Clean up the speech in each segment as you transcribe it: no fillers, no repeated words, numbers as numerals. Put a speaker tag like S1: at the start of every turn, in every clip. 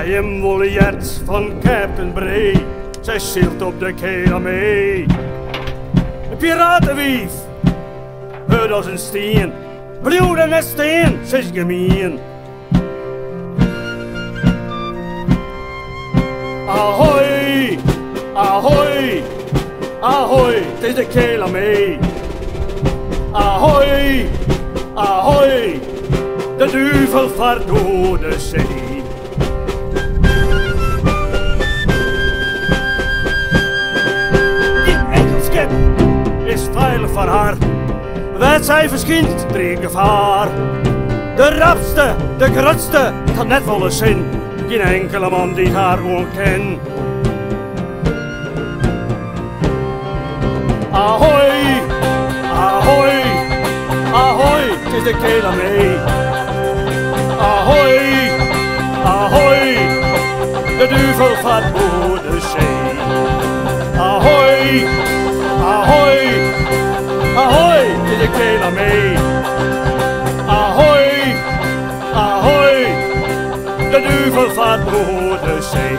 S1: Jim wol heard fan Captain Bray, sy sylt op de Kela May. In piratewiif, hurd as in stien, bliuw der net stean, se is gemien. Ahoy, ahoy, ahoy, 't is de Kela May. Ahoy, ahoy, de duvel fart oer de see. Gjin inkeld skip is feilich foar har. Wêr't sy ferskynt, driget gefaar. De rapste, de grutste, 't hat net folle sin, gjin inkele man dy't har oan kin. Ahoy, ahoy, ahoy, 't is de Kela May. Ahoy, ahoy, de duvel fart oer de see. Ahoy, ahoy, ahoy, 't is de Kela May. Ahoy, ahoy, de duvel fart oer de see.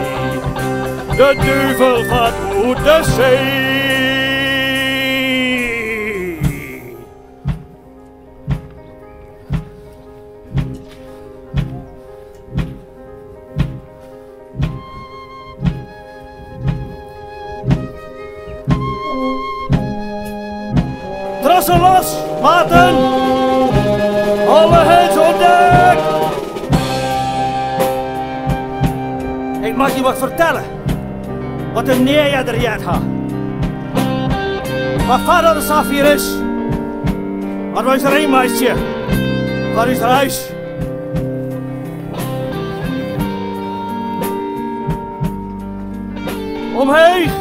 S1: De duvel fart oer de see. Trossen los, maten! Alle hens op dek! Ik moat je wat fertelle, wat ik nea earder heard ha. Mar foardat it safier is, moatte wy ús ree meitsje foar ús reis. Omheech!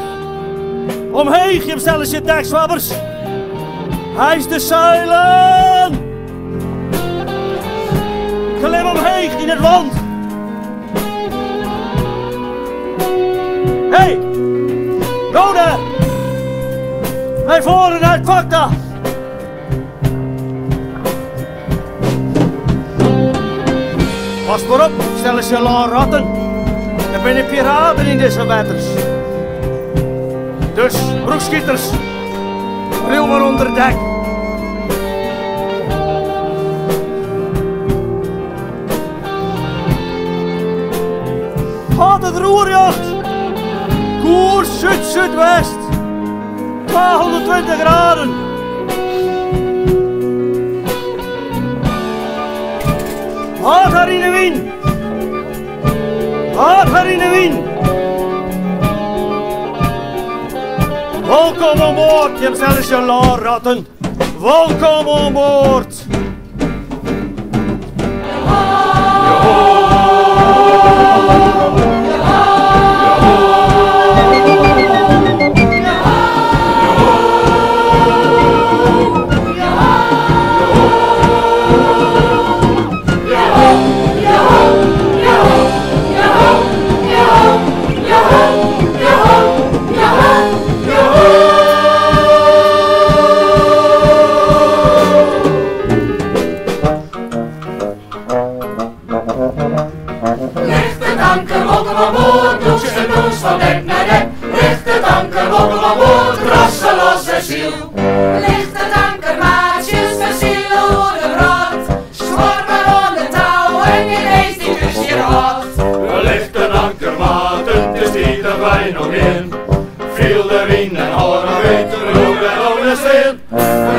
S1: Omheech, jim stelletsje dekswabbers! Hijs de seilen! Klim omheech yn it want! Hey! Go dêr! Wy faren nei it fak ta! Pas mar op, stelletsje lânratten. Der binne piraten yn dizze wetters. Dus, broekskiters, bliuw mar ûnder dek. Hâld it roer rjocht! Koers súd-súdwest! 220 graden! Hâld har yn 'e wyn! Hâld har yn 'e wyn! Wolkom oan board, jim stelletsje lânratten! Wolkom oan board!
S2: Licht it anker, wolkom oan board, dûks en dûns fan dek nei dek. Licht it anker, wolkom oan board, trossen los en syl. Licht it anker, maatsjes, we sile oer de wrâld. Skuor mar oan de touwen, gjin geast dy't ús hjir hâldt.
S1: Licht it anker, maten, it is tiid dat wy no gean. Fiel de wyn en hâld mar beet, roer en oan en stean.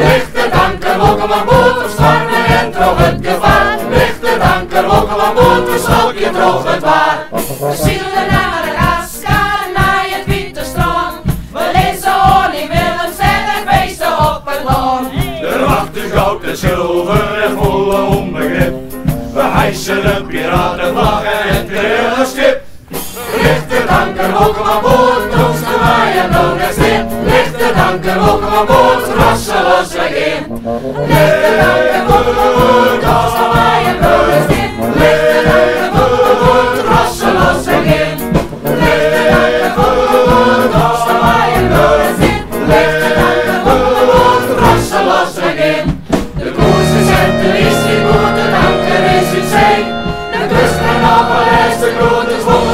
S2: Licht it anker, wolkom oan board, troch stoarmen en troch it gefaar. Licht it anker, wolkom oan board, we swalkje troch it waar. We sile nei Madagaskar, nei it wite strân. We lizze oan yn Willemstêd en feeste op it lân.
S1: Der wacht ús goud en sulver en folle ûnbegrip. We hijse de piratenflagge en trille skip.
S2: Licht it anker, wolkom oan board, dûnste mei en bliuw net stean. Licht it anker, wolkom oan board, trossen los, wy gean. Licht it anker, wolkom oan board, dûnste mei en bliuw net stean. Licht it anker, wolkom oan board, trossen los, wy gean. Licht it anker, wolkom oan board, dûnste mei en bliuw net stean. Licht it anker, wolkom oan board, trossen los, wy gean. De koers is set, de wyn stiet goed, it anker is út see. De kust en op 'e lêste groet is wol.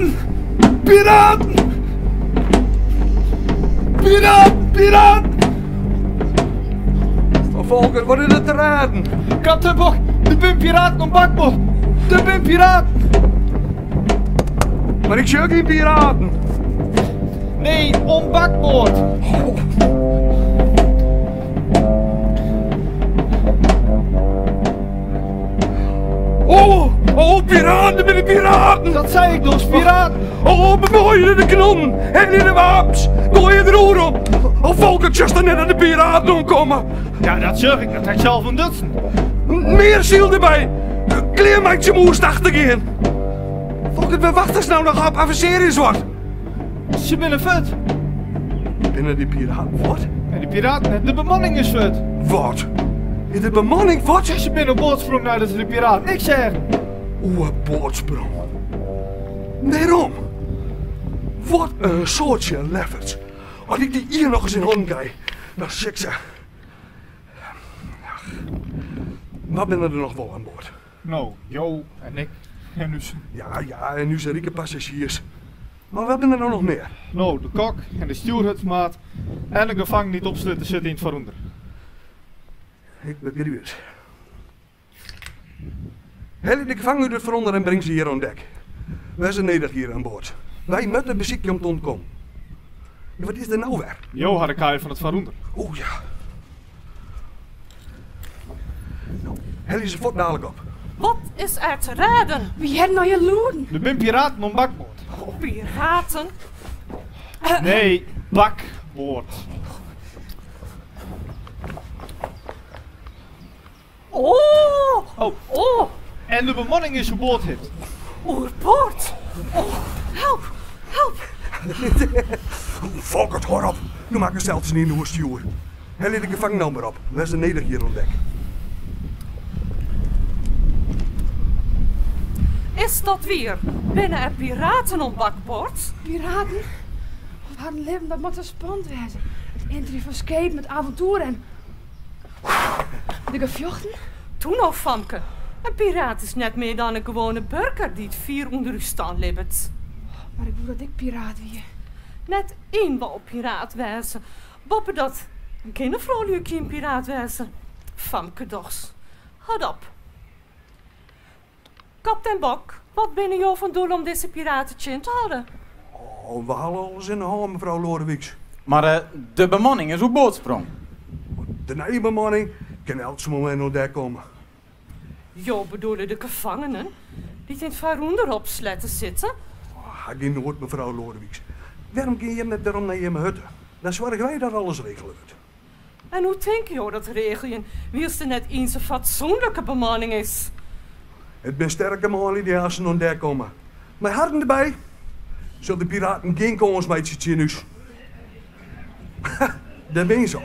S1: Piraten! Piraten! Piraten! Piraten! Oh, Volker, wat is it te rêden? Kaptein Bok, der binne piraten oan bakboard! Der binne piraten! Mar ik sjoch gjin piraten. Nee, oan bakboard! Oh, oh, piraten, der binne piraten! Dat sei ik dochs, piraten! Oh, begoaie de kanonnen en de wapens! Goai it roer om! Oh, Volker, sjochst net dat de piraten oankomme! Ja, dat sjoch ik, dat ha ik sels ûntdutsen. Mear syl derby! Klearmeitsje om oerstach te gean! Folkert, wêr wachtest no noch op? Avensearje ris wat! Se binne fuort. Binne dy piraten fuort? Nee, de piraten net, de bemanning is fuort. Wat? Is de bemanning fuort? Ja, se binne oer board sprong neidat se de piraten ek seagen. Oer board sprong? Wêrom? Wat in soadsje lefferts. As ik dy ien nochris yn hannen krij, dan sil ik se. Ach, wa binne der noch wol oan board? No, jo en ik en ús. Ja, ja, en ús rike passazjiers. Mar wa binne der no noch mear? No, de kok en de stjoerhutsmaat en de gefangenen dy't opsletten sitte yn it foarûnder. Ik begryp it. Helje de gefangenen út it foarûnder en bring se hjir oan dek. Wy se nedich hjir oan board. Wy moatte besykje om te ûntkommen. Ja, wat is der no wer? Jo ha de kaai fan it foarûnder. O ja. No, helje se fuortdalik op.
S3: Wat is er te rêden?
S4: Wy hearden al je lûden.
S1: Der binne piraten oan bakboard.
S3: Piraten?
S1: Nee, bakboard.
S3: Oh!
S1: Oh.
S3: Oh!
S1: En de bemanning is oer board hipt.
S3: Oerboard? Oh, help! Help!
S1: Folkert, hâld op! No makkest eltsenien oerstjoer. Helje de gefangenen no mar op. Wy se nedich hjir oan dek.
S3: Is dat wier? Binne er piraten oan bakboard?
S4: Piraten? Op harren libben, dat moat sa spannend wêze. It ynterjen fan skepen, it avontoer en De gefjochten?
S3: Toe no, famke. In piraat is net mear dan in gewoane burger dy't fier ûnder ús stân libbet.
S4: Mar ik woe dat ik piraat wie.
S3: Net ien wol piraat wêze. Boppedat kinne froulju gjin piraat wêze. Famke dochs. Hâld op. Kaptein Bok, wat binne jo fan doel om dizze piraten tsjin te hâlden?
S1: Oh, we hawwe alles yn 'e hân, mefrou Loadewyks.
S5: Mar de bemanning is oerboard sprong.
S1: De nije bemanning kin elts momint oan dek komme.
S3: Jo bedoele de gefangenen dy't yn it foarûnder opsletten sitte?
S1: Ha gjin noed, mefrou Loadewyks. Wêrom gean jim net werom nei jimme hutte? Dan soargje wy dat alles regele wurdt.
S3: En hoe tinke jo dat te regeljen wylst der net iens in fatsoenlike bemanning is?
S1: It binne sterke manlju dy't aansten oan dek komme. Mei harren derby sille de piraten gjin kâns meitsje tsjin ús. Ha, dêr binne se al.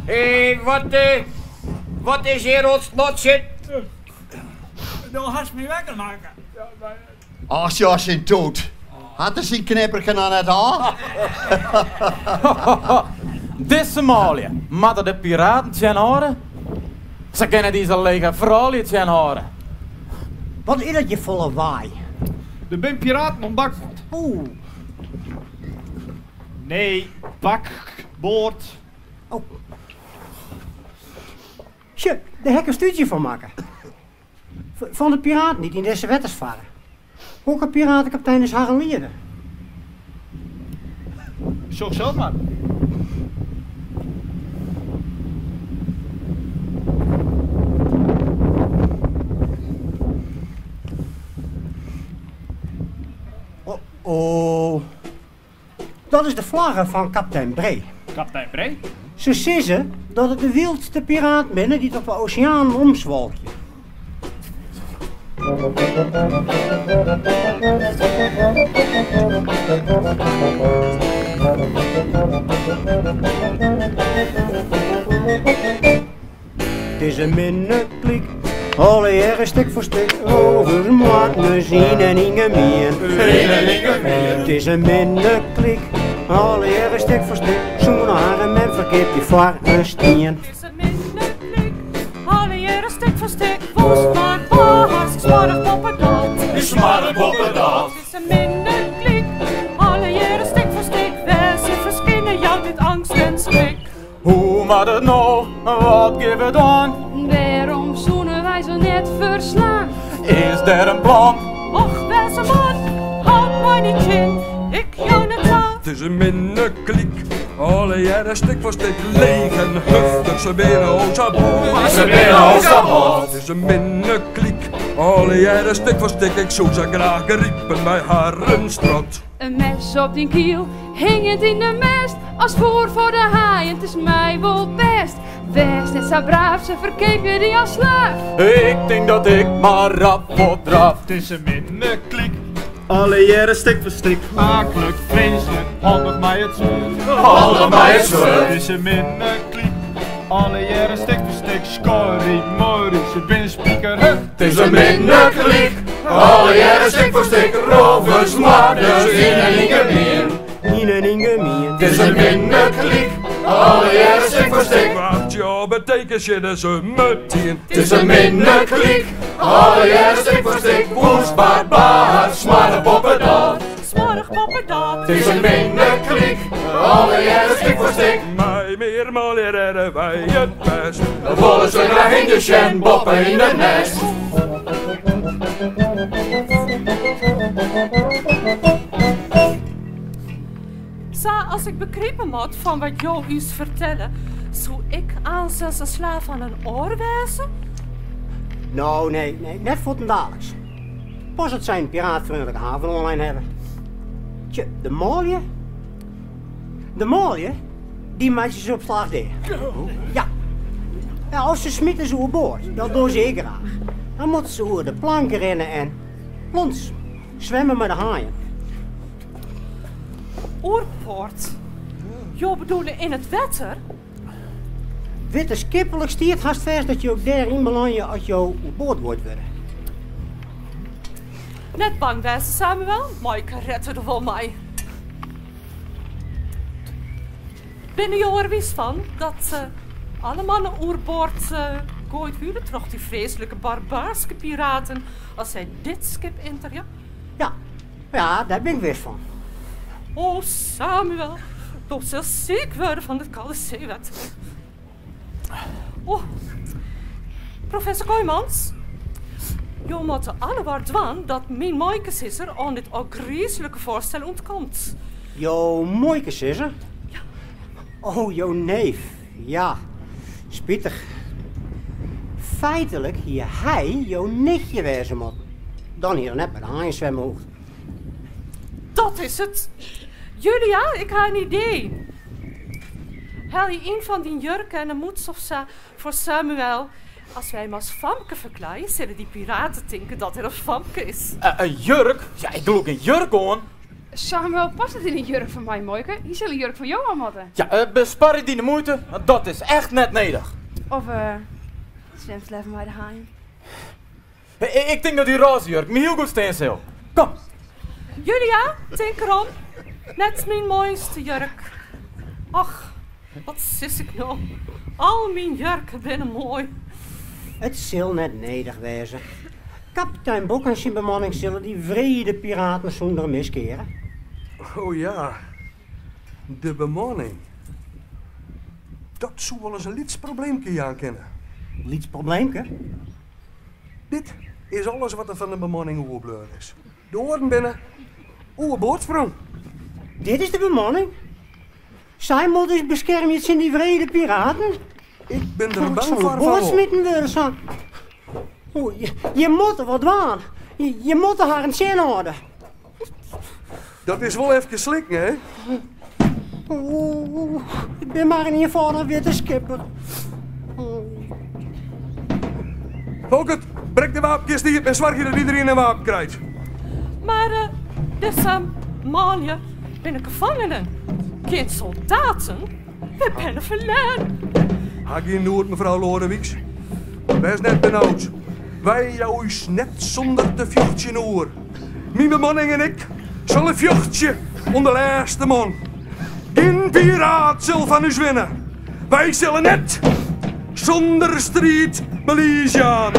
S6: Hé, wat, wat is hjir ûntsnotsjen?
S7: Do hast my wekker makke.
S8: Ach ja, syn toet. Hat er syn knipperke noch net ôf?
S5: Dizze manlju moatte de piraten tsjinhâlde? Se kinne dizze lege froulju tsjinhâlde.
S9: Wat is dat hjir folle waai?
S1: Der binne piraten oan bakboard.
S9: Oeh.
S1: Nee, bakboard.
S9: Oh. Sjoch, dêr ha ik in stúdzje fan makke. Fan de piraten dy't yn dizze wetters farre. Hokker piratekaptein is harren lieder?
S1: Sjoch sels mar.
S9: Oh, oh. Dat is de flagge fan kaptein Bree.
S1: Kaptein Bree?
S9: Se sizze dat it de wyldste piraten binne dy't op de oseanen omswalkje. It is in minne klyk, allegearre stik foar stik, rovers, moardners, yn en yn gemien. It is in minne klyk. Allegearre stik foar stik, soene harren mem ferkeapje foar in stien.
S3: It is in minne klyk, allegearre stik foar stik, woest mar barsk, smoardich boppedat.
S2: Smoardich boppedat.
S3: It is in minne klyk, allegearre stik foar stik, wêr se ferskine jout dit eangst en skrik.
S5: Hoe moat it no, wat gean we dwaan?
S4: Wêrom soene wy se net ferslaan?
S5: Is der in plan?
S3: Och, wês in man, hâld my net tsjin, ik jou net ta.
S10: It is in minne klyk, allegearre stik foar stik, leech en huftich, se binne o sa bot.
S2: Se binne o sa bot.
S10: It is in minne klyk, allegearre stik foar stik, ik soe se graach gripe mei harren strot.
S4: In mes op dyn kiel, hingjend yn de mêst, as foer foar de haaien, 't is my wol bêst. Wês net sa braaf, se ferkeapje dy as slaaf.
S5: Ik tink dat ik mar rap fuortdraaf.
S11: It is in minne klyk, allegearre stik foar stik, aaklik, freeslik, handich mei it swurd.
S2: Handich mei it swurd.
S11: It is in minne klyk, allegearre stik foar stik, skorrie morrie, se binne spikerhurd.
S2: It is in minne klyk, allegearre stik foar stik, rovers, moardners yn en yn gemien.
S9: Yn en yn gemien.
S2: It is in minne klyk, allegearre stik foar stik.
S10: Wat jo betinke sjinne se metien.
S2: It is in minne klyk, allegearre stik foar stik, woest barbaar, smoardich boppedat.
S3: Smoardich boppedat.
S2: It is in minne klyk, allegearre stik foar stik.
S10: Mei mear manlju rêde wy it bêst.
S2: We wolle se graach hingjen sjen boppe yn it nêst.
S3: Sa as ik begripe moat fan wat jo ús fertelle, soe ik aansens in slaaf fan in oar wêze?
S9: No, nee, nee, net fuortendaliks. Pas as sy in piraatfreonlike haven oanlein hawwe. Tsje, de manlju? De manlju, dy meitsje se op slach dea. Ja. Ja, of se smite se oerboard, dat dogge se ek graach. Dan moatte se oer de planken rinne en plons, swimme mei de haaien.
S3: Oerboard? Jo bedoele yn it wetter?
S9: Wittenskiplik stiet hast fêst dat jo dêryn belânje as jo oerboard goaid wurde.
S3: Net bang wêze, Samuel, Maaike rêdt it der wol mei. Binne jo der wis fan dat alle mannen oerboard goaid wurde troch dy freeslike barbaarske piraten as sy dit skip interje?
S9: Ja, ja, dêr bin ik wis fan.
S3: O, Samuel, do silst siik wurde fan it kâlde seewetter. O, professor Kooijmans, jo moatte alle war dwaan dat myn muoikesizzer oan dit ôfgryslike foarstel ûntkomt.
S9: Jo muoikesizzer?
S3: Ja.
S9: O, jo neef. Ja, spitich. Feitlik hie hy jo nichtje wêze moatten. Dan hie er net mei de haaien swimme hoegd.
S3: Dat is it. Julia, ik ha in idee. Helje ien fan dyn jurken en in mûts of sa foar Samuel. As wy him as famke ferklaaie, sille dy piraten tinke dat er in famke is.
S5: In jurk? Ja, ik lûk gjin jurk oan.
S4: Samuel past net yn in jurk fan my, muoike. Hy sil in jurk fan jo oan moatte.
S5: Ja, besparje dy de muoite, want dat is echt net nedich.
S4: Of swimst leaver mei de haaien?
S5: Ik tink dat dy rôze jurk my hiel goed stean sil. Kom.
S3: Julia, tink derom, net myn moaiste jurk. Och, wat sis ik no? Al myn jurken binne moai.
S9: It sil net nedich wêze. Kapitein Bok en syn bemanning sille dy wrede piraten sûnder mis keare.
S10: O ja, de bemanning. Dat soe wolris in lyts probleemke jaan kinne.
S9: Lyts probleemke?
S10: Dit is alles wat der fan de bemanning oerbleaun is. De oaren binne oerboard sprong.
S9: Dit is de bemanning? Sy moat ús beskermje tsjin dy wrede piraten?
S10: Ik bin der bang
S9: foar
S10: fan
S9: wol. smiten wurde sa. O, je moatte wat dwaan. Je moatte harren tsjinhâlde.
S10: Dat is wol efkes slikken, hè?
S9: Oeh, ik bin mar in ienfâldich wittenskipper.
S10: Folkert, brek de wapenkist iepen en soargje dat iderien in wapen krijt.
S3: Mar uh, dizze manlju binne gefangenen, gjin soldaten. Wy binne ferlern.
S10: Ha gjin noed, mefrou Loadewyks. Wês net benaud. Wy jouwe ús net sûnder te fjochtsjen oer. Myn bemanning en ik sille fjochtsje oan de lêste man. Gjin piraat sil fan ús winne. Wy sille net sûnder striid belies jaan.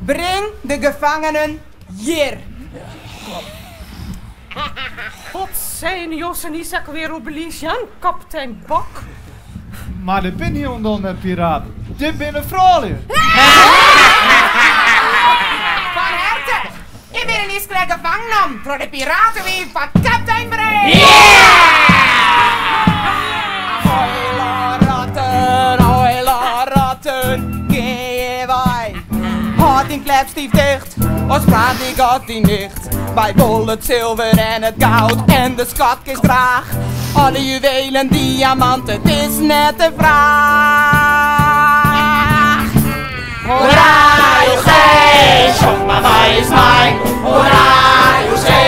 S12: Bring de gevangenen hjir.
S3: God seine Jos en Isak weer op belies jaan, kaptein Bok.
S11: Mar dit binne hielendal net piraten, dit binne froulju.
S12: Fan herte, Ik bin in iskrek gefangen nommen troch de piratewiif fan kaptein Bree! Hoila ratten, hoila ratten, gean hjir wei. Hâld dyn klep stiif ticht, oars praat ik as dyn nicht. Wy wolle it silver en it goud en de skatkist graach. Alle juwelen, diamanten, it is net de fraach.
S2: Hoera, josé, sjoch mar wa is mei. Hoera, josé,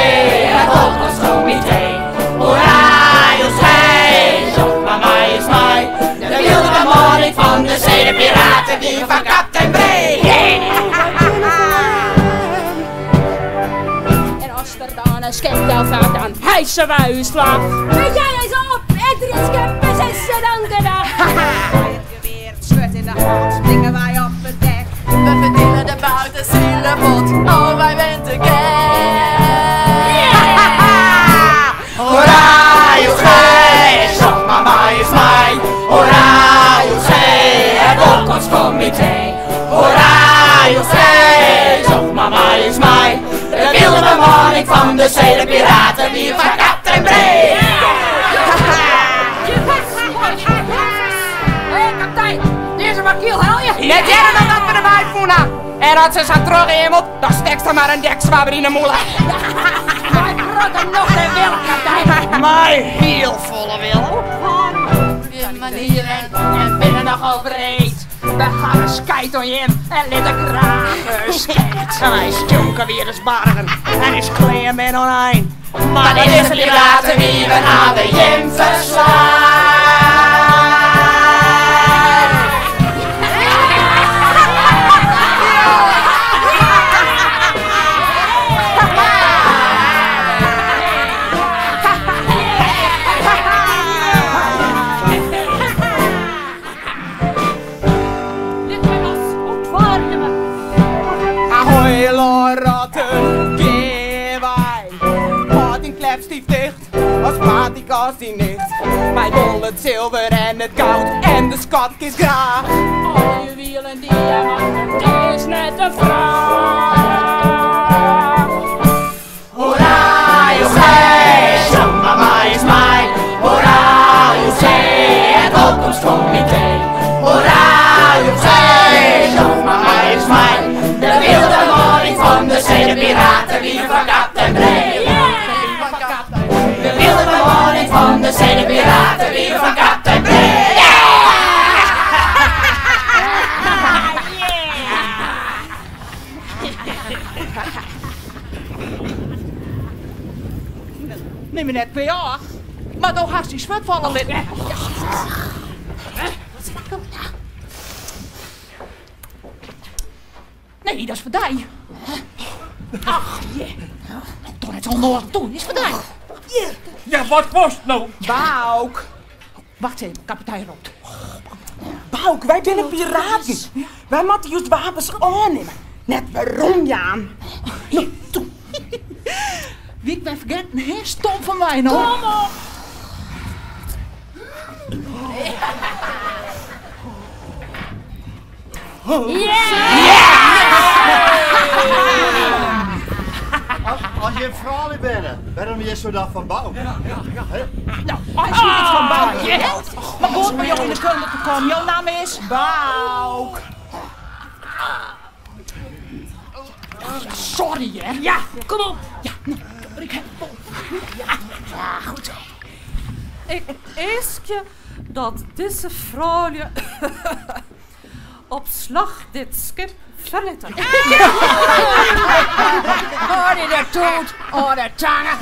S2: it opkomstkomitee. Hoera, josé, sjoch mar wa is mei. De wylde bemanning fan de see, de piratewief fan kaptein Bree.
S13: En as der dan in skip delfart, dan hijse wy ús flach.
S4: Weet jij eens op, en drie skippers en ze dan gedag.
S12: Mei it gewear, it swurd yn de hân, springe wy op it dek.
S14: We ferdiele de buit en sile bot, oh wy binne te gek.
S2: Hoera, josé, sjoch mar wa is mei. Hoera, josé, it opkomstkomitee. Hoera, josé, sjoch mar wa is mei. De wylde bemanning fan de see, de piratewief fan kaptein Bree.
S13: Hé, kaptein, dizze makiel helje?
S12: Net earder dan dat we de wei fûn ha. En as se sa trocheamelt, dan stekst har mar in dekswabber yn 'e mûle.
S13: Mei grutte nocht en wille, kaptein.
S6: Mei hiel folle wille.
S13: Gjin manieren en binne nochal wreed.
S12: We hawwe skijt oan jim en litte graach in skeet. Wy stjonke wier as bargen en ús klean binne oan ein.
S2: Mar dizze piratewiven hawwe jim ferslein.
S3: Lit my los, ûntwaar jimme.
S12: Ahoy, ratten, gean wei. Hâld dyn klep stiif ticht, oars praat ik as dyn nicht. Wy wolle it silver en it goud en de skatkist graach.
S13: Alle juwielen, diamanten, it is net de fraach.
S2: Hoera, josé, sjoch mar wa is mei. Hoera, josé, it opkomstkomitee. Hoera, josé, sjoch mar wa is mei. De wylde bemanning fan de see, de piratewief fan kaptein Bree. De wylde bemanning fan de see, de piratewief fan kaptein Bree.
S6: Nim my net kwea-ôf, mar do hast dyn swurd falle litten.
S13: Nee, dat is foar dy. Ach, je. Doch net sa ûnnoazel doen, is foar dy.
S7: Ja, wat kost no?
S12: Bauk.
S15: Wacht even, kapitein ropt.
S12: Bouk, wy binne piraten. Wy moatte júst wapens oannimme, net werom jaan. No, toe.
S15: Wie ik wer fergetten, hè? Stom fan my no.
S13: Kom op!
S8: As jim froulju binne, wêrom hearsto dan fan Bouk?
S15: No, eins hjit it fan Bouk, hè? Mar goed mei jo yn de kunde te kommen. Jo namme is? Bouk. Sorry, hè?
S13: Ja, kom op.
S15: Ja, no, ik ha Ja, ja, goed zo.
S3: Ik easkje dat dizze froulju op slach dit skip ferlitte.
S6: Oh, dy de toet, oh de tange.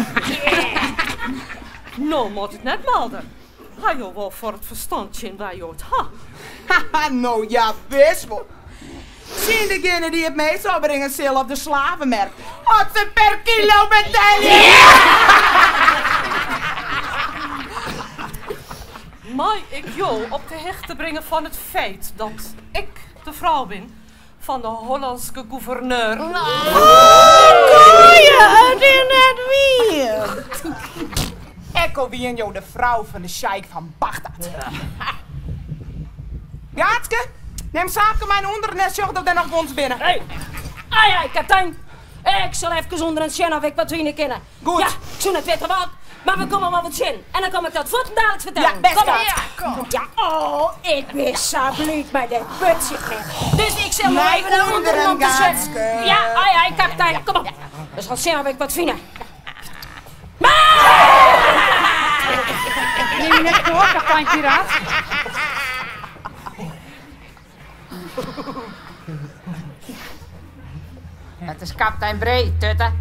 S3: No moat it net mâlder. Ha jo wol foar it ferstân tsjin wa jo it ha?
S12: Haha, no ja, wis wol. Tsjin degene dy't it meast opbringe sil op de slavenmerk, as se per kilo betelje.
S3: Mei ik jo op de hichte bringe fan it feit dat ik de frou bin fan de Hollânske gouverneur?
S16: Oh, goeie, it is net wier!
S12: Ek al wienen jo de frou fan de sjeik fan Bagdad. Gaatske, nim Saapke mei nei ûnderen en sjoch oft der noch guons binne.
S13: Hey. Ai, ai, kaptein. Ik sil efkes ûnderen sjen of ik wat fine kin.
S12: Goed.
S13: Ja, ik soe net witte wat, mar we komme wol wat tsjin. En dan kom ik dat fuortendaliks fertellen.
S12: Ja, bêst
S13: Kom
S12: Gaatske.
S13: Ja, kom. Ja, oh, ik bin sa bliid mei dit putsje. Dus ik sil no
S12: Nei
S13: even nei ûnderen om te sjen.
S12: Gaatske.
S13: Ja, ai, ai, kaptein, kom op. We sille sjen of ik wat fine.
S4: Nim my net kwea, kaptein Piraat.
S6: Dat is kaptein Bree, Tutte.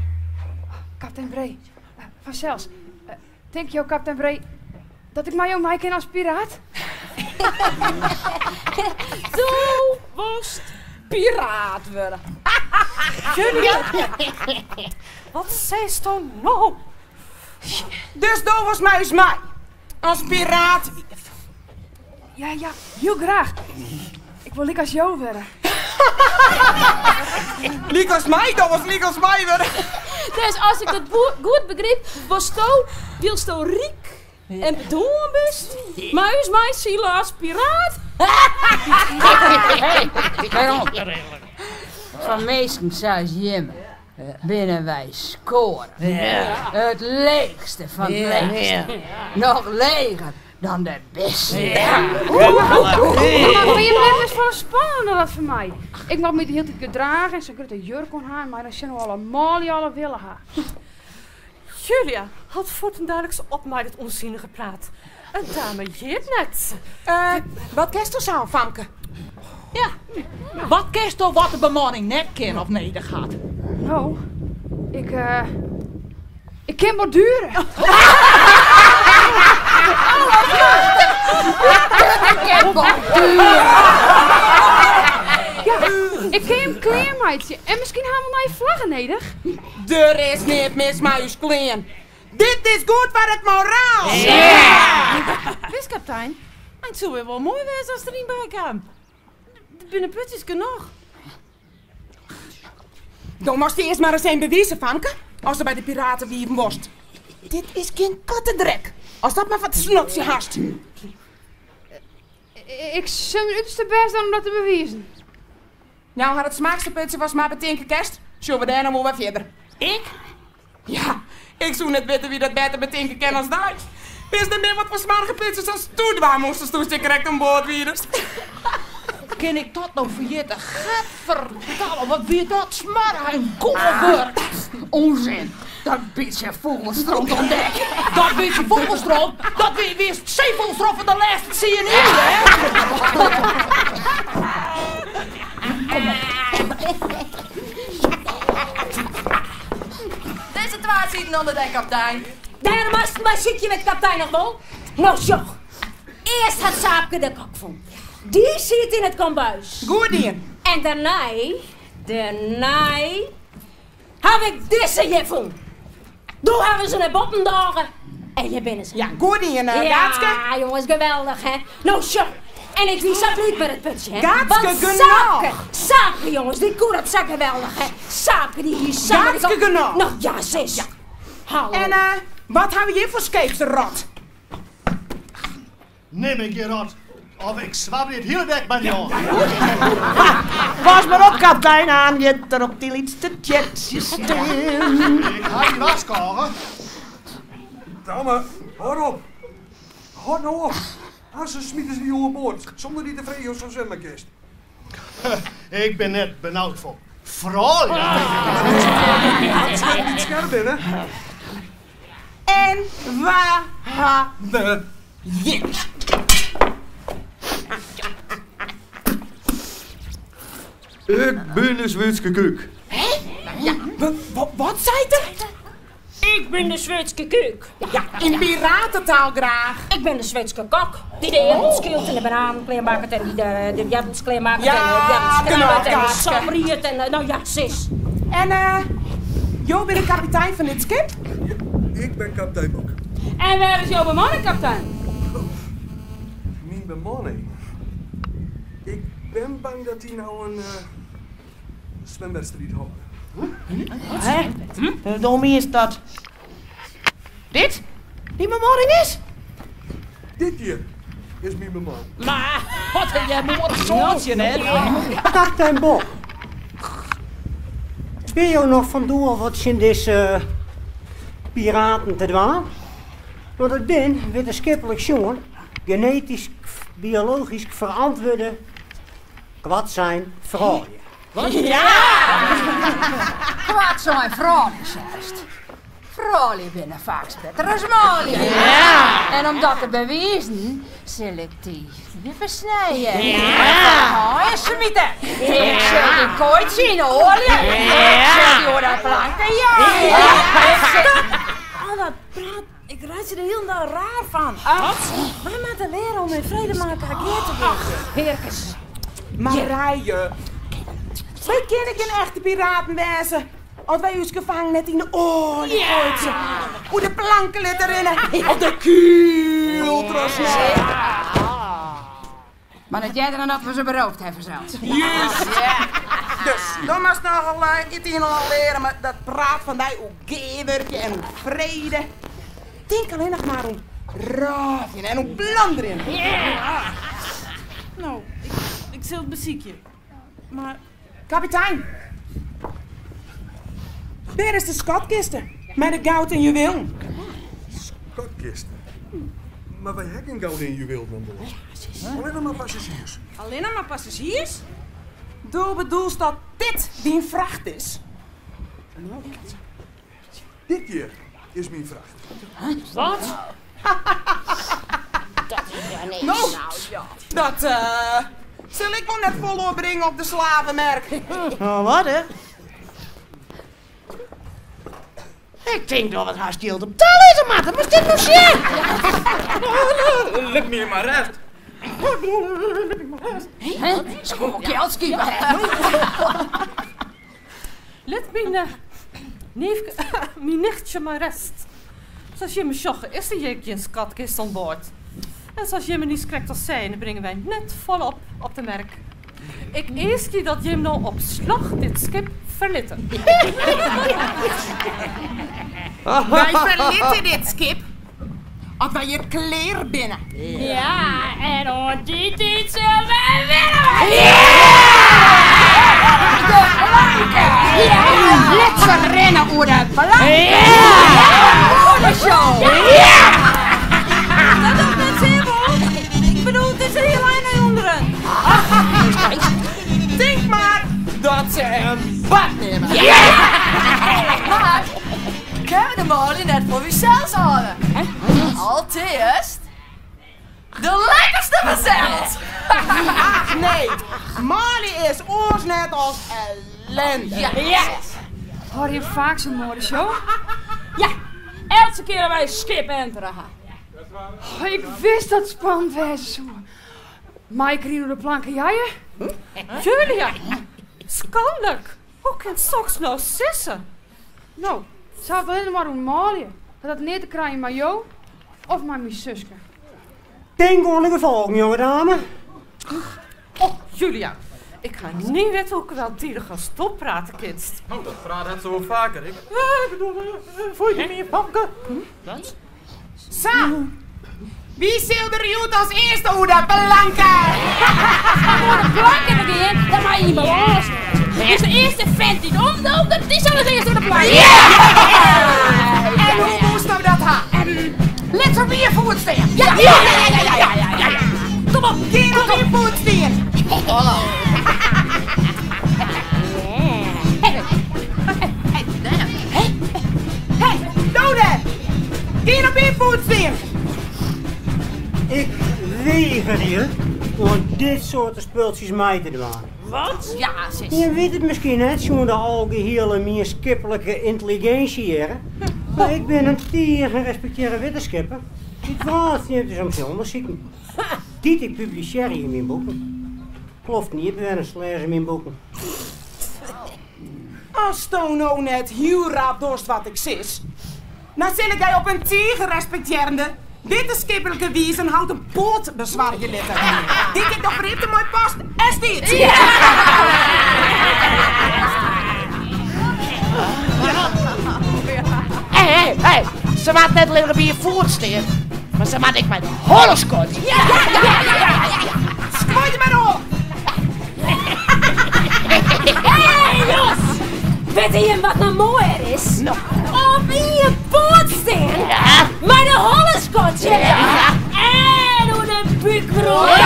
S4: Kaptein Bree, fansels. Tinke jo, kaptein Bree, dat ik mei jo mei kin as piraat?
S13: Do wolst piraat wurde.
S3: Julia, wat seisto no?
S12: Dus do wolst mei ús mei as piraat?
S4: Ja, ja, hiel graach. Ik wol lykas jo wurde.
S12: Lykas my? Do wolst lykas my wurde?
S13: Dus as ik dat goed begryp, wolsto, wylsto ryk en bedoarn bist, mei ús meisile as piraat?
S6: Hey, wêrom? Foar minsken sa as jimme binne wy skoare. It leechste fan it leechste. Noch leger dan de bisten.
S4: Mar foar jim libben is folle spannender as foar my. Ik moat my de hiele tiid gedrage en sa'n grutte jurk oan ha en mei dan sjen hoe alle manlju alle wille ha.
S3: Julia, hâld fuortendaliks op mei dat ûnsinnige praat. In dame heart net.
S12: Wat kinsto sa, famke?
S15: Ja, wat kinsto wat de bemanning net kin of nedich hat?
S4: No, ik, ik kin borduere.
S6: Ik kin borduere.
S4: Ja, ik kin jim klean meitsje en miskien ha we nije flagge nedich.
S12: Der is neat mis mei ús klean. Dit is goed foar it moraal!
S16: Witst, kaptein, it soe wol moai wêze as der ien by kaam. Der binne putsjes genôch.
S12: Do moatst earst mar ris even bewize, famke, ast by de piratenwieven wolst. Dit is gjin kattedrek, ast dat mar foar it snotsje hast.
S4: Ik sil myn uterste bêst dwaan om dat te bewizen.
S12: Nou, har it smakste putsje watst mar betinke kinst, sjogge we dêrnei wol wer fierder.
S15: Ik?
S12: Ja, ik soe net witte wie dat better betinke kin as dy. Witst net mear wat foar smoarge putsjes ast doe dwaan moastest doe'tst hjir krekt oan board wiest.
S15: Kin ik dat no ferjitte? Gadverdamme, wat wie dat smoarch en goar wurk.
S6: Ûnsin, dat bytsje fûgelstront oan dek.
S15: Dat bytsje fûgelstront? Dat wie wis seefûgelstront fan de lêste tsien jier, hè?
S6: Kom op.
S14: Dizze twa sieten ûnder dek, kaptein.
S13: Dêr moatst mei sykje wit kaptein noch wol. No sjoch, earst hat Saapke de kok fûn. Dy siet yn it kombuis.
S12: Goed dien.
S13: En dêrnei, dêrnei haw ik dizze hjir fûn. Doe hawwe se nei boppen dôge. En hjir binne se.
S15: Ja, goed dien, Gaatske.
S13: Ja, jonges, geweldich, hè. No, sjoch. En ik wie sa bliid mei dat putsje, hè.
S15: Gaatske,
S13: Want
S15: genôch.
S13: Saapke, Saapke, jonges, dy koe dat sa geweldich, hè. Saapke, dy hie sa...
S15: Gaatske, genôch.
S13: No, ja, sis. Hallo.
S15: En eh, wat ha we hjir foar skeepsrot?
S8: Nim ik gjin rot, of ik swabberje it hiele dek mei dy oan.
S17: Pas mar op, kaptein, aan giet der op dy lytste teantsjes stean.
S8: Ik ha dy warskôge.
S10: Damme, hâld op. Hâld no op. Aansen smite se dy oerboard, sûnder dy te freegjen oftst swimme kinst.
S8: Ik bin net benaud foar froulju.
S10: Dat swimt dy't skerp binne.
S15: En wa ha we hjir?
S11: Ik bin de Sweedske kúk.
S15: Ja, wat seit er?
S13: Ik bin de Sweedske kúk.
S15: Ja, yn piratetaal graach.
S13: Ik bin de Sweedske kok. Dy't de earpels skylt en de bananen klearmakket en dy't de bjerrels klearmakket
S15: Ja,
S13: en de bjerrels
S15: genôch,
S13: krabbet en de
S15: Gaatske.
S13: sop rierdt en no ja, sis.
S15: En jo binne kapitein fan dit skip?
S10: Ik bin kaptein Bok.
S4: En wêr is jo bemanning, kaptein?
S10: Myn bemanning? Ik bin bang dat dy no in swimwedstriid hâlde.
S17: Hè? Do mienst dat dit dyn bemanning is?
S10: Dit hjir is myn bemanning.
S17: Mar wat in earmoedich soaltsje, net?
S9: Kaptein Bok, binne jo noch fan doel wat tsjin dizze piraten te dwaan? Want it bin, wittenskiplik sjoen, genetysk, biologysk ferantwurde koartsein froulju.
S6: Ja! Koartsein froulju, seist. Froulju binne faaks better as manlju.
S17: Ja!
S6: En om dat te bewizen, sil ik dy hjir fersnije.
S17: Ja!
S6: En smite. Ik sil dyn koaitsje yn 'e oalje. Ik sil dy oer de planken jeie.
S16: Stop! Al dat praat, ik reitsje der hielendal raar fan. Wy moatte leare om yn frede mei elkoar gear te wurkjen.
S13: Hearkes.
S15: Marije, wy kinne gjin echte piraten wêze as wy ús gefangen net yn de oalje goaitsje, oer de planken litte rinne of de kiel trochsnije.
S6: Mar net earder dan dat we se beroofd hawwe fansels.
S15: Juist. Dus, do moatst noch it ien en oar leare, mar dat praat fan dy oer gearwurkje en oer frede. Tink allinnich mar oan rôvjen en oan plonderjen.
S16: No, ik sil it besykje. Mar.
S15: Kapitein! Wêr is de skatkiste mei de goud en juwielen?
S10: Skatkiste? Mar wy ha gjin goud en juwielen oan board. Allinnich mar passazjiers.
S16: Allinnich mar passazjiers?
S15: Do bedoelst dat dit dyn fracht is?
S10: Dit hjir is myn fracht.
S13: Wat? Dat is ja nee.
S15: No, dat sil ik wol net folle opbringe op de slavemerk.
S17: Oh, wat hè? Ik tink dat we it hast jild op ta lizze moatte, moatst dit no sjen?
S5: Lit my mar rêst.
S6: Hè? Skoalkelski.
S3: Lit myn neefke, myn nichtsje mar rêst. Sa as jimme sjogge is der hjir gjin skatkist oan board. En sa as jimme niiskrekt al seine bringe wy net folle op op de merk. Ik easkje dat jim no op slach dit skip ferlitte.
S15: Wy ferlitte dit skip as wy hjir klear binne.
S13: Ja, en oant dy tiid sille wy winne!
S6: De planken! Ja! Lit se rinne oer de planken!
S13: Ja!
S6: Moadeshow!
S13: Ja!
S16: Dat docht net sear wol. Ik bedoel, it is der hiel ein nei ûnderen.
S15: Tink mar dat se in bad nimme.
S14: Mar kinne we de manlju net foar ússels hâlde? Alteast, de lekkerste fansels!
S15: Ach nee, manlju is oars net as ellende.
S4: Ja. Hâlde jim faaks in moadeshow?
S13: Ja, eltse kear as wy skip entere ha.
S4: Oh, ik wist dat it spannend wêze soe. Mei ik deryn oer de planken jeie?
S3: Julia, skandlik! Hoe kinst soks no sizze?
S4: No, se hat allinnich mar oer manlju. Dat hat neat te krijen mei jo. Of mei myn suske.
S9: Tink oan de gefolgen, jonge dame.
S3: Och, Julia, ik ha net witten hoe gewelddiedich asto prate kinst.
S5: Oh, dat praat hat se wol faker. Ik bedoel, foar je myn famke.
S15: Wat? Sa! Wie sil der hjoed as earste oer de planke?
S13: Oer de planke te gean, dan mei je yn balâns wêze. Dus de earste fent dy't omdondert, dy sil as earste oer de planke.
S15: En hoe moast no dat ha? Lit se op ien foet stean. Ja, ja, ja, ja, ja, ja, ja, ja. Kom op, gean op ien foet stean. Hey, Dode! Gean op ien foet stean.
S9: Ik wegerje oan dit soarte spultsjes mei te dwaan.
S13: Wat? Ja, sis.
S9: Je wit it miskien net, sjoen de algehiele mienskiplike yntelliginsje hjir, mar ik bin in tige respektearre wittenskipper dy't wrâldfrjemd is om syn ûndersiken, dy't ik publisearje yn myn boeken. Kloften ierdbewenners lêze myn boeken.
S15: Asto no net hiel rap dochst wat ik sis, dan sil ik dy op in tige respektearjende, wittenskiplike wize in houten poat besoargje litte. Dy't ik noch ferhipte mei post en stiet.
S17: Hé, hé, hé, se moat net allinnich op ien foet stean, mar se moat ek mei de holle skodzje.
S15: Ja, ja, ja, ja, ja. Skodzje mei de holle.
S13: Hey jonges! Witte jim wat no moaier is? Op ien poat stean, mei de holle skodzje en oer de búk rûn.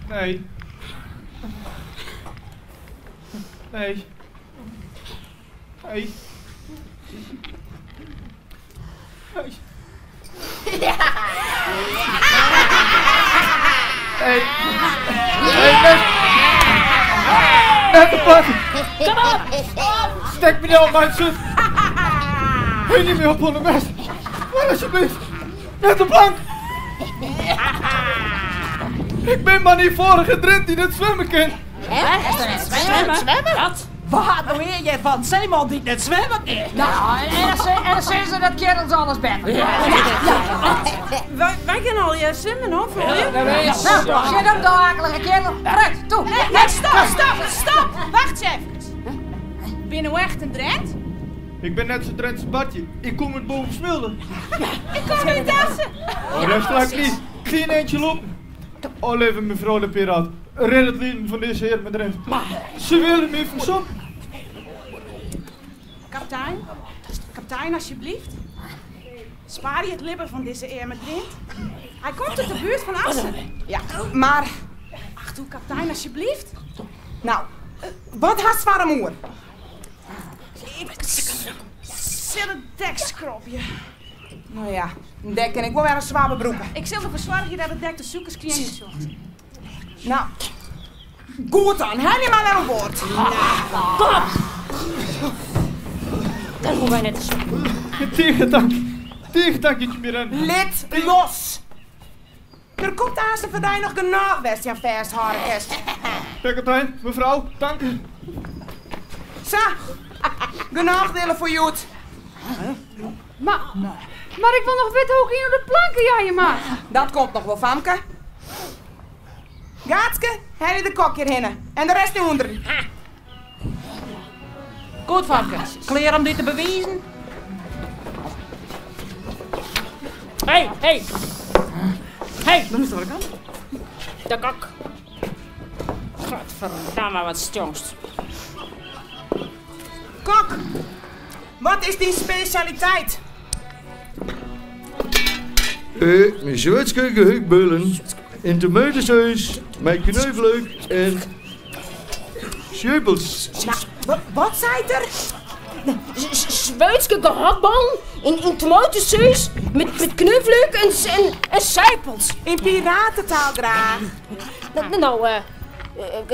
S11: Nee. Nee. Nee. Nee. Nee. Nee, net. Net de plat.
S13: Kom op!
S11: Stek me niet op mijn zus. Hing je me op onder mes. Maar alsjeblieft. Net de plank. Ik ben maar niet vorige Drent die net zwemmen kan.
S17: Hè? Zwemmen?
S13: Zwemmen?
S17: Wat? Wat nou eer je van zeeman die net zwemmen kan? Nou, en dan zeggen ze dat kerels alles beter.
S16: Ja. Wij, wij kunnen al je zwemmen hoor, voor je.
S6: Nou, zit hem dan akelige kerel. Vooruit, toe.
S15: Nee, nee, stop, stop, stop. Wacht eens even. Ben nou echt een Drent?
S11: Ik ben net zo Drents als Bartje. Ik kom uit boven Smilde.
S15: Ik kom uit Assen.
S11: Oh, dat straks niet. Geen eentje lopen. Oh, lieve mevrouw de piraat. Red het leven van deze heer met Drent. Ze willen me verzoeken.
S15: Kapitein, kapitein, alsjeblieft. Spaar je het libben van deze eer met Drent. Hij komt uit de buurt van Assen. Ja, maar... Ach, toe, kapitein, alsjeblieft. Nou, wat hast zware moer? Ik zit het dekskropje. Nou ja, een dek en ik wil weer een zware broeken.
S16: Ik zal ervoor zorgen dat het dek de zoekers cliëntjes zocht.
S15: Nou, goed dan. Haal je maar naar een woord.
S13: Kom op! Dat hoeven wij net te zoeken.
S11: Tegendank. Tegendank dat je meer aan.
S15: Lid los. Er komt aan zijn verdijn nog genoeg west, ja vers harkest.
S11: Kapitein, mevrouw, dank u.
S15: Zo, genoeg willen voor Joet.
S4: Maar ik wil nog weten hoe ik hier op de planken jij je maakt.
S15: Dat komt nog wel, Famke. Gaatske, haal je de kok hier hinnen. En de rest in onder.
S17: Goed, Famke. Kleer om dit te bewijzen.
S13: Hé, hé. Hé. Dat is de kant. De kok. Godverdamme, wat stonks.
S15: Kok, wat is die specialiteit?
S8: Zwitserse gehaktballen in tomatensaus met knoflook en scheupels.
S15: Nou, wat zei er?
S13: Zweedse gehaktbal in tomatensaus met knoflook en suipels.
S15: In piratentaal graag.
S13: Nou,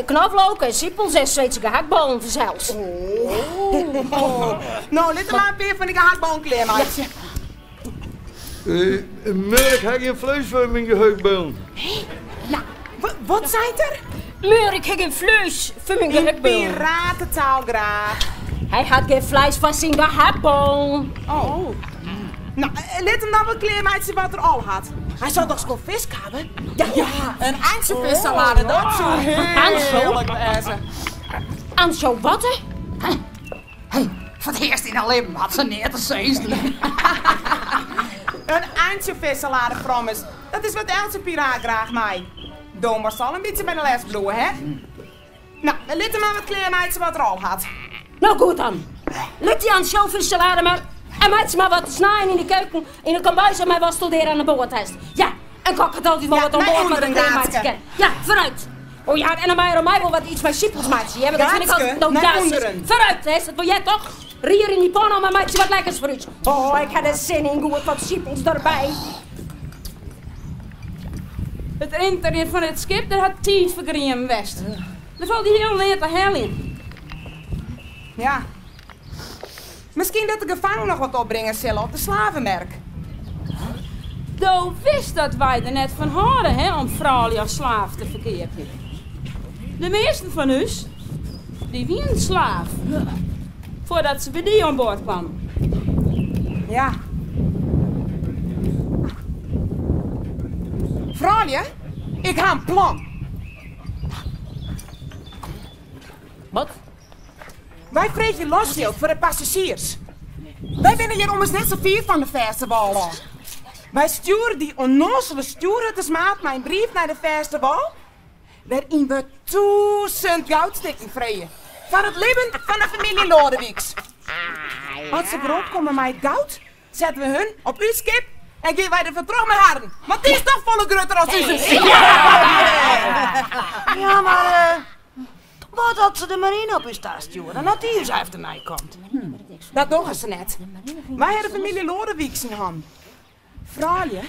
S13: knoflook en siepels en Zweedse gehaktballen vanzelfs.
S15: Oh. Nou, let maar een paar van die gehaktballen klaar, meisje.
S10: Meur, ik ha gjin fleis foar myn gehaktballen.
S15: Nou, wat seit er?
S13: Meur, ik ha gjin fleis foar myn gehaktballen.
S15: Yn piratetaal graach.
S13: Hy hat gjin fleis foar syn gehaktballen.
S15: Oh. No, lit him dan wat klearmeitsje wat er al hat. Hy sil dochs wol fisk hawwe? Ja, in ansjovissalade, dat soe hearlik wêze.
S13: Ansjo wat?
S6: Hé, foar it earst yn har libben hat se neat te sizzen.
S15: In ansjovissalade, Frommes, dat is wat eltse piraat graach mei. Do moatst al in bytsje by de les bliuwe, hè? No, lit him mar wat klearmeitsje wat er al hat.
S13: No goed dan. Lit dy ansjovissalade mar en meitsje mar wat te snijen yn de keuken, yn de kombuis en mei watsto dêr oan de board hast. Ja, in kok hat altyd wol wat oan board wat er klearmeitsje kin. Ja, foarút. O ja, en dan mei er om my wol wat iets mei sipels meitsje, hear, want dat fyn ik altyd no ja, sis. Foarút, hè, dat wol hear toch? Rier yn dy panne om en meitsje wat lekkers foar ús. Oh, ik ha der sin yn, goed wat sipels derby.
S4: It ynterieur fan it skip der hat tiid fergriemen west. Der falt hiel neat te heljen.
S15: Ja. Miskien dat de gefangenen noch wat opbringe sille op de slavemerk.
S4: Do witst dat wy der net fan hâlde hè om froulju as slaaf te ferkeapjen. De measten fan ús, dy wienen slaaf foardat se by dy oan board kwamen.
S15: Ja. Froulju, ik ha in plan.
S13: Wat?
S15: Wy freegje losjild foar de passazjiers. Wy binne hjir ommers net sa fier fan de fêste wâl ôf. Wy stjoere dy onnozele stjoerruttersmaat mei in brief nei de fêste wâl, wêryn we tûzen goudstikken freegje foar it libben fan de famylje Loadewyks. As se weromkomme mei it goud, sette we hun op ús skip en gean wy der fan troch mei harren, want dy is toch folle grutter as ús.
S16: Ja, mar Wat as se de marine op ús tastjoere en as dy ús efternei komt?
S15: Dat dogge se net. Wy ha de famylje Loadewyks yn hannen. Froulju,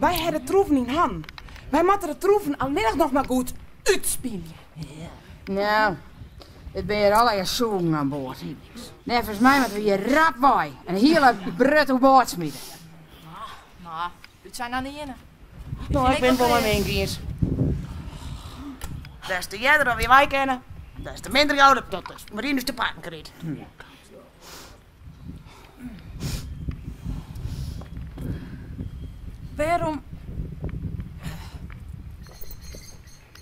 S15: wy ha de troeven yn hannen. Wy moatte de troeven allinnich noch mar goed útspylje.
S6: Nou, it binne hjir allegear sûgen oan board. Neffens my moatte we hjir rap wei en de hiele brut oerboard smite.
S14: No, útsein aan de iene.
S17: No, ik bin it wol mei Mink iens. Des te earder oft wy wei kinne, des te minder gau dat de marine ús te pakken krijt.
S16: Wêrom?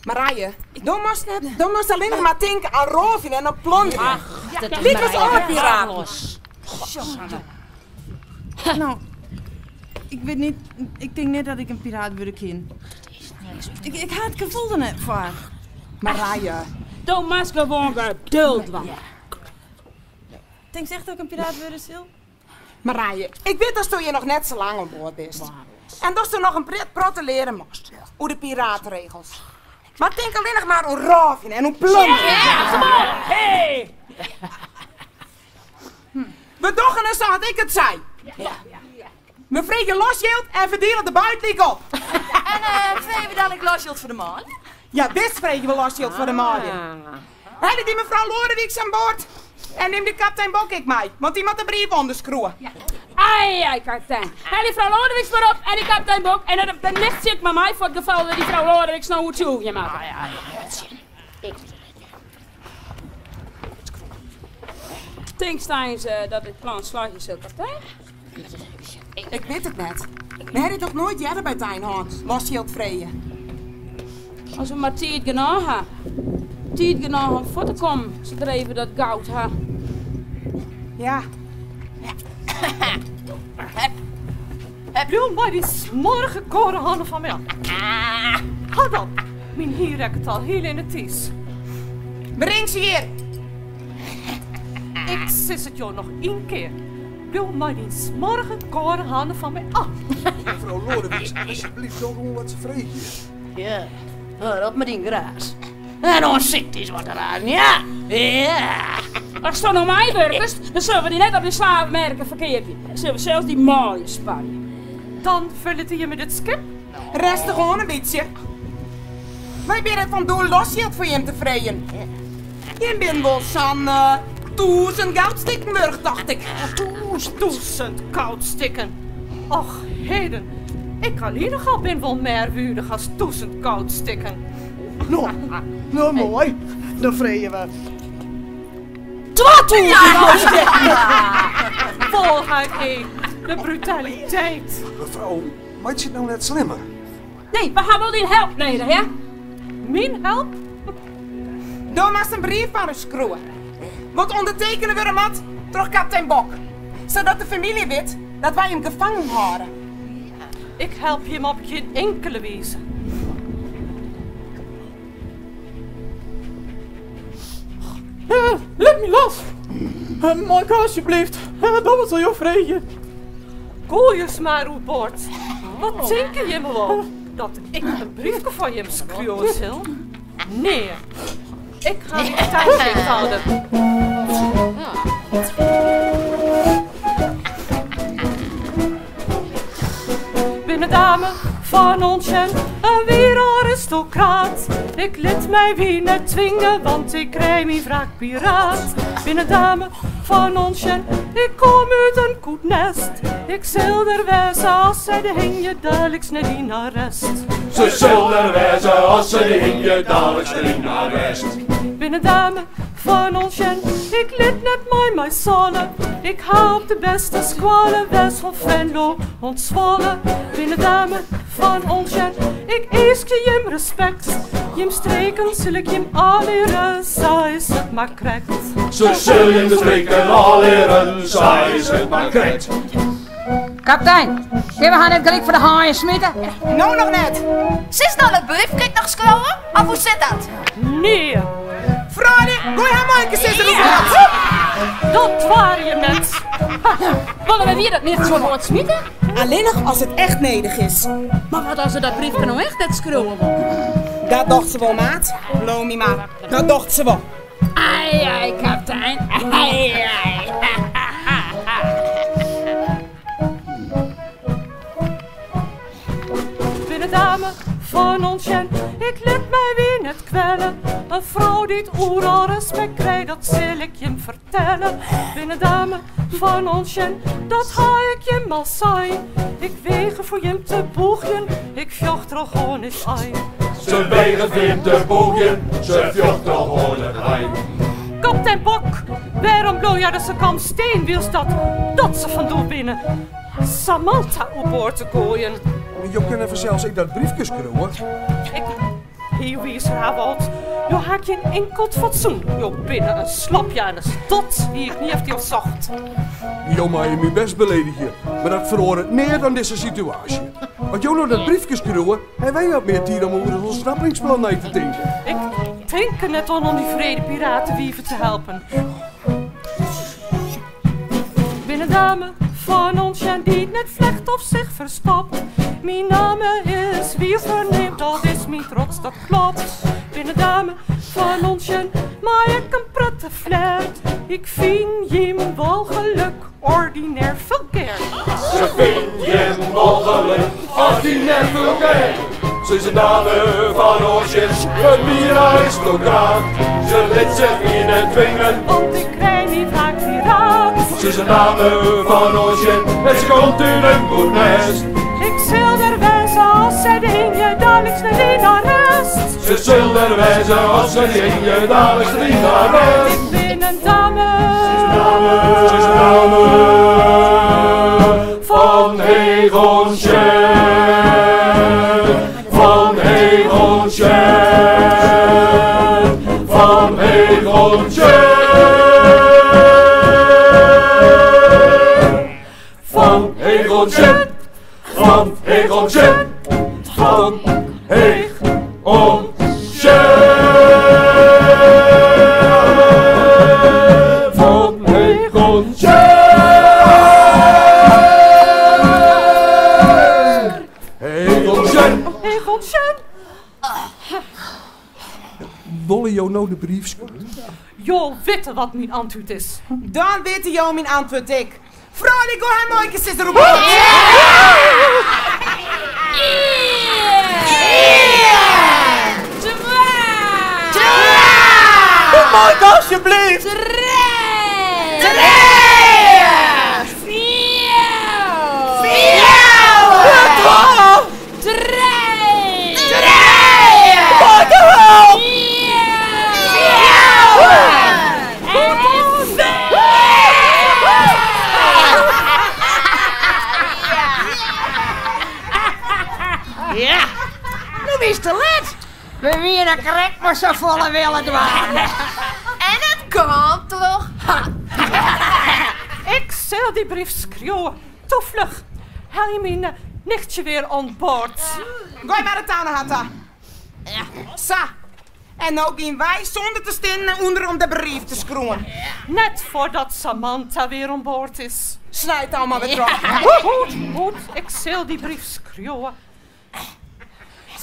S15: Marije, do moatst net, do moatst allinnich mar tinke oan rôvjen en oan plonderjen. Lykas alle piraten.
S16: No, ik wit net, ik tink net dat ik in piraat wurde kin. Ik, ik ha it gefoel der net foar.
S15: Marije.
S4: Do moatst gewoan geduld dwaan.
S16: Tinkst echt dat ik in piraat wurde sil?
S15: Marije, ik wit datsto hjir noch net sa lang oan board bist. En datsto noch in protte leare moatst oer de pirateregels. Mar tink allinnich mar oan rôvjen en oan plonderjen. We dogge it sa as ik it sei. We freegje losjild en ferdiele de buit lyk op.
S14: En freegje we dan ek losjild foar de manlju?
S15: Ja, wis freegje we losjild foar de manlju. Helje dy mefrou Loadewyks oan board en nim dy kaptein Bok ek mei, want dy moat de brief ûnderskriuwe.
S4: Ai, ai, kaptein. Helje frou Loadewyks mar op en dy kaptein Bok en dan nicht sit mar mei foar it gefal dat dy frou Loadewyks no oertsjûgje moatte. Tinkst eins dat dit plan slagje sil, kaptein?
S15: Ik wit it net. We ha dit noch noait earder by tein hân, losjild freegje.
S4: As we mar tiid genôch ha. Tiid genôch om fuort te kommen sadree't we dat goud ha.
S15: Ja.
S3: Bliuw mei dy smoarge kâlde hannen fan my ôf. Hâld op, myn hier rekket al hiel yn 'e tiis.
S15: Bring se hjir.
S3: Ik sis it jo noch ien kear. Bliuw mei dyn smoarge kâlde hannen fan my ôf.
S10: Mefrou Loadewyks, asjebleaft doch oan wat se freegje.
S17: Ja, hâld op mei dyn geraas. En oan syktes wat te razen, ja! Ja!
S4: Asto no meiwurkest, dan sille we dy net op de slavemerken ferkeapje. Dan sille we sels dy manlju sparje.
S3: Dan ferlitte jimme dit skip?
S15: Rêstich oan in bytsje. Wy binne fan doel losjild foar jim te freegjen. Jim binne wol sa'n tûzen goudstikken wurdich, tocht ik.
S3: Tûzen goudstikken? Och, heden, ik allinich al bin wol mearwurdich as 1000 goudstikken.
S17: No, no moai. Dan freegje we 2000 goudstikken.
S3: Wolheid, hé, de brutaliteit.
S10: Mefrou, meitsje it no net slimmer.
S4: Nee, we ha wol dyn help nedich, hè?
S3: Myn help?
S15: Do moatst in brief foar ús skriuwe, wat ûndertekene wurde moat troch kaptein Bok, sadat de famylje wit dat wy him gefangen hâlde.
S3: Ik help jim op gjin inkele wize.
S11: Lit my los! Mei ik alsjeblieft, dat sil jo freegje.
S3: Goai ús mar oerboard. Wat tinke jimme wol? Dat ik in briefke foar jim skriuwe sil? Nee, ik ha myn thuissteedhâlder. Bin in dame fan Ontsjen, in wier aristokraat. Ik lit my wier net twinge, want ik krij myn wraak piraat. Bin in dame fan Ontsjen, ik kom út in goed nest. Ik sil der wêze as sy dy hingje daliks nei dyn arrest.
S2: Se sil der wêze as se dy hingje daliks nei dyn arrest.
S3: Bin in dame fan Ontsjen, ik lit net mei my salle. Ik ha op de bêste skoalle west fan Venlo oant Zwolle. Bin in dame fan Ontsjen, ik easkje jim respekt. Jim streken sil ik jim ôfleare, sa is it mar krekt.
S2: Se sil jim de streken ôfleare, sa is it mar krekt.
S6: Kaptein, kinne we har net gelyk foar de haaien smite?
S15: No noch net.
S14: Silst no dat briefke ek noch skriuwe, of hoe sit dat?
S3: Nee.
S15: Froulju, goai har muoikesizzer oerboard.
S3: Dat doare jim net.
S4: Wolle we wier dat nichtsje oerboard smite?
S15: Allinnich as it echt nedich is.
S4: Mar wat as se dat briefke no echt net skriuwe wol?
S15: Dat docht se wol, maat. Leau my mar, dat docht se wol.
S4: Ai, ai, kaptein. Ai, ai.
S3: Bin in dame fan Ontsjen, ik lit my wier net kwelle. In frou dy't oeral respekt krijt, dat sil ik jim fertelle. Bin in dame fan Ontsjen, dat ha ik jim al sein. Ik weger foar jim te bûgjen, ik fjocht troch oan it ein.
S2: Se wegeret foar jim te bûgjen, se fjocht troch oan it ein.
S3: Kaptein Bok, wêrom bliuw hja der sa kalm stean wylst dat dat se fan doel binne Samantha oerboard te goaien?
S10: Jo kinne fansels ek dat briefke skriuwe.
S3: Ik Hiel wiis Rawald, jo ha gjin inkeld fatsoen. Jo binne in slopjanus. Dat hie ik nea efter jo socht.
S10: Jo meie my best beledigje, mar dat feroaret neat oan dizze situaasje. As jo no dat briefke skriuwe, hawwe wy wat mear tiid om oer it ûntsnappingsplan nei te tinken.
S3: Ik tink der net oan om dy wrede piratewiven te helpen. Bin in dame fan Ontsjen dy't net flecht of sich ferstopt. Myn namme is wier ferneamd, dat is myn trots, dat klopt. Bin in dame fan Ontsjen, mei ek in protte flirt. Ik fyn jim walchlik ordinêr fulgêr.
S2: Se fynt jim walchlik ordinêr fulgêr. Se is in dame fan Oansjen, in wier aristokraat. Se lit sich wier net twingen.
S3: Want ik krij myn wraak piraat.
S2: Se is in dame fan Oansjen en se komt út in goed nêst.
S3: Ik sil der wêze as sy dy hingje daliks nei dyn arrest.
S2: Se sil der wêze as sy dy hingje daliks nei dyn arrest.
S3: Ik bin in dame.
S2: Se is in dame fan Heech Oantsjen. Fan Heech Oantsjen. Fan Heech Oantsjen. Fan Heech Oantsjen. Fan Heech Oantsjen. Fan Heech Oantsjen. Fan Heech Oantsjen. Heech Oantsjen.
S3: Heech Oantsjen.
S10: Wolle jo no de brief skriuwe?
S3: Jo witte wat myn antwurd is.
S15: Dan witte jo myn antwurd ek. Froulju, goai har muoikesizzer oerboard.
S11: Mei ik alsjeblieft?
S4: Trije! Fjouwer!
S6: mei safolle wille dwaan.
S14: En it komt troch har.
S3: Ik sil dy brief skriuwe. Toe fluch, helje myn nichtsje wer oan board.
S15: Goai mar it tou nei har ta. Sa, en no gean wy sûnder te stinnen nei ûnderen om de brief te skriuwen.
S3: Net foardat Samantha wer oan board is.
S15: Snij it tou mar wer troch.
S3: Goed, goed, ik sil dy brief skriuwe.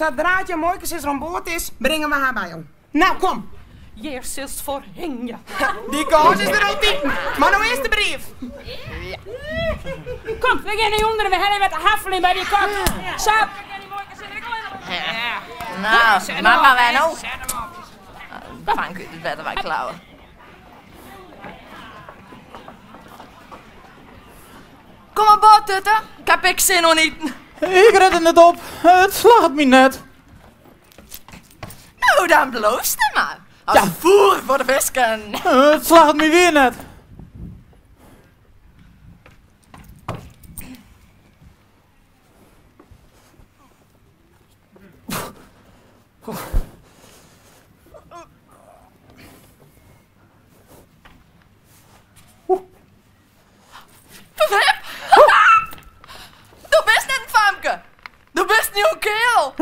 S15: Sadra't jo muoikesizzer oan board is, bringe we har by jo. No, kom.
S3: Hjir silst foar hingje.
S15: Dy kâns is der altiten. Mar no earst de brief.
S4: Kom, we gean nei ûnderen, we helje wat te haffeljen by dy kok. Sa.
S14: No, mar mar wer no. Fank út it wetter wei klauwe. Kom oan board, Tutte. Ik ha ek sin oan iten.
S5: Ik red it net op. It slagget my net.
S14: No, dan bliuwst der mar. As foer foar de fisken.
S5: It slagget my wer net.
S14: Verhip! Do bist net in famke. Do bist in jongkeardel.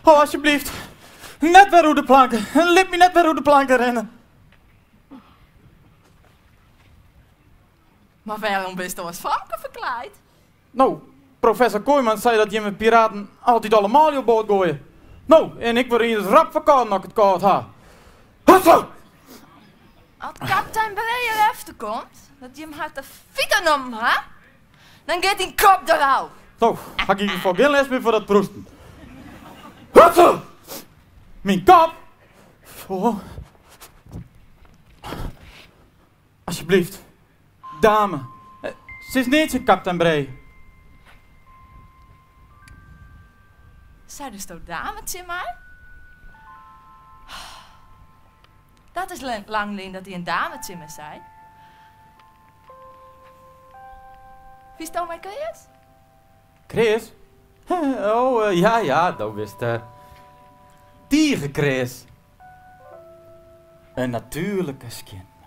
S5: Oh, alsjeblieft. Net wer oer de planken. Lit my net wer oer de planken rinne.
S14: Mar wêrom bisto as famke ferklaaid?
S5: No, professor Kooijman sei dat jimme piraten altyd alle manlju oer board goaie. No, en ik wurd ienris rap ferkâlden as ik it kâld ha. Hutsa!
S14: As kaptein Bree derefter komt dat jim har te fiter nommen ha, dan giet dyn kop derôf.
S5: No, ha ik yn ieder gefal gjin lêst mear fan dat proesten. Hutsa! Myn kop! Oh. Alsjeblieft, dame, sis neat tsjin kaptein Bree.
S14: Seidesto dame tsjin my? Dat is lang lyn dat ien dame tsjin my sei. Fynsto my kreas?
S5: Kreas? Oh, ja, ja, do bist tige kreas. In natuerlike skjintme.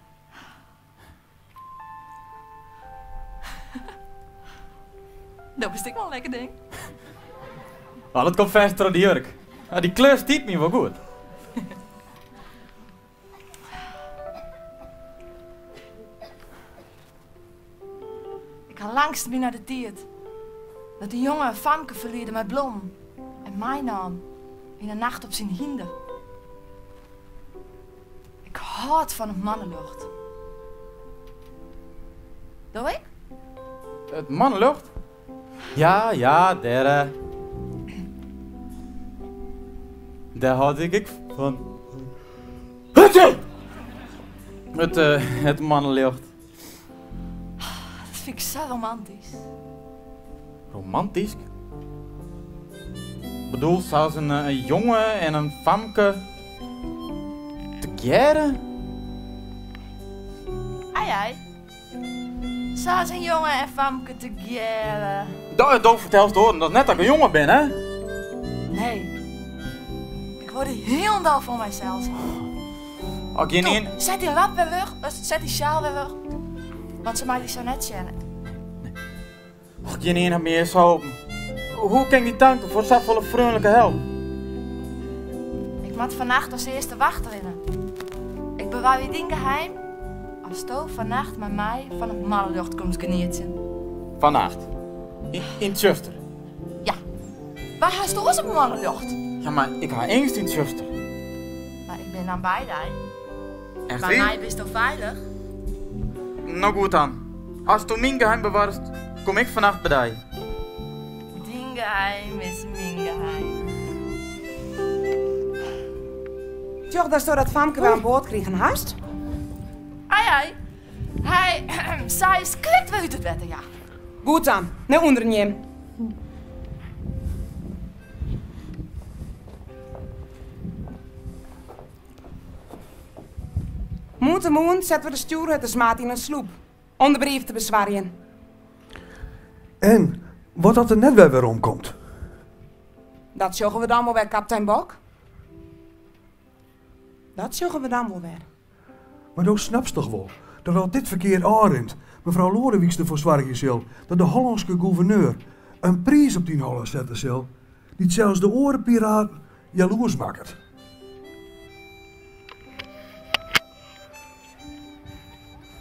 S14: Do bist ek wol in lekker ding.
S5: Wel, dat komt fêst troch de jurk. Dy kleur stiet my wol goed.
S14: Ik ha langstme nei de tiid dat in jonge in famke ferliede mei blommen en meinaam yn 'e nacht op syn hynder. Ik hâld fan it manneljocht. Do ek?
S5: It manneljocht? Ja, ja, dêr, eh, dêr hâld ik ek fan. It, eh, it manneljocht.
S14: Dat fyn ik sa romantysk.
S5: Romantysk? Bedoelst sa as in jonge en in famke tegearre?
S14: Ai ai. Sa as in jonge en famke tegearre.
S5: Do fertelst oaren dochs net dat ik in jonge bin, hè?
S14: Nee. Ik wol dy hielendal foar mysels hâlde.
S5: As gjin ien.
S14: Set dy lap wer weg, set dy sjaal wer weg, want se mei dy sa net sjen.
S5: Och, gjin ien hat my ea sa holpen. Hoe kin ik dy tanke foar safolle freonlike help?
S14: Ik moat fannacht as earste wacht rinne. Ik bewarje dyn geheim asto fannacht mei my fan it manneljocht komst genietsjen.
S5: Fannacht? Yn it tsjuster?
S14: Ja. Wêr hast oars it manneljocht?
S5: Ja, mar ik ha eangst yn it tsjuster.
S14: Mar ik bin dan by dy.
S5: Echt
S14: By
S5: wier?
S14: my bisto feilich.
S5: No goed dan. Asto myn geheim bewarrest, kom ik fannacht by dy.
S14: Dyn geheim is myn geheim.
S15: Tsjoch datsto dat famke wer oan board krigen hast.
S14: Ai ai, hy, sy is krekt wer út it wetter, ja.
S15: Goed dan, nei ûnderen jim. Moarntemoarn sette we de stjoerhuttersmaat yn in sloep om de brief te besoargjen.
S10: En wat as er net wer weromkomt?
S15: Dat sjogge we dan wol wer, kaptein Bok. Dat sjogge we dan wol wer.
S10: Mar do snapst toch wol dat as dit ferkeard ôfrint, mefrou Loadewyks derfoar soargje sil dat de Hollânske gûverneur in priis op dyn holle sette sil dy't sels de oare piraten jaloers makket.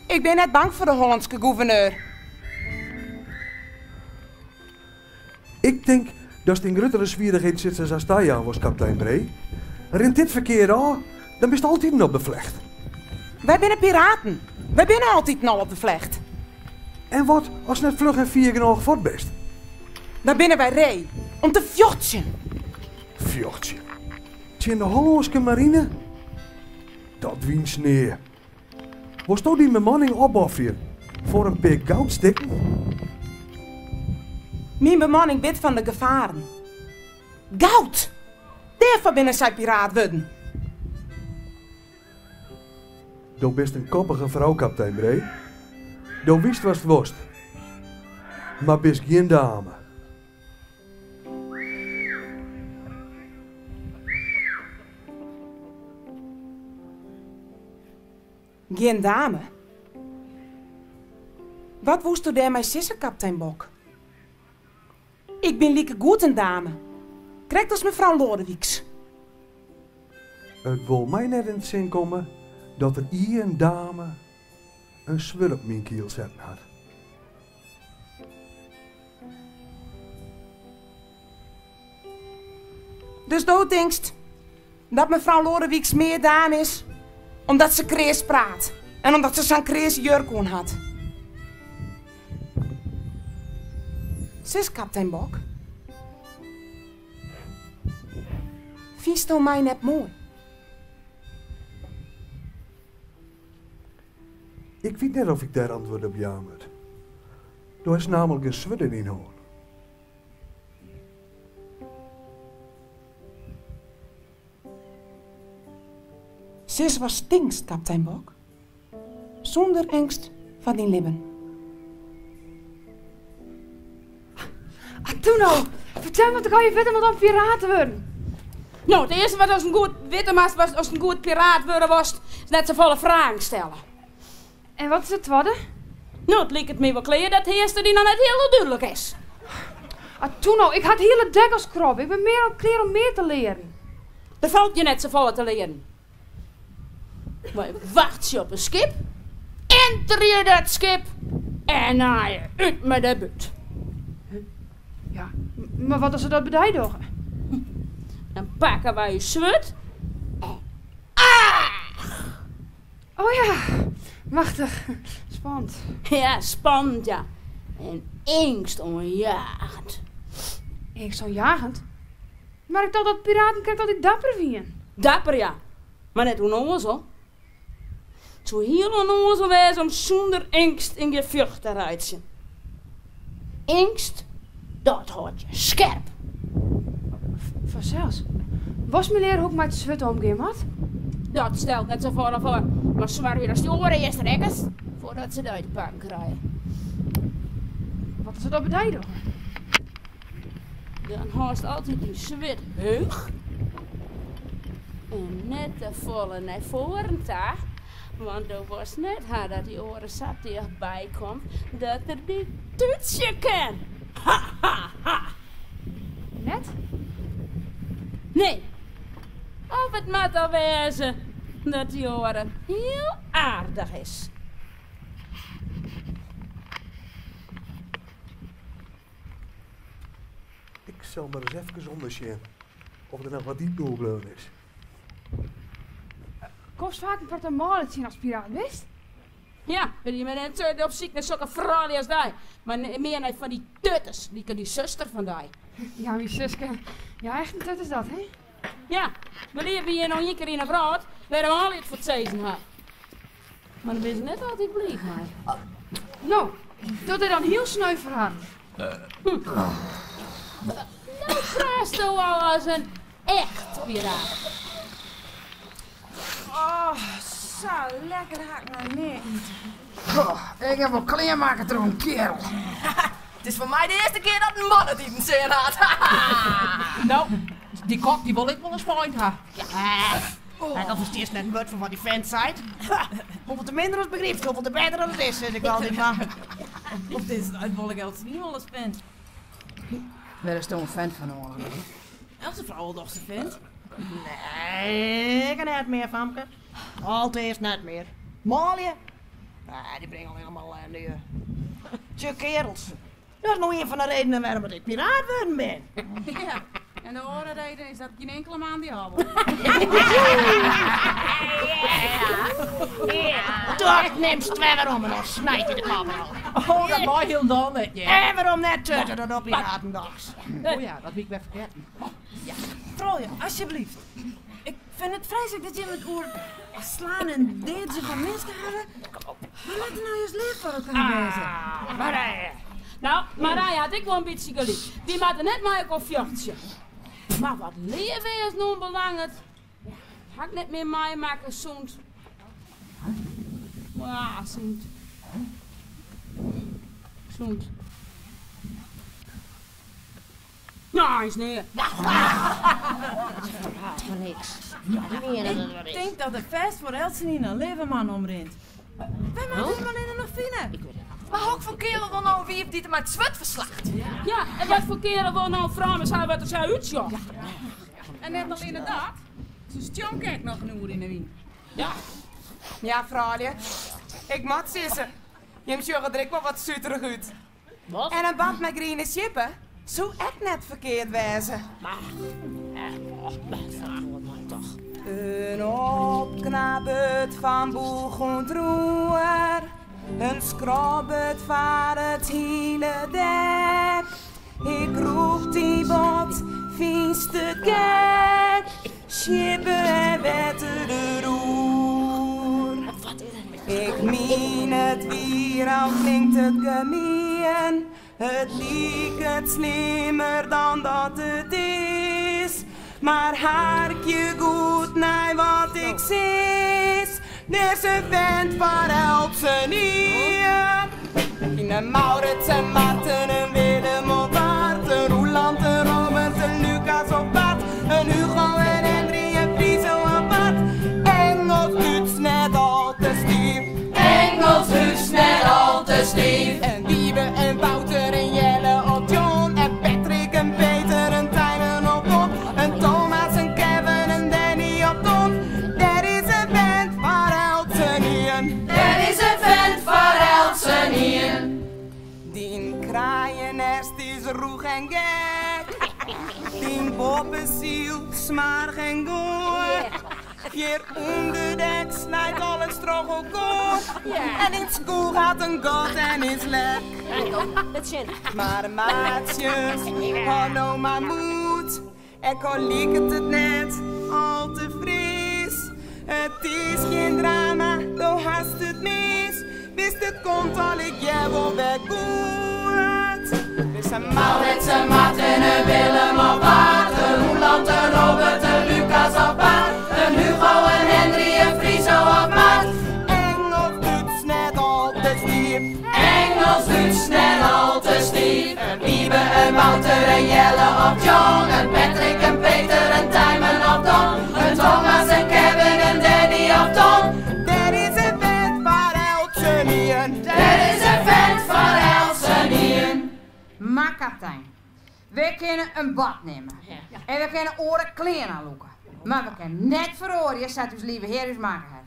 S15: Ik bin net bang foar de Hollânske gûverneur.
S10: Ik tink datst yn gruttere swierrichheden sitst as tajaan wolst, kaptein Bree. Rint dit ferkeard ôf, dan bist altiten op de flecht.
S15: Wy binne piraten. Wy binne altiten al op de flecht.
S10: En wat ast net fluch en fier genôch fuort bist?
S15: Dan binne wy ree om te fjochtsjen.
S10: Fjochtsjen? Tsjin de Hollânske marine? Dat wynst nea. Wolsto dyn bemanning opofferje foar in pear goudstikken?
S15: Myn bemanning wit fan de gefaren. Goud! Dêrfoar binne sy piraat wurden.
S10: Do bist in koppige frou, kaptein Bree. Do witst watst wolst, mar bist gjin dame.
S15: Gjin dame? Wat woesto dêrmei sizze, kaptein Bok? Ik bin likegoed in dame, krekt as mefrou Loadewyks.
S10: It wol my net yn 't sin komme dat der ea in dame in swurd op myn kiel setten hat.
S15: Dus do tinkst dat mefrou Loadewyks mear dame is omdat se kreas praat en omdat se sa'n kreas jurk oan hat? Sis, kaptein Bok, fynsto my net moai?
S10: Ik wit net oft ik dêr antwurd op jaan moat. Do hast namelijk in swurd yn dyn hân.
S15: Sis watst tinkst, kaptein Bok, sûnder eangst foar dyn libben.
S18: Ah, toe no, fertel wat ik allegear witte moat om piraat te wurden.
S4: No, it earste wat ast goed witte moatst, ast in goed piraat wurde wolst, is net safolle fragen stelle.
S18: En wat is it twadde?
S4: No, it liket my wol klear dat it earste dy noch net hielendal dúdlik is.
S18: Ah, toe no, ik ha it hiele dek al skrobbe. Ik bin mear as klear om mear te learen.
S4: Der falt je net safolle te learen. Wy wachtsje op in skip, enterje dat skip en naaie út mei de bút.
S18: Ja, mar wat as se dat by dy dogge?
S4: Dan pakke wy ús swurd en aach!
S18: Oh ja, machtich. Spannend.
S4: Ja, spannend ja. En eangstoanjagend.
S18: Eangstoanjagend? Mar ik tocht dat piraten krekt altyd dapper wienen.
S4: Dapper ja, mar net ûnnoazel. It soe hiel ûnnoazel wêze om sûnder eangst yn gefjocht te reitsjen. Eangst, dat hâldt je skerp.
S18: Fansels. Wolst my leare hoe't ik mei it swurd omgean moat?
S4: Dat stelt net safolle foar, mar soargje datst dy oare earst rekkest foardat se dy te pakken krije.
S18: Wat as se dat by dy dogge?
S4: Dan hâldst altyd dyn swurd heech en net te folle nei foaren ta, want do wolst net ha dat dy oare sa tichtby komt dat er dy tútsje kin. Ha, ha, ha!
S18: Net?
S4: Nee. Of it moat al wêze dat dy oare hiel aardich is.
S10: Ik sil mar ris efkes ûndersjen oft der noch wat iten oerbleaun is.
S18: Komst faak in protte manlju tsjin as piraat bist?
S4: Ja, wy binne net op syk nei sokke froulju as dy, mar mear nei fan dy tutters, lykas dy suster fan dy.
S18: Ja, myn suske. Ja, echt in tut is dat, hè?
S4: Ja, we libje hjir no ien kear yn 'e wrâld wêr't de manlju it foar it sizzen ha. Mar dêr binne se net altyd bliid mei.
S18: No, dat is dan hiel sneu foar harren.
S4: No praatsto al as in echt piraat.
S15: Oh, sa lekker ha ik noch nea iten.
S6: Ik ha wol klean makke troch in kearel.
S14: It is foar my de earste kear dat in man it iten sean hat.
S4: No,
S17: Dy kok dy wol ek wol in spuit ha. En dan ferstiest net in wurd fan wat dy fent seit. Hoefolle te minder ast begrypst, hoefolle te better dat it is, sis ik altyd mar.
S16: Op dit stuit wol ik eltsenien wol as fent.
S6: Wêr is in fent fan oan?
S16: Eltse frou wol dochs in fent?
S17: Nee, ik net mear, famke. Alteast net mear. Manlju? Nee, dy bringe allinnich mar ellinde. Tsjuk kearels. Dat is no ien fan de redenen wêrom ik piraat wurden bin.
S4: Ja, en de oare reden is dat gjin inkele man dy ha wol.
S17: Dat nimst wer werom en dan snijt dy de kop ôf.
S7: Oh, dat mei hielendal net, hear.
S17: En wêrom net, Tutte, dat dogge piraten dochs.
S7: Oh ja, dat wie ik wer fergetten.
S16: Froulju, alsjeblieft. Ik fyn it freeslik dat jimme it oer slaan en deadzjen fan minsken hawwe. Wy moatte no just leaf foar elkoar wêze.
S4: Marije. No, Marije hat ek wol in bytsje gelyk. Wy moatte net mei elkoar fjochtsje. Mar wat leaf wêzen oanbelanget, ha ik net mear meimakke sûnt. Sûnt. Sûnt. No, is nea.
S6: Fan niks.
S16: Ik tink dat der fêst foar eltsenien in leave man omrint. Wy moatte him allinne noch fine.
S14: Mar hokfoar kearel wol no in wiif dy't him mei it swurd ferslacht?
S4: Ja, en wat foar kearel wol no in frou mei sa wat der sa útsjocht?
S18: En net allinne dat, se stjonke ek noch in oer yn 'e wyn.
S4: Ja.
S12: Ja, froulju, ik moat sizze, jim sjogge der ek wol wat suterich út.
S4: Wat?
S12: En in band mei griene sjippe soe ek net ferkeard wêze. In opknapbeurt fan boech oant roer, in skrobbeurt foar it hiele dek. Ik rûk dyn bot, fynst it gek? Sjippe en wetter deroer. Ik mien it wier, al klinkt it gemien. It liket slimmer dan dat it is. Mar harkje goed nei wat ik sis. Der is in fent foar eltsenien. In Maurits en Marten, in Willem of Bart, in Roeland, in Robert, in Lucas of Bart, in Hugo en Henry, in Friso of Bart. Engels, Dúts net al te stiif.
S2: Engels, Dúts net al te stiif.
S12: En Wiebe en Wouter en Jelle of John en Patrick en Peter en Tijmen of Bob, en Thomas en Kevin en Danny of Don. Der is in fent foar eltsenien.
S2: Der is in fent foar eltsenien.
S12: Dyn kraaienêst is rûch en gek. Dyn boppesyl smoarch en goar. Hjir ûnder dek snijt alles troch elkoar. En dyn skoech hat in gat en is lek. Mar maatsjes, hâld no mar moed. Ek al liket it net al te fris. It is gjin drama, do hast it mis. Witst, it komt allegear wol wer goed. Dus in
S2: Maurits, in Marten, in Willem of Bart, in Roeland, in Robert, in Lucas of Bart, in Hugo, in Henry, in Friso of Mart.
S12: Engels, Dúts net al te stiif.
S2: Engels, Dúts net al te stiif. In Wiebe, in Wouter, in Jelle of John, in Patrick, in Peter, in Tijmen of Don, in Thomas, in Kevin, in Danny of Tom.
S12: Der is in fent foar eltsenien.
S2: Der is in fent foar eltsenien.
S6: Mar kaptein, wy kinne in bad nimme en wy kinne oare klean oanlûke, mar wy kinne net feroarje sa't ús leave Hear ús makke hat.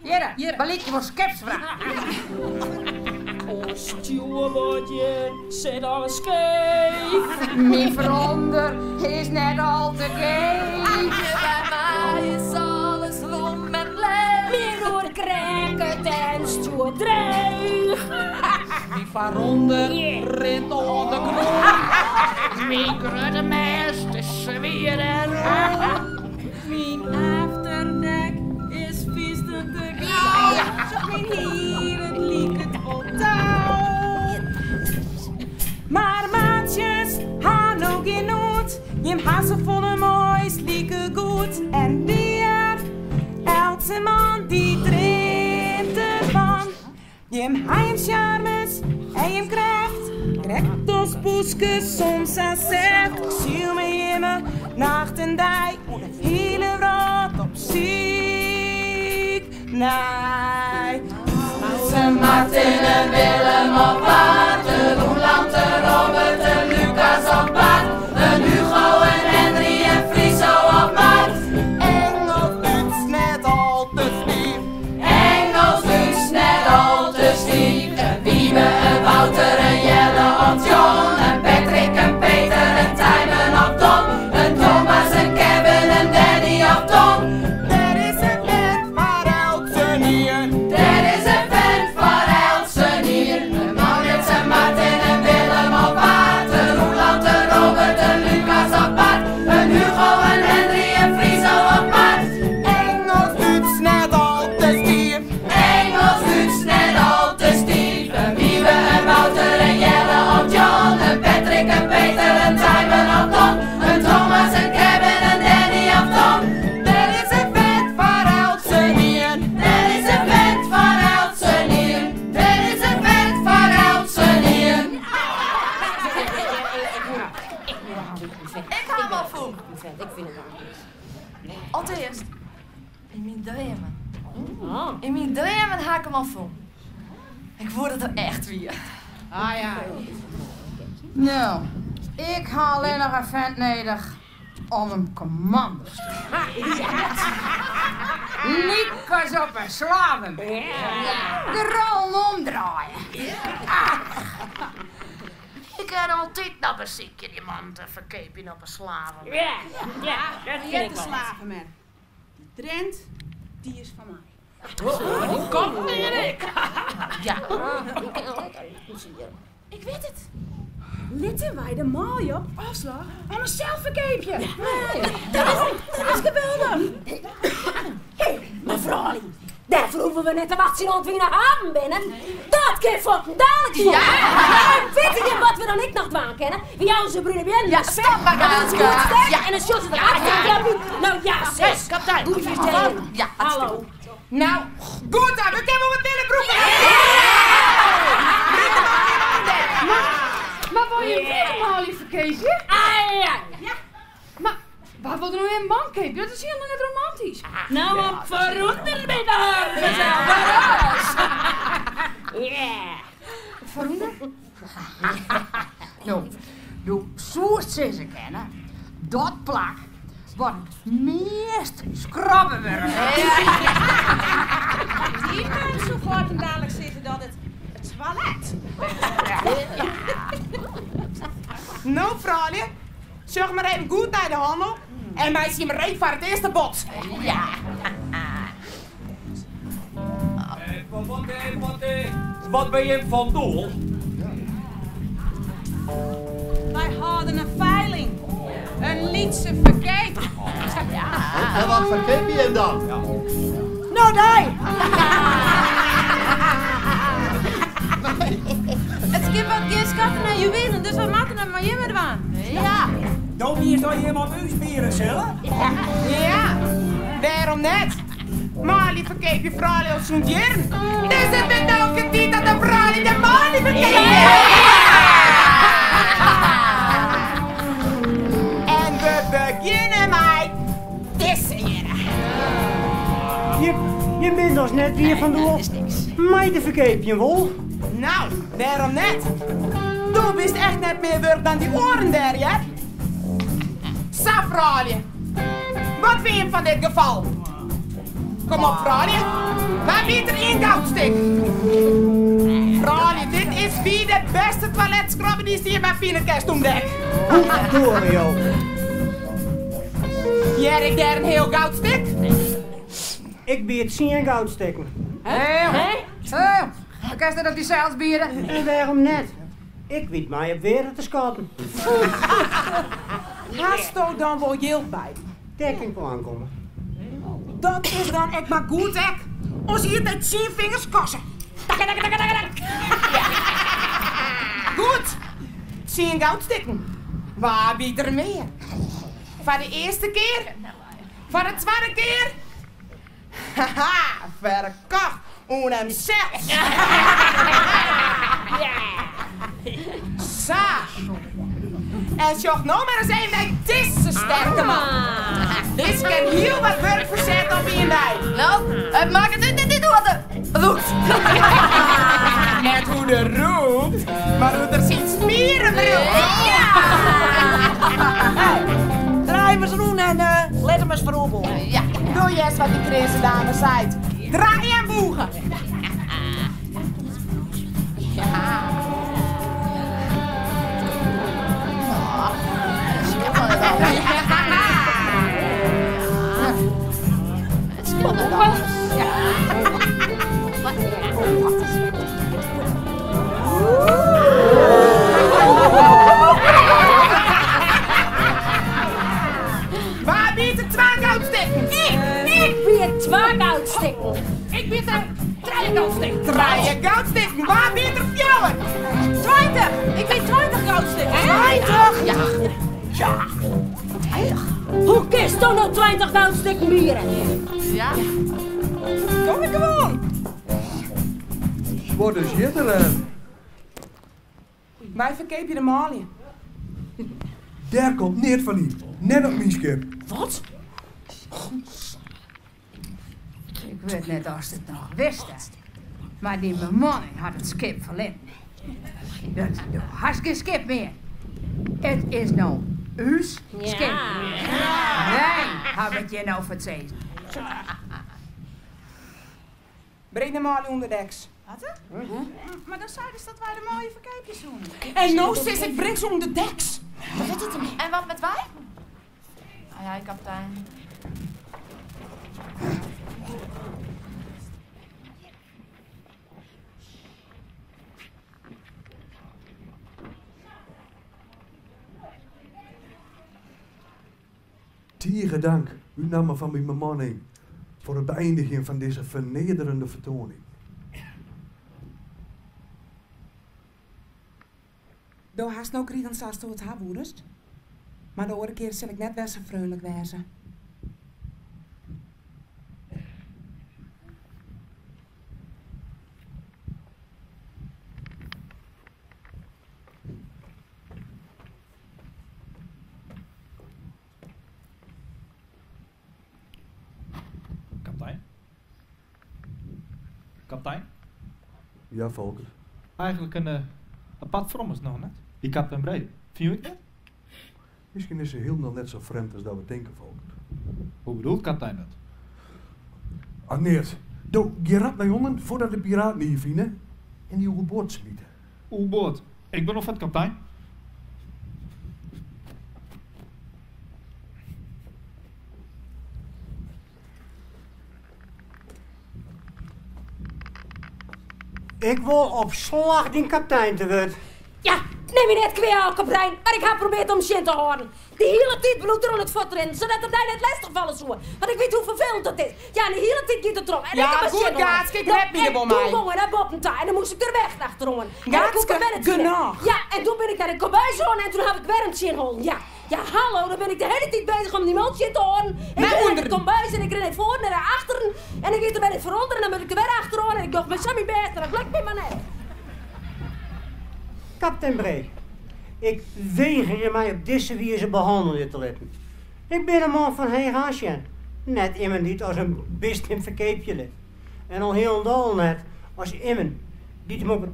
S6: Hjirre, wy lykje wol skipswrak.
S4: Oan stjoerboard hjir sit alles skeef.
S6: Myn foarûnder is net al te geef.
S14: By my is alles lom en leech.
S13: Myn roer kreaket en stjoert dreech.
S7: Myn foarûnder rint oan de grûn.
S17: Myn grutte mêst is swier en rûn.
S16: Myn afterdek is fierstente grou. Myn hier, it liket wol tou.
S15: Mar maatsjes, ha no gjin noed. Jim ha safolle moais likegoed. En wier, eltse man dy dreamt derfan. Jim ha jim sjarmes en jim krêft. ek. Dochs poeske soms sa seft. Ik syl mei jimme nacht en dei oer de hiele wrâld op syk nei.
S2: Ze Martin en Willem op paard, de Roeland, de Robert, de Lucas op Bart, een Hugo en Henry en Friso op Mart.
S12: Engels, Duits, net al te stief.
S2: Engels, Duits, net al te stief. Een Wiebe, een Wouter, een Jelle of John, een Patrick, een Peter, een Tijmen of Tom, een Thomas, een Kevin, een Danny of Tom.
S12: Der is in vent foar eltsenien.
S2: Der is in vent foar eltsenien. Een Maurits, een Martin, een Willem of Bart, een Roeland, een Robert, een Lucas of Bart, een Hugo, een Henry, een Friso of Mart.
S12: Engels, Duits, net al te stief.
S2: Engels, Duits, net al te stief. Een Wiebe, een Wouter, een Jelle of John, een Patrick, een Peter, een Tijmen of Tom, een Thomas, een Kevin, een Danny of Tom.
S12: Der is in vent foar eltsenien.
S2: Der is in vent foar eltsenien. Der is in vent foar eltsenien.
S14: Ik ha him al fûn. Alteast, yn myn dreamen. Yn myn dreamen ha ik him al fûn. Ik woe dat er echt wie.
S6: Ah ja. Nou, ik ha allinnich in fint nedich om him kommando's te jaan. Lykas op in slavenmerk. De rollen omdraaie.
S17: Ik kin altyd noch besykje dy man te ferkeapjen op 'e slavenmerk.
S4: Ja, dat
S15: Hjir de slavenmerk. Dy Drent, dy is fan my.
S17: Die komt near ik.
S15: Ja. Ik wit it. Litte wy de manlju op ôfslach oan ússels ferkeapje.
S13: Dat is geweldich. Hé, mar froulju, dêrfoar hoege we net te wachtsjen oant we yn de haven binne. Dat kin fuortendaliks wol.
S2: Ja.
S13: En witte jim wat we dan ek noch dwaan kinne? We jouwe se brune beannen
S2: Ja,
S13: in de
S2: stop maar,
S13: Dan wurde se
S2: Gaatske.
S13: goed sterk
S2: Ja.
S13: en dan sjogge se der
S2: Ja,
S13: hartstikke
S2: ja.
S13: knap út. Nou ja, sis.
S17: Kaptein.
S13: Goed idee.
S2: Ja,
S13: Hallo.
S15: Nou, goed dan, we kinne wol wat wille brûke.
S18: Maar wol je wer manlju ferkeapje?
S13: Ah, ja.
S18: Ja. Mar wa wol der no in man keapje? Dat is hielendal net romantysk.
S4: Nou, op foarûnder met har gezellig.
S13: Ja.
S18: Foarûnder?
S6: No, do soest sizze kinne, dat plak wat it meast skrobbe wurde moat.
S15: Dy man soe fuortendaliks sizze dat it it toilet. No, froulju, sjoch mar even goed nei de hannel en meitsje jim ree foar it earste bod.
S2: Ja.
S1: Wat binne jim fan doel?
S15: Wy hâlde in feiling. In lytse ferkeap.
S8: En wat ferkeapje jim dan?
S17: No, dy!
S16: It skip hat gjin skatten en juwielen, dus wy moatte it mei jimme dwaan.
S17: Ja.
S9: Do mienst dat jim op ús biede sille?
S15: Ja, wêrom net? Manlju ferkeapje froulju al sûnt jierren. Dus it wurdt no ek tiid dat de froulju de manlju ferkeapje. En we begjinne mei dizze hjirre.
S9: Jim binne dochs net wier fan doel my te ferkeapjen, wol?
S15: Nou, wêrom net? Do bist echt net mear wurdich dan dy oaren dêr, hear. Sa, froulju. Wat fine jim fan dit gefal? Kom op, froulju. Wa biedt der ien goudstik? Froulju, dit is wier de bêste toiletskrobber dy'tst hjir mar fine kinst oan dek.
S9: Hoe doare jo?
S15: Hear ik dêr in hiel goudstik?
S9: Ik bied tsien goudstikken.
S6: Hé, hé, kinst net op dysels biede?
S9: En wêrom net? Ik wit my op wearde te skatten.
S15: Hasto dan wol jild by?
S9: Dêr kin ik wol oankomme.
S15: Dat is dan ek mar goed ek. Oars hie it nei tsien fingers koste. Takke, takke, takke, takke, tak. Goed. Tsien goudstikken. Wa biedt der mear? Foar de earste kear? Foar de twadde kear? Haha, ferkocht oan himsels. Sa. En sjoch no mar ris even nei dizze sterke man. Dizze kin hiel wat wurk fersette op ien dei.
S14: No, it makket út net út hoe't er rûkt.
S15: Net hoe't er rûkt, mar hoe't er syn spieren brûkt.
S17: Draai him ris rûn en lit him ris foaroerboarje.
S15: Ja, do hearst wat dy kreaze dame seit. Draai en bûge. Wa biedt de twa goudstikken?
S13: Ik bied twa goudstikken.
S7: Ik bied de trije goudstikken.
S15: Trije goudstikken. Wa biedt der fjouwer?
S16: 20! Ik bied 20 goudstikken.
S15: 20?
S13: Ja. Ja. 20? Hoe kinst do no 20 goudstikken bieden?
S15: Ja. Kom ik gewoan.
S10: Wat is hjir der?
S15: Wy ferkeapje de manlju.
S10: Dêr komt neat fan yn. Net op myn skip.
S13: Wat?
S6: Ik wit net oftst it noch witst, mar dyn bemanning hat it skip ferlitten. Do hast gjin skip mear. It is no ús skip. Wy hawwe it hjir no foar it sizzen.
S15: Bring de manlju ûnderdeks.
S16: Wat? Mar do seidest dat wy de manlju ferkeapje soenen.
S15: En no sis ik bring se ûnderdeks.
S14: En wat met wy? Ai ai, kaptein.
S10: Tige dank, út namme fan myn bemanning, foar it beëindigjen fan dizze fernederende fertoaning.
S15: Do hast no krigen sa'tsto it ha woedest, mar de oare kear sil ik net wer sa freonlik wêze.
S11: Kaptein? Kaptein?
S10: Ja, Folkert.
S11: Eigenlik in apart frommes noch net, dy kaptein Bree. Fine jo ek net?
S10: Miskien is se hielendal net sa frjemd as dat we tinke, Folkert.
S11: Hoe bedoelt kaptein dat?
S10: Ach, neat. Do, gean rap nei ûnderen foardat de piraten dy fine en dy oerboard smite.
S11: Oerboard? Ik bin al fuort, kaptein.
S9: Ik wol op slach dyn kaptein te wurd.
S13: Ja, nim my net kwea-ôf, kaptein, mar ik ha probearre om tsjin te hâlden. De hiele tiid bliuwt er oan it fuortrinnen, sadat er dy net lestich falle soe. Want ik wit hoe ferfelend dat is. Ja, en de hiele tiid giet er troch. En
S15: Ja,
S13: ik ha mar
S15: goed,
S13: tsjin hâlden.
S15: Gaatske, ik red my der wol
S13: En toen
S15: mei.
S13: gong er nei boppen ta en dan moast ik der wer achteroan. En dan koe ik
S15: Gaatske,
S13: er wer net tsjin.
S15: genôch.
S13: Ja, en doe bin ik nei de kombuis gien en toen haw ik wer him tsjinholden. Ja, ja, hallo, dan bin ik de hiele tiid bezich om dy man tsjin te hâlden. Ik
S15: Nei
S13: rin nei de
S15: ûnderen.
S13: kombuis en ik rin nei foaren en nei achteren. En dan giet er wer net foarûnder en dan moat ik der wer achteroan en ik doch mar sa myn bêst en dat lukt my mar net.
S9: Kaptein Bree, ik wegerje my op dizze wize behannelje te litten. Ik bin in man fan heech oansjen, net immen dy't as in bist him ferkeapje lit. En al hielendal net as immen dy't him op it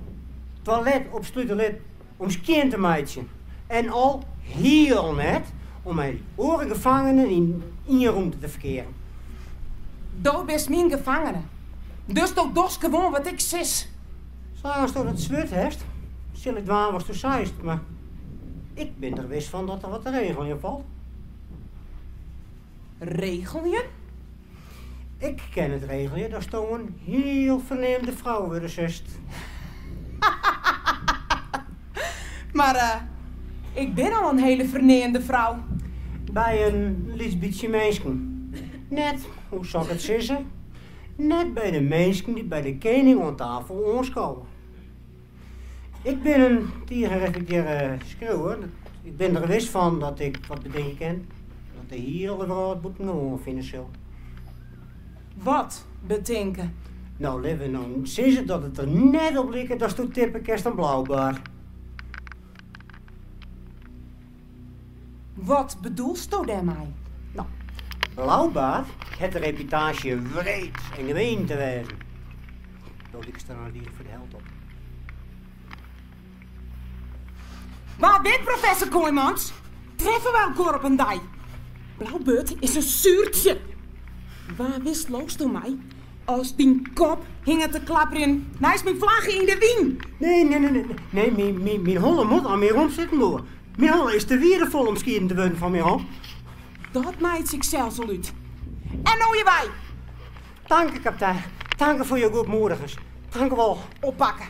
S9: toilet opslute lit om skjin te meitsjen. En al hiel net om mei oare gefangenen yn ien rûmte te ferkearen.
S15: Do bist myn gefangene, dus do dochst gewoan wat ik sis.
S9: Sa asto dat swurd hast, sil ik dwaan watsto seist, mar ik bin der wis fan dat der wat te regeljen falt.
S15: Regeljen?
S9: Ik kin it regelje datsto in hiel ferneamde frou wurde silst.
S15: Mar ik bin al in hiele ferneamde frou.
S9: By in lyts bytsje minsken. Net, hoe sil ik it sizze, net by de minsken dy't by de kening oan tafel oanskowe. Ik bin in tige respektearre skriuwer. Ik bin der wis fan dat ik wat betinke kin dat de hiele wrâld bûtengewoan fine sil.
S15: Wat betinke?
S9: No, lit we no sizze dat it der net op liket datsto tippe kinst in Blauwbaard.
S15: Wat bedoelsto dêrmei?
S9: Blaubaard hat de reputaasje wreed en gemeen te wêzen. Do likest der natuerlik foar de helte op.
S15: Wa wit, professor Kooijmans, treffe we elkoar op in dei. Blauwbeurt is in suurtsje. Wa wist loofsto my as dyn kop hinget te klapperjen neist myn flagge yn de wyn.
S9: Nee, nee, nee, nee, nee, myn, myn holle moat oan myn romp sitten bliuwe. Myn holle is te weardefol om skieden te wurden fan myn romp.
S15: Dat meitsje ik sels al út. En no hjirwei!
S9: Tanke, kaptein. Tanke foar jo goedmoedigens. Tanke wol.
S15: Oppakke.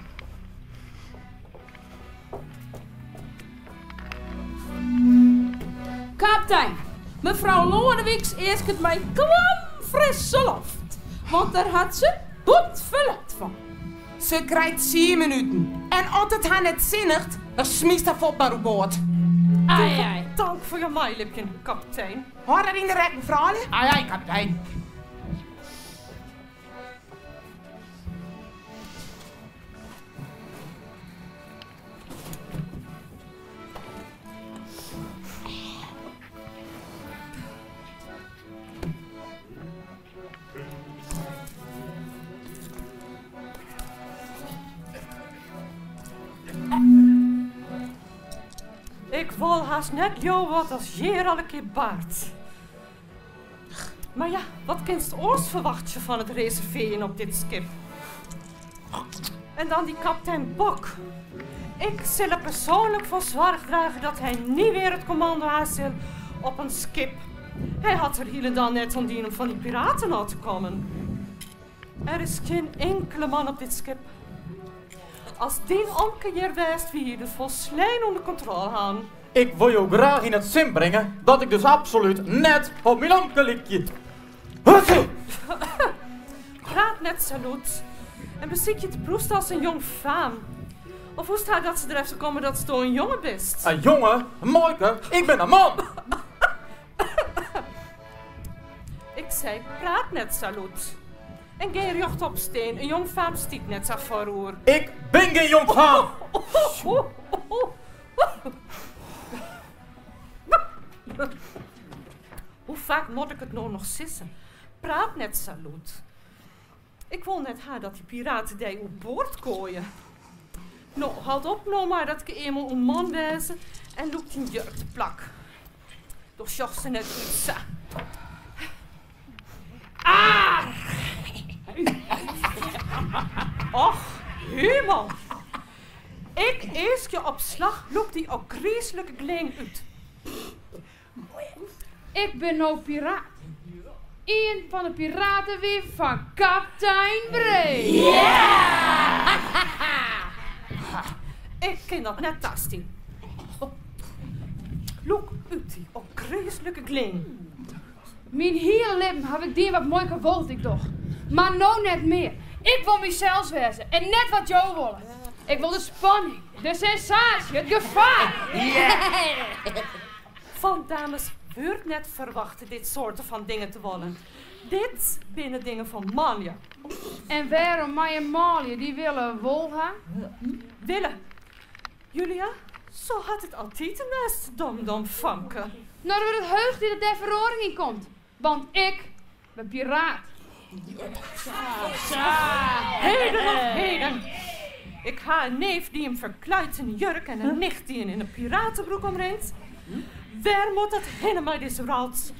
S4: Kaptein, mefrou Loadewyks easket my klam frisse loft, want dêr hat se bot ferlet fan.
S15: Se krijt tsien minuten en as it har net sinniget, dan smytst har fuort mar oerboard.
S4: Ai, ai.
S3: Tank foar jo meilibjen, kaptein.
S15: Hâld dat yn de rekken, froulju.
S7: Ai, ai, kaptein.
S3: Ik wol hast net leauwe wat as hjir al in kear bart. Mar ja, wat kinst oars ferwachtsje fan it reservearjen op dit skip? En dan dy kaptein Bok. Ik sil der persoanlik foar soarch drage dat hy nie wer it kommando ha sil op in skip. Hy hat der hielendal net oan dien om fan dy piraten ôf te kommen. Der is gjin inkele man op dit skip. As dyn omke hjir west wie, hie er it folslein ûnder kontrôle hân.
S5: Ik wol jo graach yn it sin bringe dat ik dus absolút net op myn omke lykje. Hutsje!
S3: Praat net sa lûd en besykje te proesten as in jong faam. Of woest ha dat se der efter komme datsto in jonge bist?
S5: In jonge? Muoike, ik bin in man!
S3: Ik sei, praat net sa lûd. En gean rjochtop stean, in jong faam stiet net sa foaroer.
S5: Ik bin gjin jong faam!
S3: Hoe faak moat ik it no noch sizze? Praat net sa lûd. Ik wol net ha dat dy piraten dy oerboard goaie. No, hâld op no mei dat geëamel oer man wêze en lûk dyn jurk te plak. Do sjochst der net út sa. Ah! Och, himel! Ik easkje op slach, lûk dy ôfgryslike klean út.
S18: Ik bin no piraat. Ien fan de piratewiven fan kaptein Bree.
S3: Ik kin dat net tastean. Lûk út dy ôfgryslike klean.
S18: Myn hiele libben haw ik dien wat muoike wol dat ik doch. Mar no net mear. Ik wol mysels wêze en net wat jo wolle. Ik wol de spanning, de sensaasje, it gefaar.
S3: Fan dames wurdt net ferwachte dit soarte fan dingen te wollen. Dit binne dingen fan manlju.
S18: En wêrom meie manlju dy wille wol ha?
S3: Wille, Julia, sa hat it altiten west, dom dom famke.
S18: No dan wurdt it heech tiid dat dêr feroaring yn komt, want ik bin piraat.
S3: Heden och heden. Ik ha in neef dy't him ferklaait yn in jurk en in nicht dy't yn in piratebroek omrint. Wêr moat dat hinne mei dizze wrâld?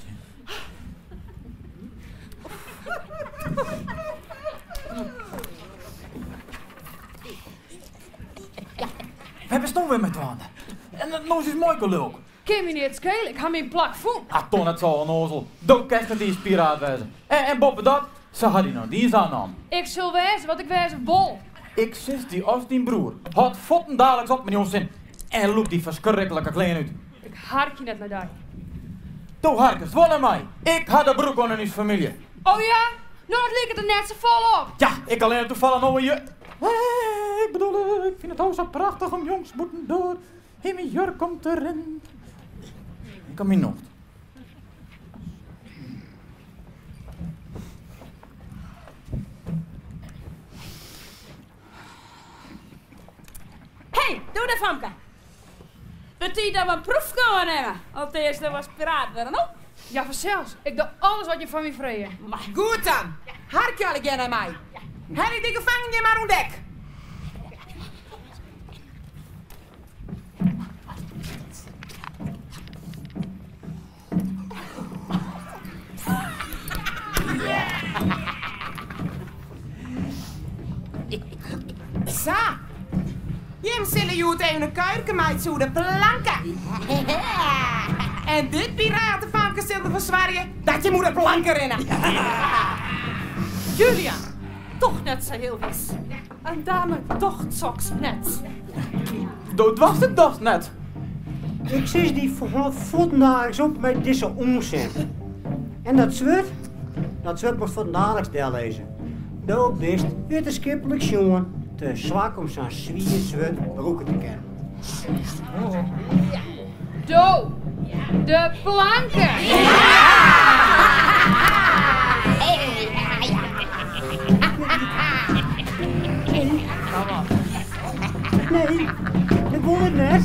S5: Wêr bist no wer mei dwaande? En no is ús muoike lulk.
S18: Kin my neat skele, ik ha myn plak fûn.
S5: Ah, toch net sa onnoazel. Do kinst net iens piraat wêze. En boppedat, se ha dy noch net iens oannommen.
S18: Ik sil wêze wat ik wêze wol.
S5: Ik sis dy as dyn broer. Hâld fuortendaliks op mei dy ûnsin en lûk dy ferskriklike klean út.
S18: Ik harkje net nei dy.
S5: Do harkest wol nei my. Ik ha de broek oan yn ús famylje.
S18: O ja? No dat liket der net safolle op.
S5: Ja, ik allinne tafallich no in je. Ik bedoel, ik fyn it o sa prachtich om jûns bûtendoar yn myn jurk om te rinnen. Ik ha myn nocht.
S4: Hey, doe dêr famke. Betiid dat we in proefke oannimme. Alteast, dat was piraat wurde, no?
S18: Ja, fansels. Ik doch alles wat je fan my freegje.
S15: Goed dan. Harkje allegear nei my. Helje dy gefangenen hjir mar oan dek. Sa. Jim sille hjoed even in kuierke meitsje oer de planken. En dit piratenfamke sil derfoar soargje dat jim oer de planken rinne.
S3: Julia, doch net sa hiel wis. In dame docht soks net.
S11: Do doarst it dochs net?
S9: Ik sis dy hâld fuortendaliks op mei dizze ûnsin. En dat swurd? Dat swurd moatst fuortendaliks dellizze. Do bist wittenskiplik sjoen te swak om sa'n swier swurd brûke te kinnen.
S18: Do, de planken!
S9: Nee, ik wol it net.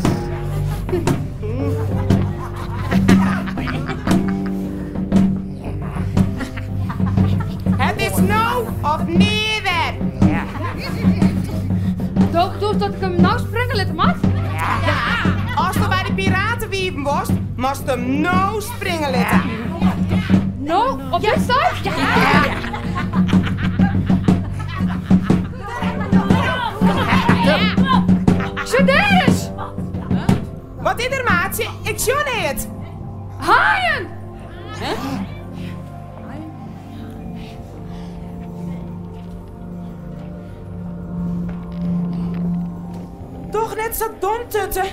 S15: Het is no of nea wer.
S18: Do bedoelst dat ik him no springe litte moat?
S15: Asto by de piratenwiven wolst, moatst him no springe litte.
S18: No, op dit stuit? Sjoch dêr ris!
S15: Wat is der, maatsje? Ik sjoch neat.
S18: Haaien!
S15: Doch net sa dom, Tutte.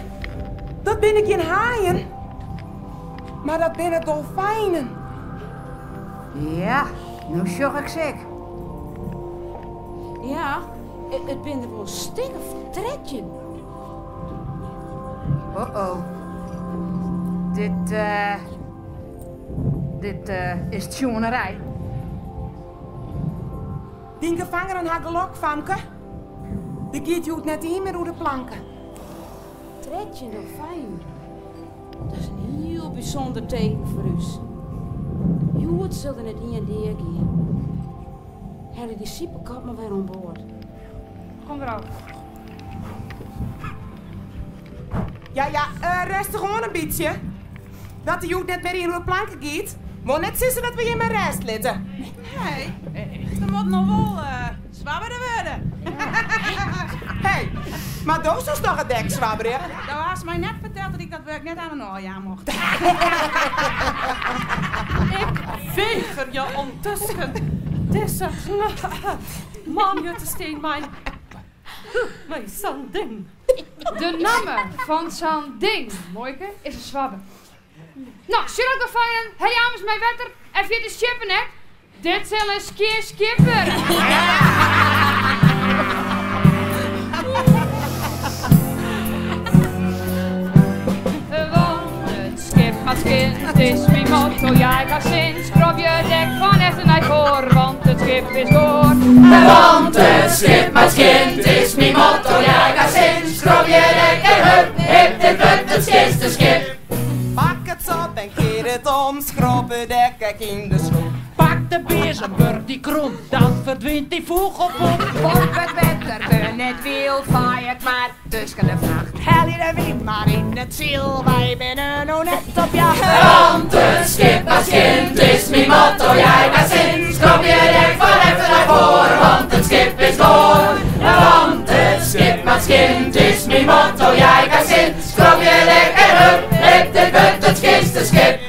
S15: Dat binne gjin haaien, mar dat binne dolfijnen.
S6: Ja, no sjoch ik se ek.
S4: Ja, it binne der wol in stik of 13.
S6: Oh-oh. Dit, eh, dit eh, is tsjoenerij.
S15: Dyn gefangenen ha gelok, famke. Der giet hjoed net ien mear oer de planken.
S4: 13 dolfijnen. Dat is in hiel bysûnder teken foar ús. Hjoed sil der net ien dea gean. Helje dy sipelkop mar wer oan board.
S18: Kom derôf.
S15: Ja, ja, rêstich oan in bytsje. Dat der hjoed net mear ien oer de planken giet, wol net sizze dat we jim mei rêst litte.
S16: Nee, der moat noch wol swabbere wurde.
S15: Hé, mar do soest doch it dek swabberje?
S16: Do hast my net ferteld dat ik dat wurk net oan in oar jaan mocht.
S3: Ik wegerje om tusken dizze manlju te stean mei sa'n ding.
S18: De namme fan sa'n ding, muoike, is in swabber. No, sjoch dat gefangenen, helje amers mei wetter en ferjit de sjippe net. Dit sil in skjin skip wurde. Want it skip moat skjin, it is myn motto, ja ik ha sin. Skrob je dek fan efter nei foar, want it skip is goar.
S2: Want it skip moat skjin, it is myn motto, ja ik ha sin. Skrob je dek en hup, hip, dit wurdt it skjinste skip.
S15: Pak it sop en kear it om, skrob it dek ek yn de sloep.
S7: Pak de bezem, wurk dy krom, dan ferdwynt dy fûgelpoep.
S6: Pomp it wetter, wurd net wyld, faai it mar tusken de fracht.
S17: Helje de wyn mar yn it syl, wy binne no net op jacht.
S2: Want it skip moat skjin, 't is myn motto, ja ik ha sin. Skrob je dek fan efter nei foar, want it skip is goar. Want it skip moat skjin, 't is myn motto, ja ik ha sin. Skrob je dek en hup, hip, dit wurdt it skjinste skip.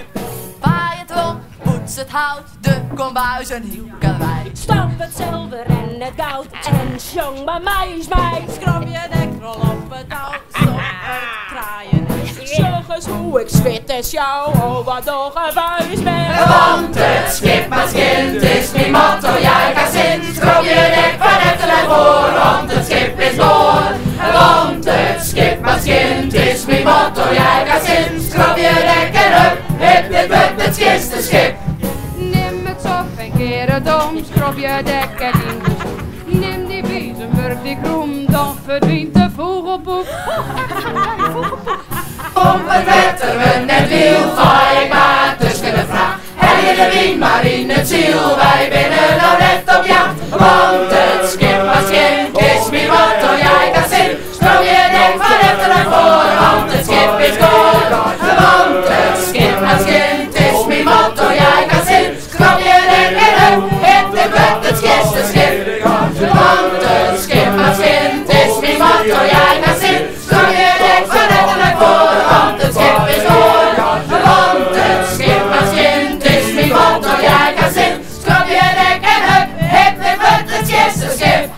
S14: Waai it om, poets it hout, de kombuizen hiel karwei.
S13: Stamp it silver en it goud en sjong mei my ús mei.
S16: Skrob je dek, rol op it tou, stop it kraaien.
S4: Sjoch ris hoe ik swit en sjou, oh wat dogge wy ús bêst.
S2: Want it skip moat skjin, 't is myn motto, ja ik ha sin. Skrob je dek fan efter nei foar, want it skip is goar. Want it skip moat skjin, 't is myn motto, ja ik ha sin. Skrob je dek en hup, hip, dit wurdt it skjinste skip.
S18: Nim it sop en kear it om, skrob je dek ek yn de sloep. Nim dy bezem, wurk dy krûm, dan ferdwynt de fûgelpoep.
S2: it syl, wy binne no net op jacht. Want it skip hat skjin, 't is myn motto, jij kan sin. Skrob je dek fan efter nei foar, want it skip is goar. Want it skip hat skjin, 't is myn motto, jij kan sin. Skrob je dek en hup, hip hip hup, it skjinste skip. Want it skip hat skjin, 't is myn motto, jij kan sin. Skrob je dek fan efter nei foar, want it skip is goar. Want it skip hat skjin, 't is myn motto, jij kan sin. Skrob je dek en hup, hip hip hup, it skjinste skip.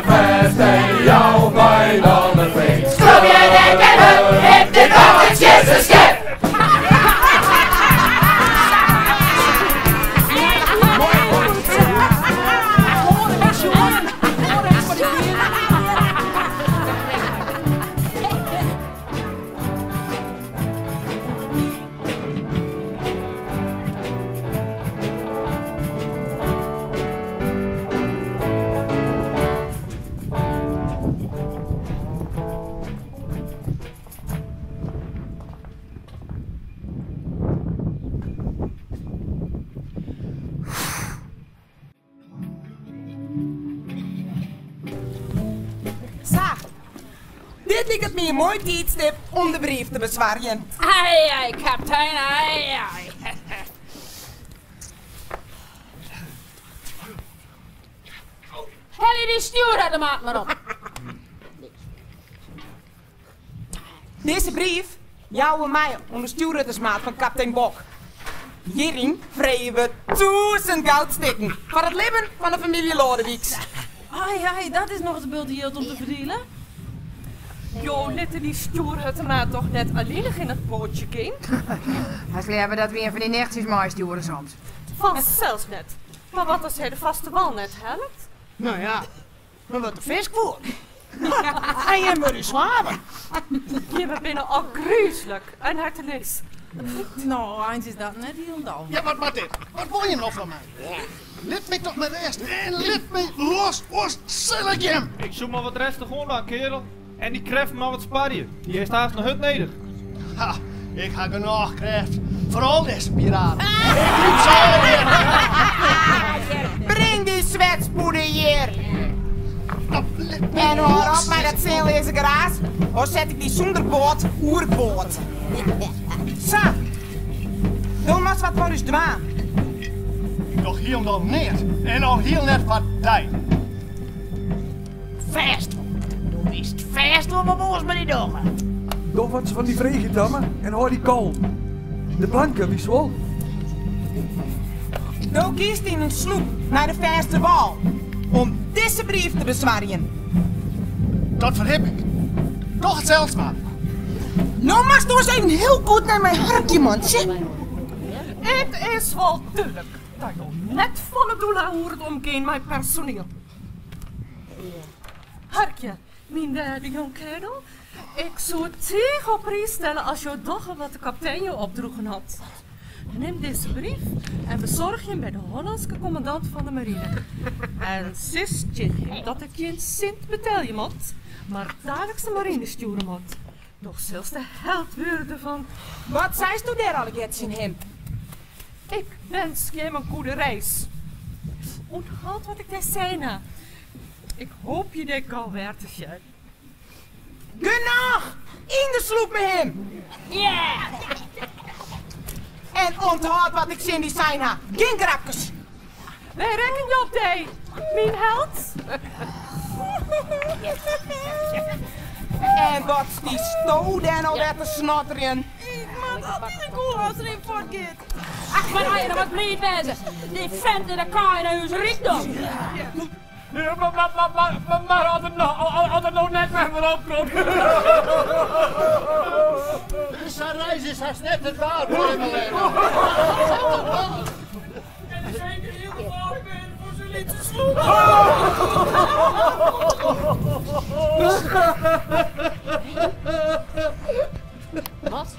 S19: Fêst en jou my dan in feest.
S2: Skrob je dek en hup, hip hip hup, it skjinste skip.
S15: Sa, dit liket my in moai tiidstip om de brief te besoargjen.
S4: Ai, ai, kaptein, ai, ai. Helje dy stjoerautomaat mar op.
S15: Dizze brief jouwe mei oan de stjoerruttersmaat fan kaptein Bok. Hjiryn freegje we 1000 goudstikken foar it libben fan de famylje Loadewyks.
S16: Ai, ai, dat is nochris in bulte jild om te ferdielen.
S3: Jo litte dy stjoerhuttemaat toch net allinich yn it boatsje gean?
S6: Hast leaver dat we ien fan dy nichtsjes meistjoere soms?
S3: Fansels net. Mar wat as hy de faste wal net hellet?
S17: No ja, dan wurdt er fiskfoer. En jim wurde slaven.
S3: Jimme binne ôfgryslik en herteleas.
S16: No, eins is dat net hielendal.
S20: Ja, wat moat dit? Wat wol jim no fan my? Lit my toch mei rêst en lit my los, oars sil ik jim!
S11: Ik soe mar wat rêstich oan dwaan, keardel. En dy krêften mar wat sparje. Dy hast haast noch hurd nedich.
S20: Ha, ik ha genôch krêft foar al dizze piraten. Ik gryp se allegear.
S15: Bring dy swetspûde hjir. En hâld op mei dat sinleaze geraas, oars set ik dy sûnder boat oerboard. Sa, do moatst wat foar ús dwaan.
S20: Ik doch hielendal neat en al hiel net foar dy.
S17: Fêst wol. Do witst fêst wol wat oars mei dy dogge.
S10: Doch wat se fan dy freegje, Tamme, en hâld dy kalm. De planken, witst wol.
S15: Do giest yn in sloep nei de fêste wâl om dizze brief te besoargjen.
S20: Dat ferhip ik. Doch it sels mar.
S15: No moatst oars even hiel goed nei my harkje, mantsje.
S3: It is wol dúdlik dat jo net folle doel ha oer it omgean mei personiel. Harkje, myn bêste jongkeardel, ik soe it tige op priis stelle as jo dogge wat de kaptein jo opdroegen hat. Nim dizze brief en besoargje him by de Hollânske kommandant fan de marine. En sis tsjin him dat er gjin sint betelje moat, mar daliks de marine stjoere moat. Doch silst de held wurde fan.
S15: Wat seisto dêr allegear tsjin him?
S3: Ik winsk jim in goede reis. Ûnthâld wat ik dêr sein ha. Ik hoopje dy gau wer te sjen.
S15: Genôch! Yn de sloep mei him! En ûnthâld wat ik tsjin dy sein ha, gjin grapkes!
S3: Wy rekkenje op dy, myn held.
S15: En wat stiesto dêr no wer te snotterjen?
S16: Ik moat altyd in koel as er even fuortgiet.
S4: Ach, mar hy noch wat bliid wêze. Dy fent is de kaai nei ús rykdom.
S1: Mar as er no net wer werom komt.
S8: Sa'n reis is hast net te dwaan foar him allinne.
S1: Kin er seker hiel gefaarlik wêze foar syn lytse sloep.
S4: Wat?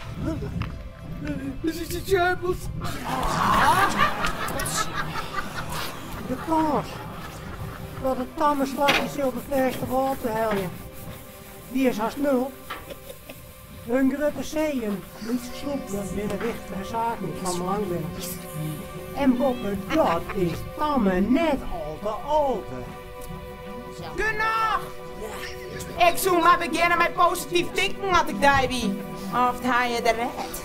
S10: Dit is de Tjeubels.
S9: De kâns dat it tamme slagje sil de fêste wâl te heljen, dy is hast nul. In grutte see, in lytse sloep, dat binne wichtige saken dy't fan belang binne. En boppedat is Tamme net al te âld.
S15: Genôch! Ik soe mar begjinne mei posityf tinken as ik dy wie. Oft hy it rêdt.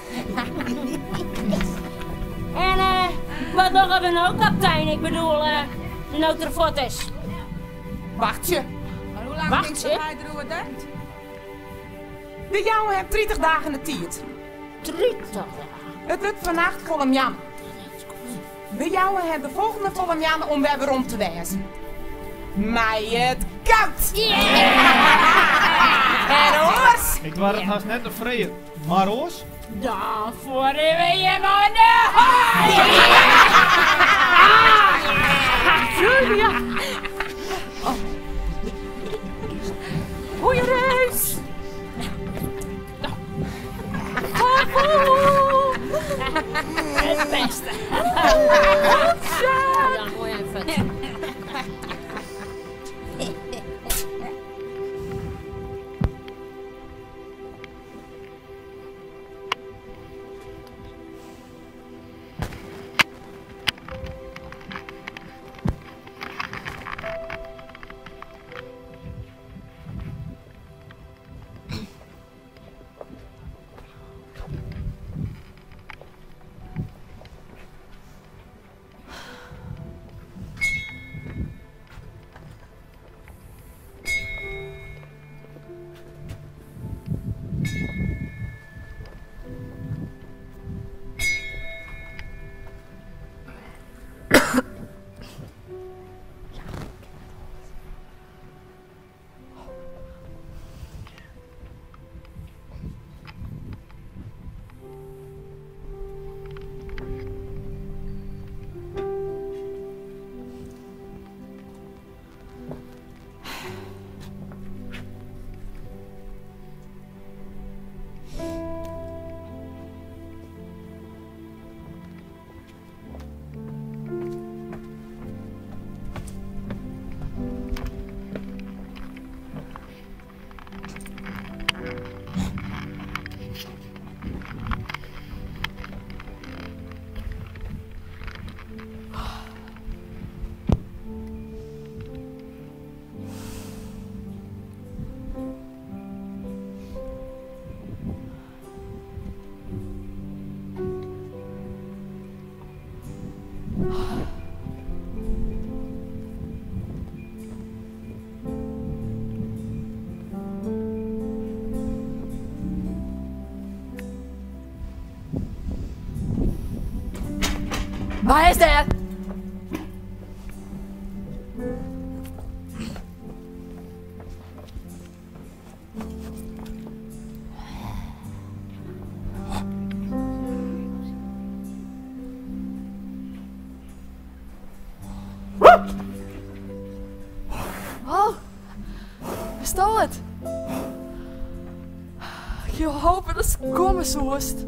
S13: En wat dogge we no, kaptein? Ik bedoel, no't er fuort is.
S15: Wachtsje.
S14: Mar hoe lang tinkst dat hy deroer denkt?
S15: We jouwe him 30 dagen de tiid.
S13: 30 dagen?
S15: It wurdt fannacht folle moanne. We jouwe him de folgjende folle moanne om wer werom te wêzen. Mei it goud! En oars?
S11: Ik doar it hast net te freegjen, mar oars?
S4: Dan fuorre we jim oan de haai!
S3: Julia! Goeie reis! Vaarwel!
S4: Het beste.
S3: Ja,
S4: mooi even.
S14: Wa is dêr? Oh, bisto it? Ik hie hope datst komme soest.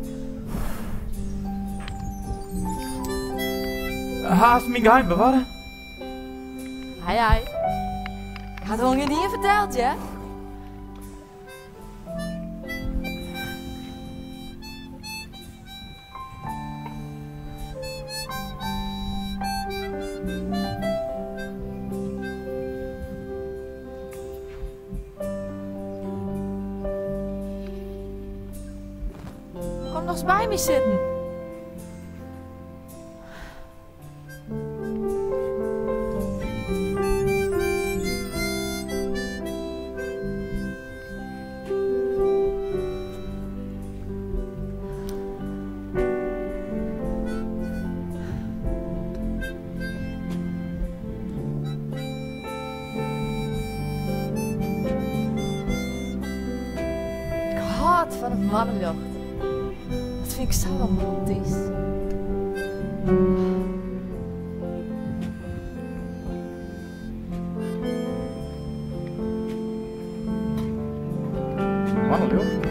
S5: Hast myn geheim bewarre?
S14: Hei, hei. Ik ha it oan gjinien ferteld, hear. Kom nochris by my sitten. Ik hâld fan it moanneljocht. Dat fyn ik sa romantysk.
S5: Moanneljocht?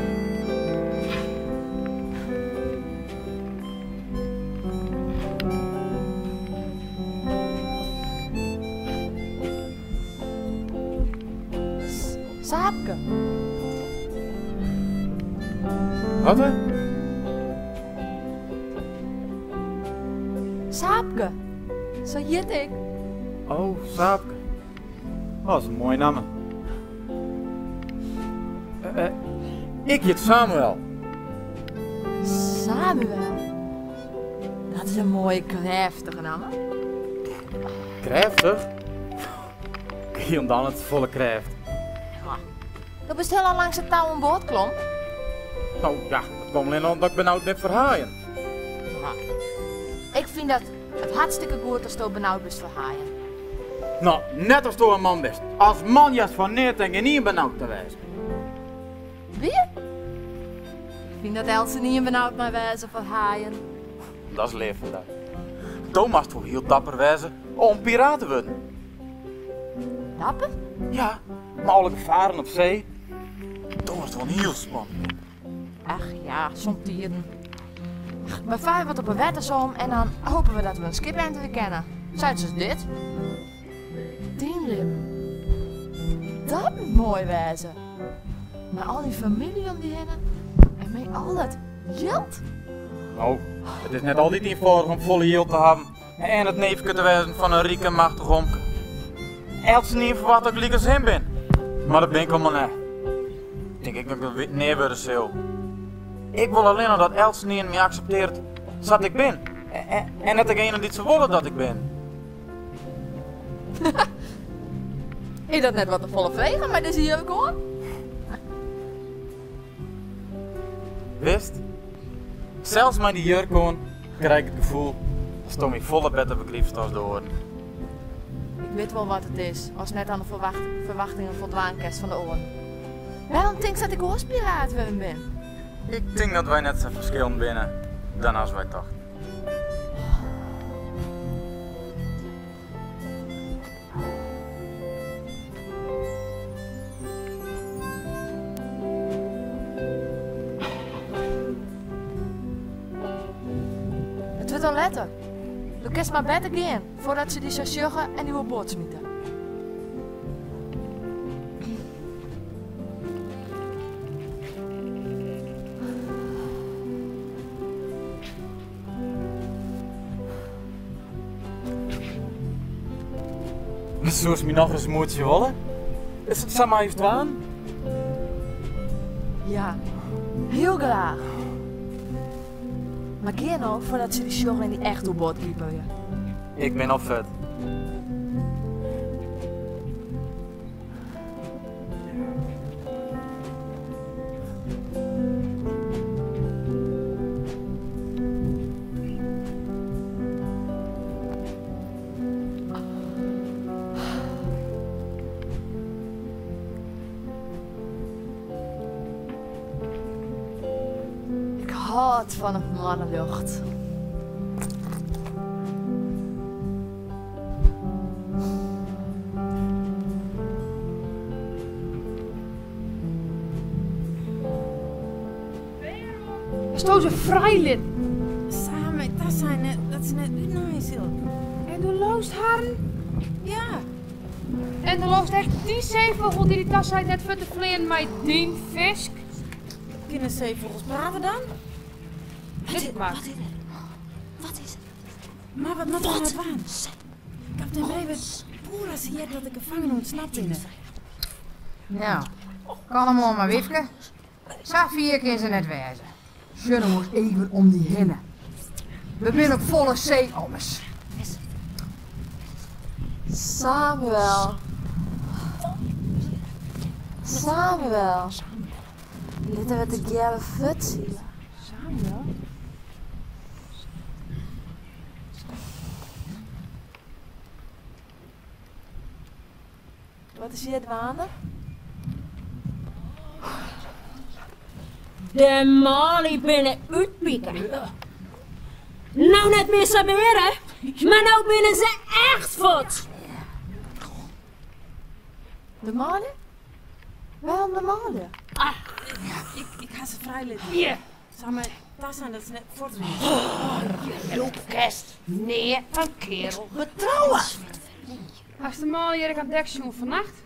S14: Saapke.
S5: Wat hè?
S14: Saapke. Sa hjit ik.
S5: Oh, Saapke. Oh, dat is in moaie namme. Eh, eh, ik hjit Samuel.
S14: Samuel. Dat is in moaie, krêftige namme.
S5: Krêftich? Hielendal net folle krêft.
S14: Do bist hiel al langs it tou oan board klom.
S5: No ja, dat komt allinne omdat ik benaud bin foar haaien.
S14: Ik fyn dat it hartstikke goed datsto benaud bist foar haaien.
S5: No, net asto in man bist. As man hearst foar neat en gjinien benaud te wêzen.
S14: Wier? Ik fyn dat eltsenien benaud mei wêze foar haaien.
S5: Dat is leaf fan dy. Do moatst wol hiel dapper wêze om piraat te wurden.
S14: Dapper?
S5: Ja, mei alle gefaren op see. Do moatst wol in hiel spannend.
S14: Ach ja, somtiden. We farre wat op 'e wetters om en dan hopen we dat we in skip enterje kinne. Sayts as dit. Dyn libben. Dat moat moai wêze. Mei al dyn famylje om dy hinne en mei al dat jild.
S5: No, it is net altyd ienfâldich om folle jild te hawwen en it neefke te wêzen fan in ryk en machtich omke. Eltsenien ferwachtet dat ik lykas him bin, mar dat bin ik almar net. Tink ek dat ik dat nea wurde sil. Ik wol allinnich dat eltsenien my akseptearret sa't ik bin en net degene dy't se wolle dat ik bin.
S14: Is dat net wat te folle frege mei dizze jurk oan?
S5: Witst, sels mei dy jurk oan krij ik it gefoel datsto my folle better begrypst as de oaren.
S14: Ik wit wol wat it is ast net oan de ferwachtingen foldwaan kinst fan de oaren. Wêrom tinkst dat ik oars piraat wurden bin?
S5: Ik tink dat wy net sa ferskillend binne dan as wy tochten.
S14: It wurdt al letter. Do kinst mar better gean foardat se dy sa sjogge en dy oerboard smite.
S5: Soest my nochris moetsje wolle? Is it sa mei ús twaen?
S14: Ja, hiel graach. Mar gean no foardat se dy sjogge en dy echt oerboard kiperje.
S5: Ik bin al fuort.
S14: Ik hâld fan it moanneljocht.
S18: Hasto se frijlitten?
S16: Samen, dat zijn net, dat se net útnaaie sil.
S18: En do leaust harren?
S16: Ja.
S18: En do leaust ek dy seefûgel dy't dy taseit net fuort te fleanen mei dyn fisk?
S16: Kinne seefûgels prate dan?
S18: Lit it mar.
S16: Wat is it? Mar wat moat ik no dwaan? Kaptein Brewe, poer as hy heart dat de gefangenen ûntsnapt binne.
S6: Nou, kalm oan mar wyfke. Sa fier kin se net wêze. Sjoch no ris even om dy hinne. We binne op folle see ommers.
S14: Samuel. Samuel. Litte we tegearre fuortsile.
S16: Samuel?
S14: Wat is hjir dwaande?
S13: De manlju binne útpike. No net mear sabeare, mar no binne se echt fuort.
S14: De manlju? Wêrom de manlju?
S16: Ah, ik ha se frijlitten.
S13: Ja.
S16: Sa mei tasein dat se net fuortrinne.
S17: Do kinst nea in kearel betrouwe.
S18: Hast de manlju hjir ek oan dek sjoen fannacht?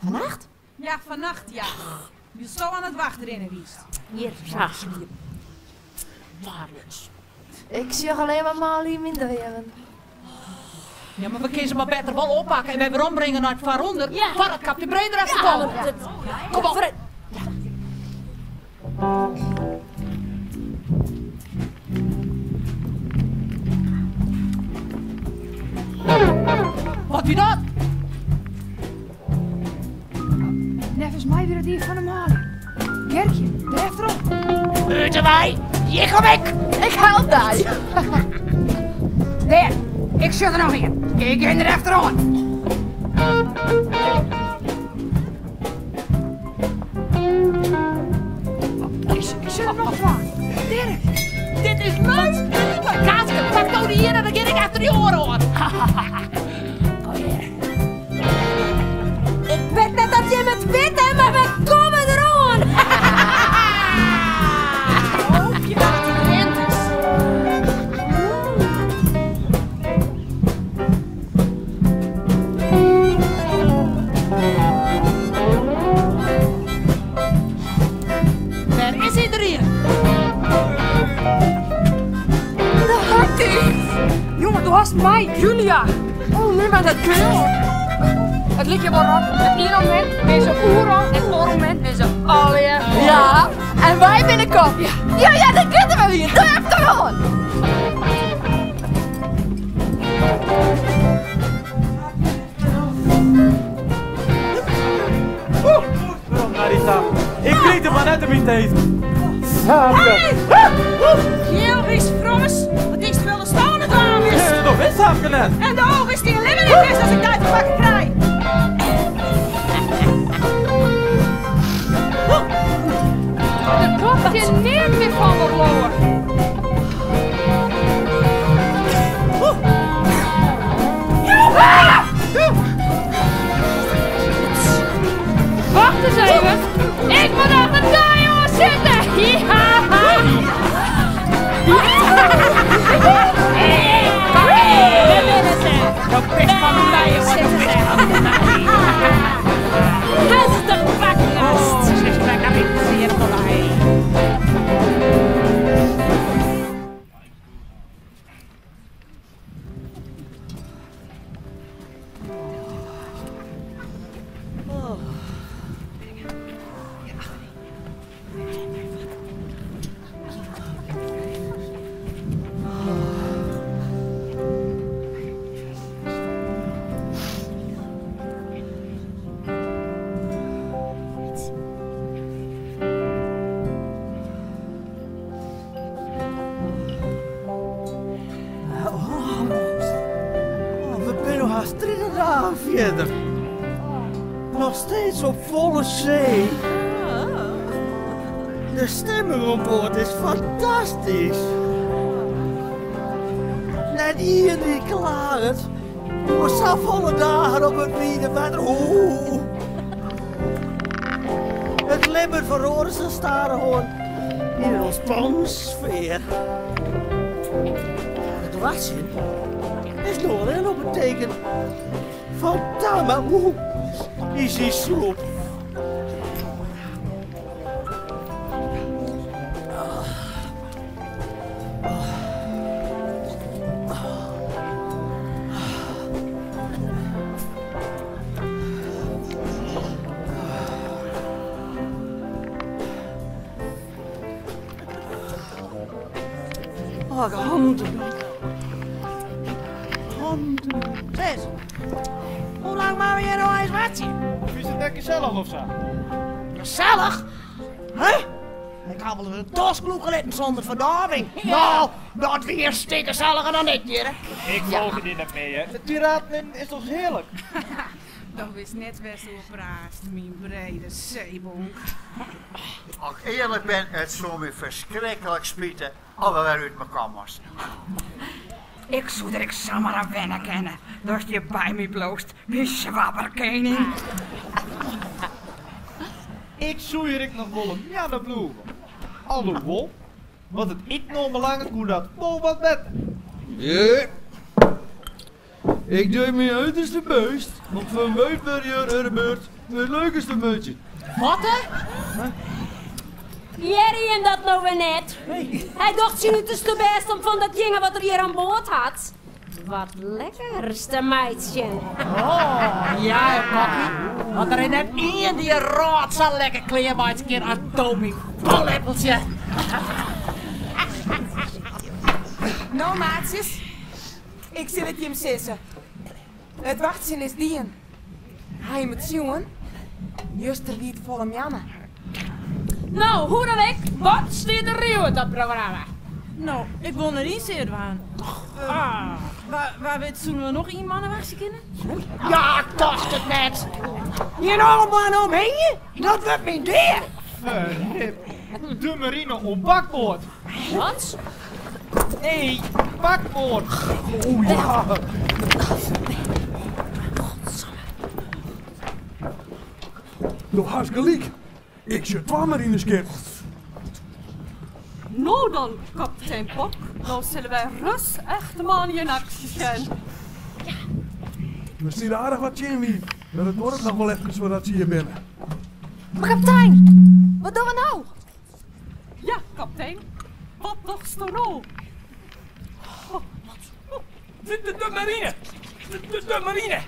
S14: Fannacht?
S4: Ja, fannacht, ja. Je zal aan het wachten wiest.
S13: Hier, ja. Waarloos.
S14: Ik zie alleen maar Mali minder hebben.
S7: Ja, maar we kunnen ze maar beter wel oppakken en wij weer ombrengen naar het Vaaronder.
S13: Ja.
S7: Voor het kapje breder even
S13: Ja,
S7: komen.
S13: maar dat-
S7: Kom op. Wat wie dat?
S18: Nevens mij weer het dier van de Mali. Gertje, blijf erop.
S17: Buiten wij, hier kom ik.
S6: Ik help daar. Daar, ik zit er nog in. Ik ga er achteraan.
S18: Ik zit er nog van. Dirk.
S7: Dit is leuk. Dit is leuk. Kaaske, pak nou die hier en dan ga ik achter die oren hoor.
S13: Ik weet net dat je het weet, hè, maar we komen eraan.
S4: Hoop je dat het een rent is.
S7: Daar is iedereen.
S18: De hartie. Jongen, du hast mij, Julia. Oh, nee, maar dat kun Het ligt je wel op. Het ene moment ben ze oeral en het andere moment ben ze alle.
S14: Ja, en wij binnenkort. Ja, ja, ja dat kunnen we weer. Durf toch aan.
S5: Waarom, Narita? Ik kreeg er maar net in mijn tijd. Saapke.
S4: Heel is frommes, wat is er wel de stonen aan is.
S5: Ja, nog is Saapke net.
S4: En de ogen is die limmen is als ik daar te pakken krijg.
S18: Er klopt je niet meer van wat loer. Wacht eens even. Ik moet achter daar, jongen, zitten. Ja.
S7: Dat pest van mij, jongen. Dat pest van mij.
S4: Het is de paklast.
S7: Ze is lekker in de zeer van mij.
S1: Oh, we zijn haast 3 dagen verder. Nog steeds op volle zee. De stemming op boord is fantastisch. Net hier die klaar het. We staan volle dagen op het wiede water. Oeh. Het limmer verloren ze staan gewoon in een ontspannen sfeer. Het wassen is nog alleen op het teken van Tama. Oeh, is die sloep. Oh, handen.
S17: Handen. Zes. Hoe lang maar we hier nog eens wat zien?
S11: Is het net gezellig of zo?
S17: Gezellig? Hè? Ik had wel eens een toskloek gelitten zonder verdoving. Nou, dat weer stik gezelliger dan ik hier. hè.
S11: Ik volg het niet net mee, hè. Het piraten is toch heerlijk?
S4: Dat is net best hoe praat, mijn brede zeebonk.
S8: Als ik eerlijk ben, het zou me verschrikkelijk spieten als we weer uit elkaar moesten.
S6: Ik zou er ik zomaar aan wennen kennen. Dat je bij me bloost, mijn zwabberkening.
S11: Ik zoei hier ik nog wel een ja de bloemen. Alhoewel, want het ik nog belangrijk hoe dat wel wat beter.
S19: Ja.
S11: Ik doe mijn uiterste best om van weet waar er beurt het leukste meutje.
S17: Wat hè?
S13: Jerry en dat nou weer net. Hij dacht zijn uiterste best om van dat jongen wat er hier aan boord had. Wat lekkerste meidje.
S7: Oh, ja, Kokkie. Want er is net één die rot zo lekker kleermaatje keer als Toby. Pollepeltje.
S15: Nou, maatjes, ik zal het je sissen. Het wachten is dien. Hij moet zien, juster wie het volle Janne.
S4: Nou, hoe dan ik, wat staat er in dat programma?
S16: Nou, ik wil naar zeer waan. Ah. Waar weet zullen we nog iemand wachten kennen?
S7: Ja, ik dacht het net.
S9: Je allemaal omheen? Dat wordt mijn deer.
S11: Verhip. De marine op bakboord.
S13: Wat?
S11: Nee, bakboord. Oh ja.
S10: Nog hartstikke gelijk. Ik zit twee marineschip.
S3: Nou dan, kapitein Pok. Nou zullen wij rust echte man in actie zijn.
S10: We zien aardig wat Jimmy. Maar het wordt nog wel even voordat ze hier binnen.
S14: Maar kapitein, wat doen we nou?
S3: Ja, kapitein. Wat nog sto nou?
S19: De marine! De marine!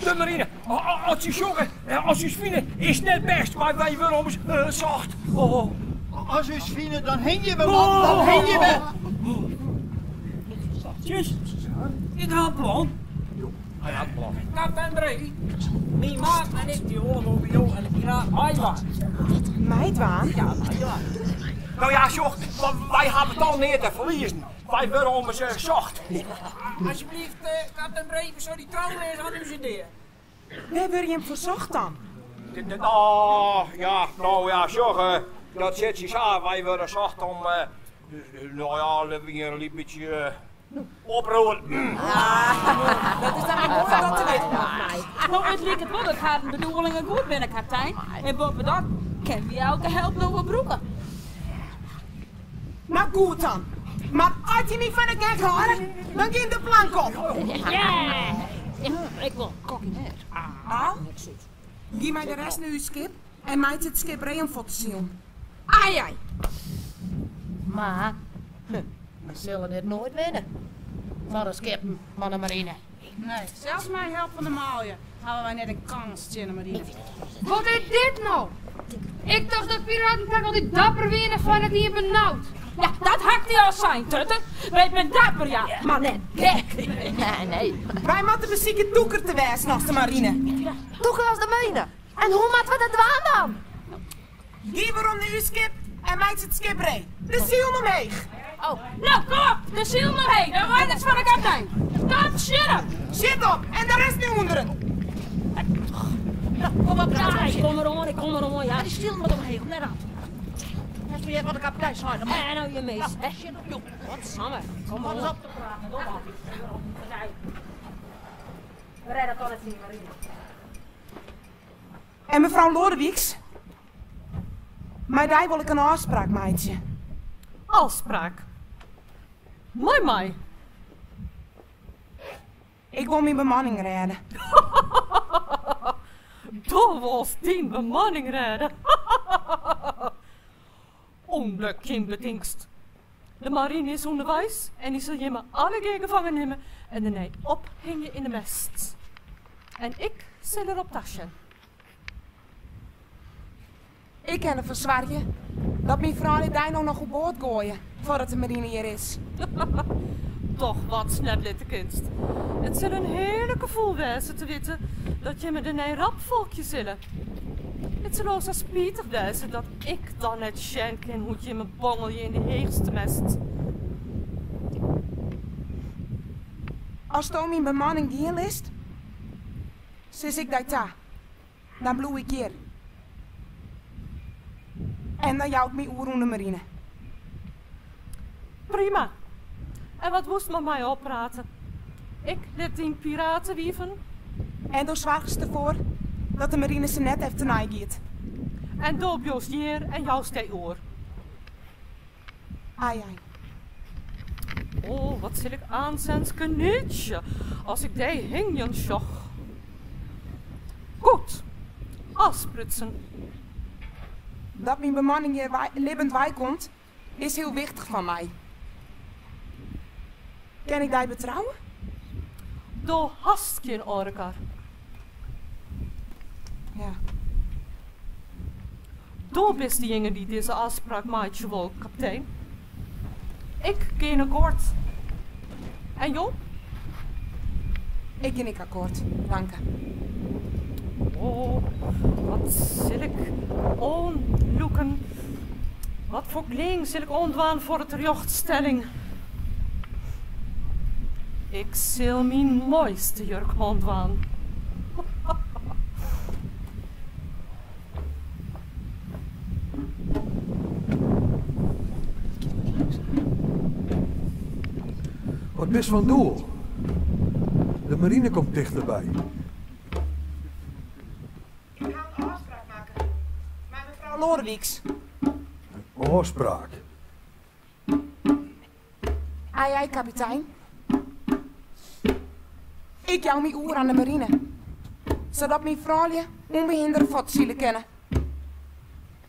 S19: De marine! Als je jongen, als je vinden, is net best, maar wij willen ons zacht. Oh.
S8: Als u vinden, dan hing je me, man. Dan hing je me.
S19: Tjus, ik had een plan. Hij had een plan.
S21: Kapitein Bree, mijn maat en ik die horen over jou en de piraat Aiwa.
S15: Meidwaan?
S21: Ja, Aiwa.
S19: Nou ja, joh, wij hebben het al neer te verliezen. Wij worden om ze zacht.
S21: Alsjeblieft, kapitein Bree, zo die trouwen eens aan uw idee.
S15: Waar word je hem verzocht dan?
S19: Oh, ja, nou ja, joh, dat zit je zo. Wij worden zacht om, nou ja, weer een beetje oproeren.
S15: Dat is dan maar goed dat te weten.
S4: Nou, het lijkt het wel dat haar bedoelingen goed binnen, kapitein. En boven dat kan we elke help nog wel broeken.
S15: Nou goed dan. Maar als je niet van de kerk hoort, dan gaat de plank op.
S13: Ja, ik wil kokkie net.
S15: Al? Geef mij de rest naar uw schip en maak het schip rij om te zien.
S14: Ai, ai. Maar, we zullen dit nooit winnen. Van de skippen van de marine.
S4: Nee, zelfs mijn help van de maalje hadden wij net een kans tegen de marine.
S18: Wat is dit nou? Ik dacht dat piraten al die dapper winnen van het hier benauwd.
S4: Ja, dat hakt hij al zijn, tutten. Weet men dapper, ja.
S13: Maar net gek.
S14: Nee, nee.
S15: Wij moeten muziek toeker te wijzen als de marine.
S14: Toeker als de marine. En hoe moeten we dat doen dan?
S15: Geef waarom naar uw schip en maak het schip rij. De ziel omheeg.
S4: Oh, nou kom op, de ziel omheeg. De rijders van de kapitein. Kom, shit op.
S15: Shit op en de rest nu onderen.
S17: Nou, kom op,
S13: Ja, ik kom erom, ik kom erom, ja.
S17: Die ziel moet omheeg, let op. Net weer wat de kapitein zei.
S13: En nou je mees, hè.
S17: Shit op, joh.
S13: Wat samen. Kom
S17: Kom eens
S13: maar
S17: op te praten, doe maar.
S13: We redden toch net zien, marine.
S15: En mevrouw Lodewieks? Maar daar wil ik een afspraak, meidje.
S3: Afspraak? Mooi, mooi.
S15: Ik wil mijn bemanning redden.
S3: Door was die bemanning redden. Onder kinderdienst. De marine is onderwijs en die zal je maar alle keer gevangen nemen en daarna ophingen in de mest. En ik zal erop taschen.
S15: Ik kan ervoor zwargen dat mijn vrouw dit daar nog op boord gooien voordat de marine hier is.
S3: Toch wat snap, kind. Het zal een heerlijk gevoel wezen te weten dat je met een rapvolkje zullen. Het zal ook zo spijtig wezen dat ik dan het schenk en hoe je me bongel je in de heegste mest.
S15: Als Tommy mijn bemanning hier list, sis ik daar ta. Dan bloei ik hier. En dan jouwt mijn oer de marine.
S3: Prima. En wat moest met mij oppraten? Ik let die piraten wieven.
S15: En door zorgen ze ervoor dat de marine ze net even te giet.
S3: En doop Joost hier en jou stee oor.
S15: Ai, ai.
S3: Oh, wat zal ik aanzens kenietje. As ik dy hingjen sjoch. Goed, ôfsprutsen.
S15: Dat myn bemanning hjir libbend weikomt, is hiel wichtich foar my. Kin ik dy betrouwe?
S3: Do hast gjin oare kar.
S15: Ja.
S3: Do bist dejinge dy't dizze ôfspraak meitsje wol, kaptein. Ik gean akkoart. En jo?
S15: Ik gean ek akkoart, danke.
S3: Oh, wat sil ik oanlûken? Wat foar klean sil ik oandwaan foar de terjochtstelling? Ik sil myn moaiste jurk oandwaan.
S10: Wat bist fan doel? De marine komt tichterby.
S15: Ik ha in ôfspraak makke mei mefrou Loadewyks.
S10: In ôfspraak?
S15: Ai, ai, kapitein. Ik jou my oer oan de marine, sadat myn froulju ûnbehindere fuortsile kinne.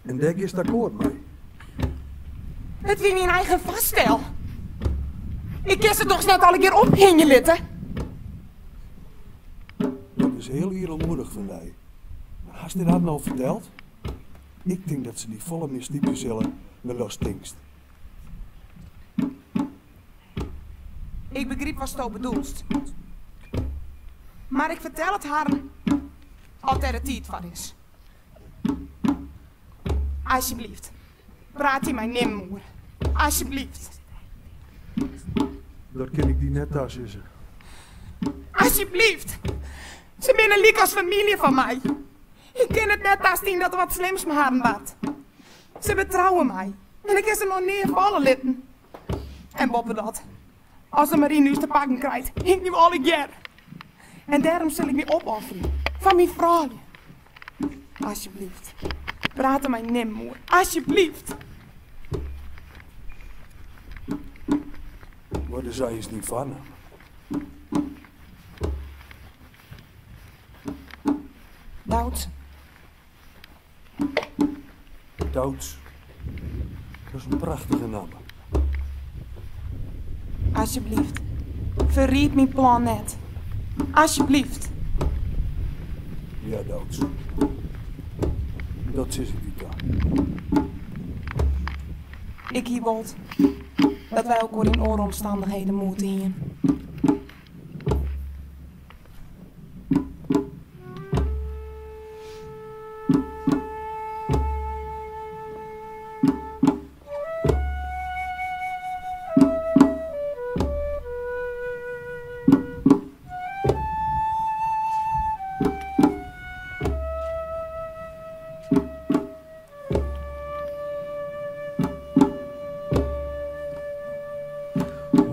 S10: En dêr giest akkoart mei?
S15: It wie myn eigen foarstel. Ik kin se dochs net allegear ophingje litte?
S10: Dat is hiel edelmoedich fan dy. Mar hast dit harren al ferteld? Ik tink dat se dy folle mear stypje sille dan datst tinkst.
S15: Ik begryp watsto bedoelst. Mar ik fertel it harren as dêr de tiid foar is. Asjebleaft, praat hjir mei nimmen oer. Asjebleaft.
S10: Dat kin ik dy net tasizze.
S15: Asjebleaft! Se binne lykas famylje fan my. Ik kin it net tastien dat der wat slims mei harren bart. Se betrouwe my en ik ha se noch nea falle litten. En boppedat, as de marine ús te pakken krijt, hingje we allegear. En dêrom sil ik my opofferje foar myn froulju. Asjebleaft, praat der mei nimmen oer. Asjebleaft!
S10: Wat is eins dyn foarnamme?
S15: Doutzen.
S10: Doutzen. Dat is in prachtige namme.
S15: Asjebleaft, ferried myn plan net. Asjebleaft.
S10: Ja, Doutzen. Dat sis ik dy ta.
S15: Ik hie wold dat wy elkoar yn oare omstannichheden moete hienen.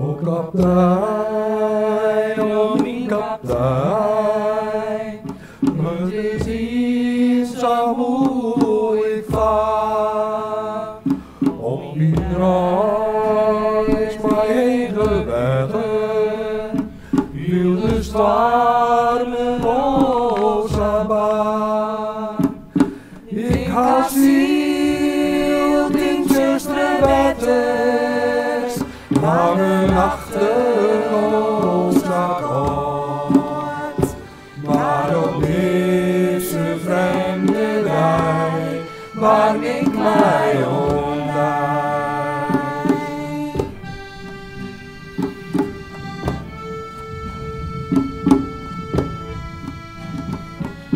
S10: O kaptein, o myn kaptein, it is iensum hoe ik faar. Op myn reis mei hege wetter, wylde stoarmen o sa baar. Ik ha syld yn tsjustere wetters, lange nachten o sa kâld. Mar op dizze frjemde dei barm ik my om dy.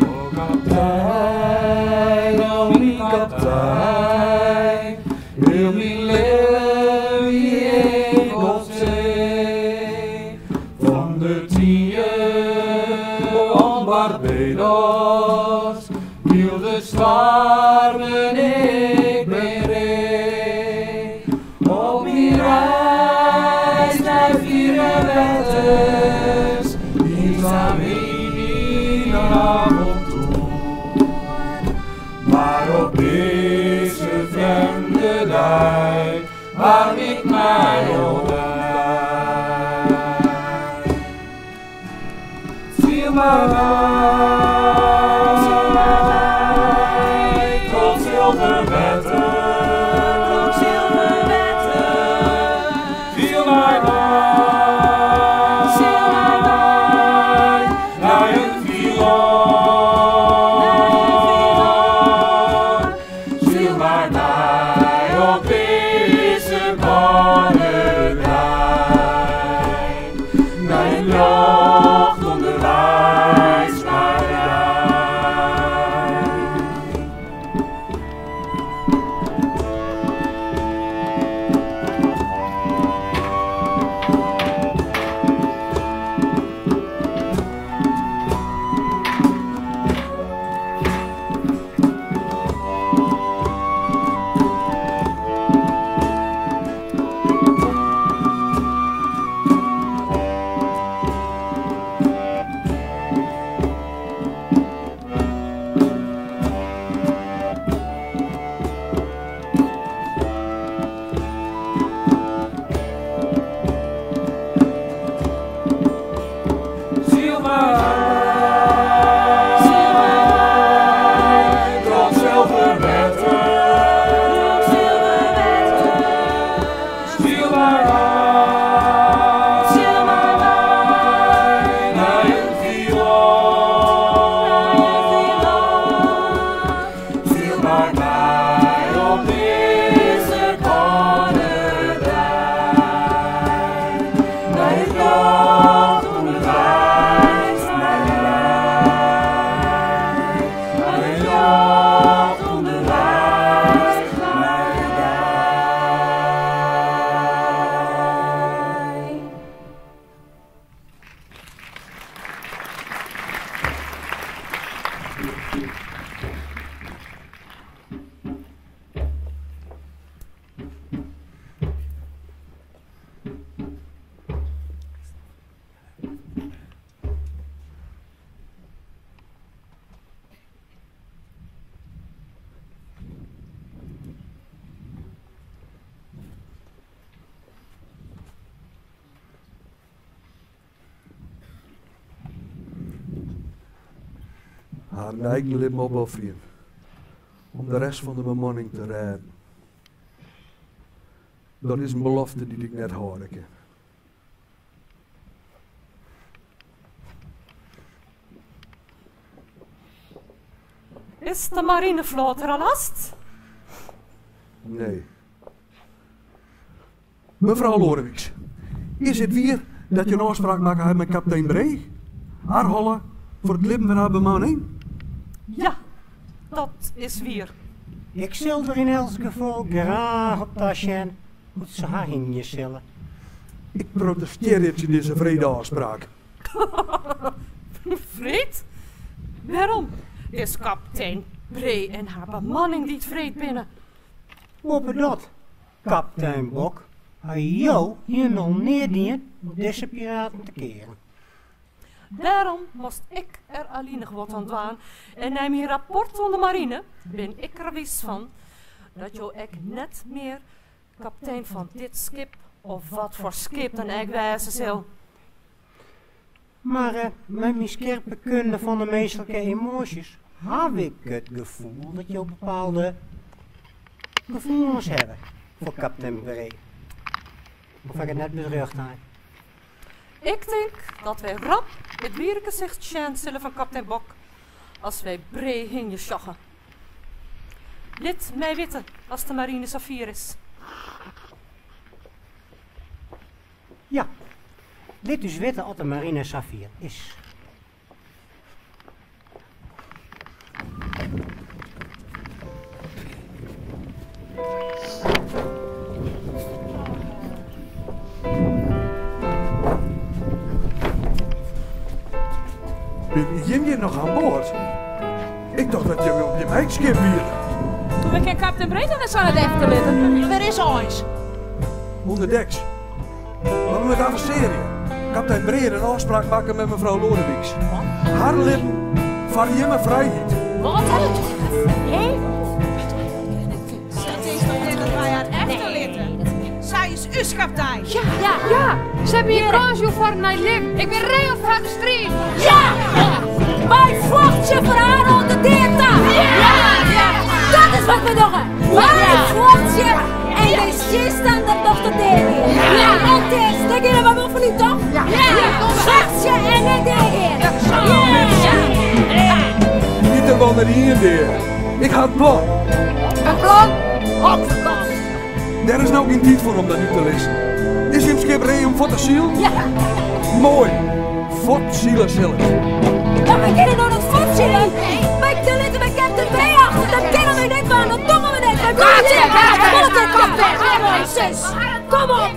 S10: O kaptein, o myn kaptein, hiel myn libben wie ik op see. Fan de Tynje oant Barbados, wylde stoarmen ik bin ree. Op myn reis nei fiere wetters, iensum yn myn avontoer. Mar op dizze frjemde dei barm ik my om dy. Har eigen libben opofferjen om de rest fan de bemanning te rêden. Dat is in belofte dy't ik net hâlde kin.
S3: Is de marinefloat der al hast?
S10: Nee. Mefrou Loadewyks, is it wier dat je in ôfspraak makke hawwe mei kaptein Bree? Har holle foar it libben fan har bemanning?
S3: Ja, dat is wier.
S9: Ik sil der yn elts gefal graach op tasjen hoe't se har hingje sille.
S10: Ik protestearje tsjin dizze wrede ôfspraak.
S3: Wreed? Wêrom? It is kaptein Bree en har bemanning dy't wreed binne.
S9: Boppedat, kaptein Bok, ha jo hielendal neat dien om dizze piraten te kearen.
S3: Dêrom moast ik der allinich wat oan dwaan en nei myn rapport oan de marine bin ik der wis fan dat jo ek net mear kaptein fan dit skip of wat foar skip dan ek wêze sil.
S9: Mar mei myn skerpe kunde fan de minsklike emoasjes haw ik it gefoel dat jo bepaalde gefoelens hawwe foar kaptein Bree. Of ha ik it net bedrjocht hein?
S3: Ik tink dat wy rap it wiere gesicht sjen sille fan kaptein Bok as wy Bree hingje sjogge. Lit my witte as de marine safier is.
S9: Ja, lit ús witte as de marine safier is.
S10: Binne jim hjir noch oan board? Ik tocht dat jim op jim eigen skip wiene.
S4: We kinne kaptein Bree net sa net efterlitte.
S17: Wêr is se eins?
S10: Underdeks. Mar we moatte avensearje. Kaptein Bree hat in ôfspraak makke mei mefrou Loadewyks. Har libben foar jimme frijheid.
S13: Wat? Hé?
S15: Dat is toch net dat wy har efterlitte? Sy is ús kaptein.
S18: Ja, ja, ja. Se hawwe my in kâns jûn foar in nij libben. Ik bin ree om foar har te striden.
S13: Ja! Wy fjochtsje foar har oant de dea ta. Ja! Dat is wat wy dogge. Wy fjochtsje en de tsjinstanner docht de dea gean. Ja! Alteast, dêr geane wy wol fanút, toch? Ja! Fjochtsje en net deagean. Ja!
S10: Giet der wol net ien dea. Ik ha in plan.
S18: In plan?
S10: Hok! Dêr is no gjin tiid foar om dat út te lizzen. Is jim skip ree om fuort te silen?
S13: Ja!
S10: Moai! Fuort sile sil ik.
S13: Mar wy kinne no net fuortsile. Wy litte wy Captain Bree achter. Dat kinne wy net dwaan, dat dogge we net. Wy bliuwe hjir. Kom sis. Kom op.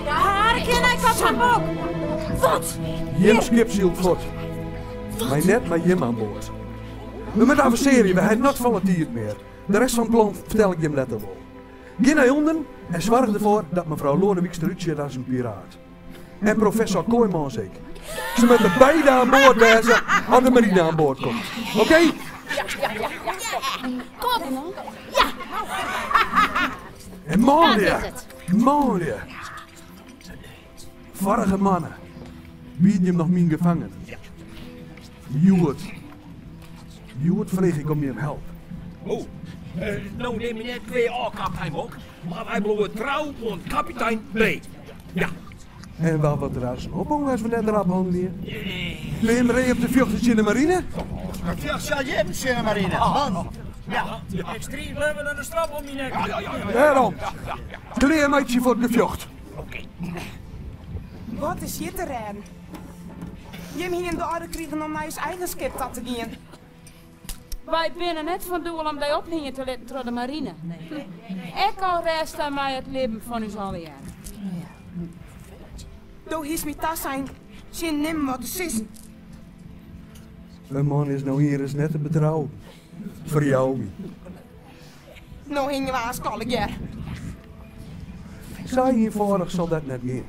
S13: Harkje nei Captain Bok. Wat?
S10: Jim skip sylt fuort. Mar net mei jim oan board. We moatte avensearje, we ha net folle tiid mear. De rest fan it plan fertel ik jim letter wol. Gean nei ûnderen en soarch derfoar dat mefrou Loadewyks derút sjocht as in piraat. En professor Kooijmans ek. Se moatte beide oan board wêze as de marine oan board komt. Oké?
S13: Ja, ja, ja, ja. Kom op. Ja.
S10: En manlju, manlju. Foarige moanne wienen jim noch myn gefangenen. Hjoed, hjoed freegje ik om jim help.
S19: Oh, no nim my net kwea ôf, kaptein Bok, mar wy bliuwe trou oan kapitein Bree. Ja.
S10: En wa wurdt der aansen ophongen as we net rap hannelje? Binne jim ree om te fjochtsjen tsjin de marine?
S8: Fjochtsje jim tsjin de marine, man.
S19: Ja. Ik striid leaver dan de strop om myn nek.
S10: Dêrom, klear meitsje foar it gefjocht.
S15: Wat is hjir te rêden? Jim hienen de oarder krigen om nei ús eigen skip ta te gean.
S4: Wy binne net fan doel om dy ophingje te litten troch de marine. Ek al rêdst dêrmei it libben fan ús allegear.
S15: Do hiest my tasein tsjin nimmen wat te sizzen.
S10: In man is no ienris net te betrouwen. Ferjou my.
S15: No hingje we aanst allegear.
S10: Sa ienfâldich sil dat net gean.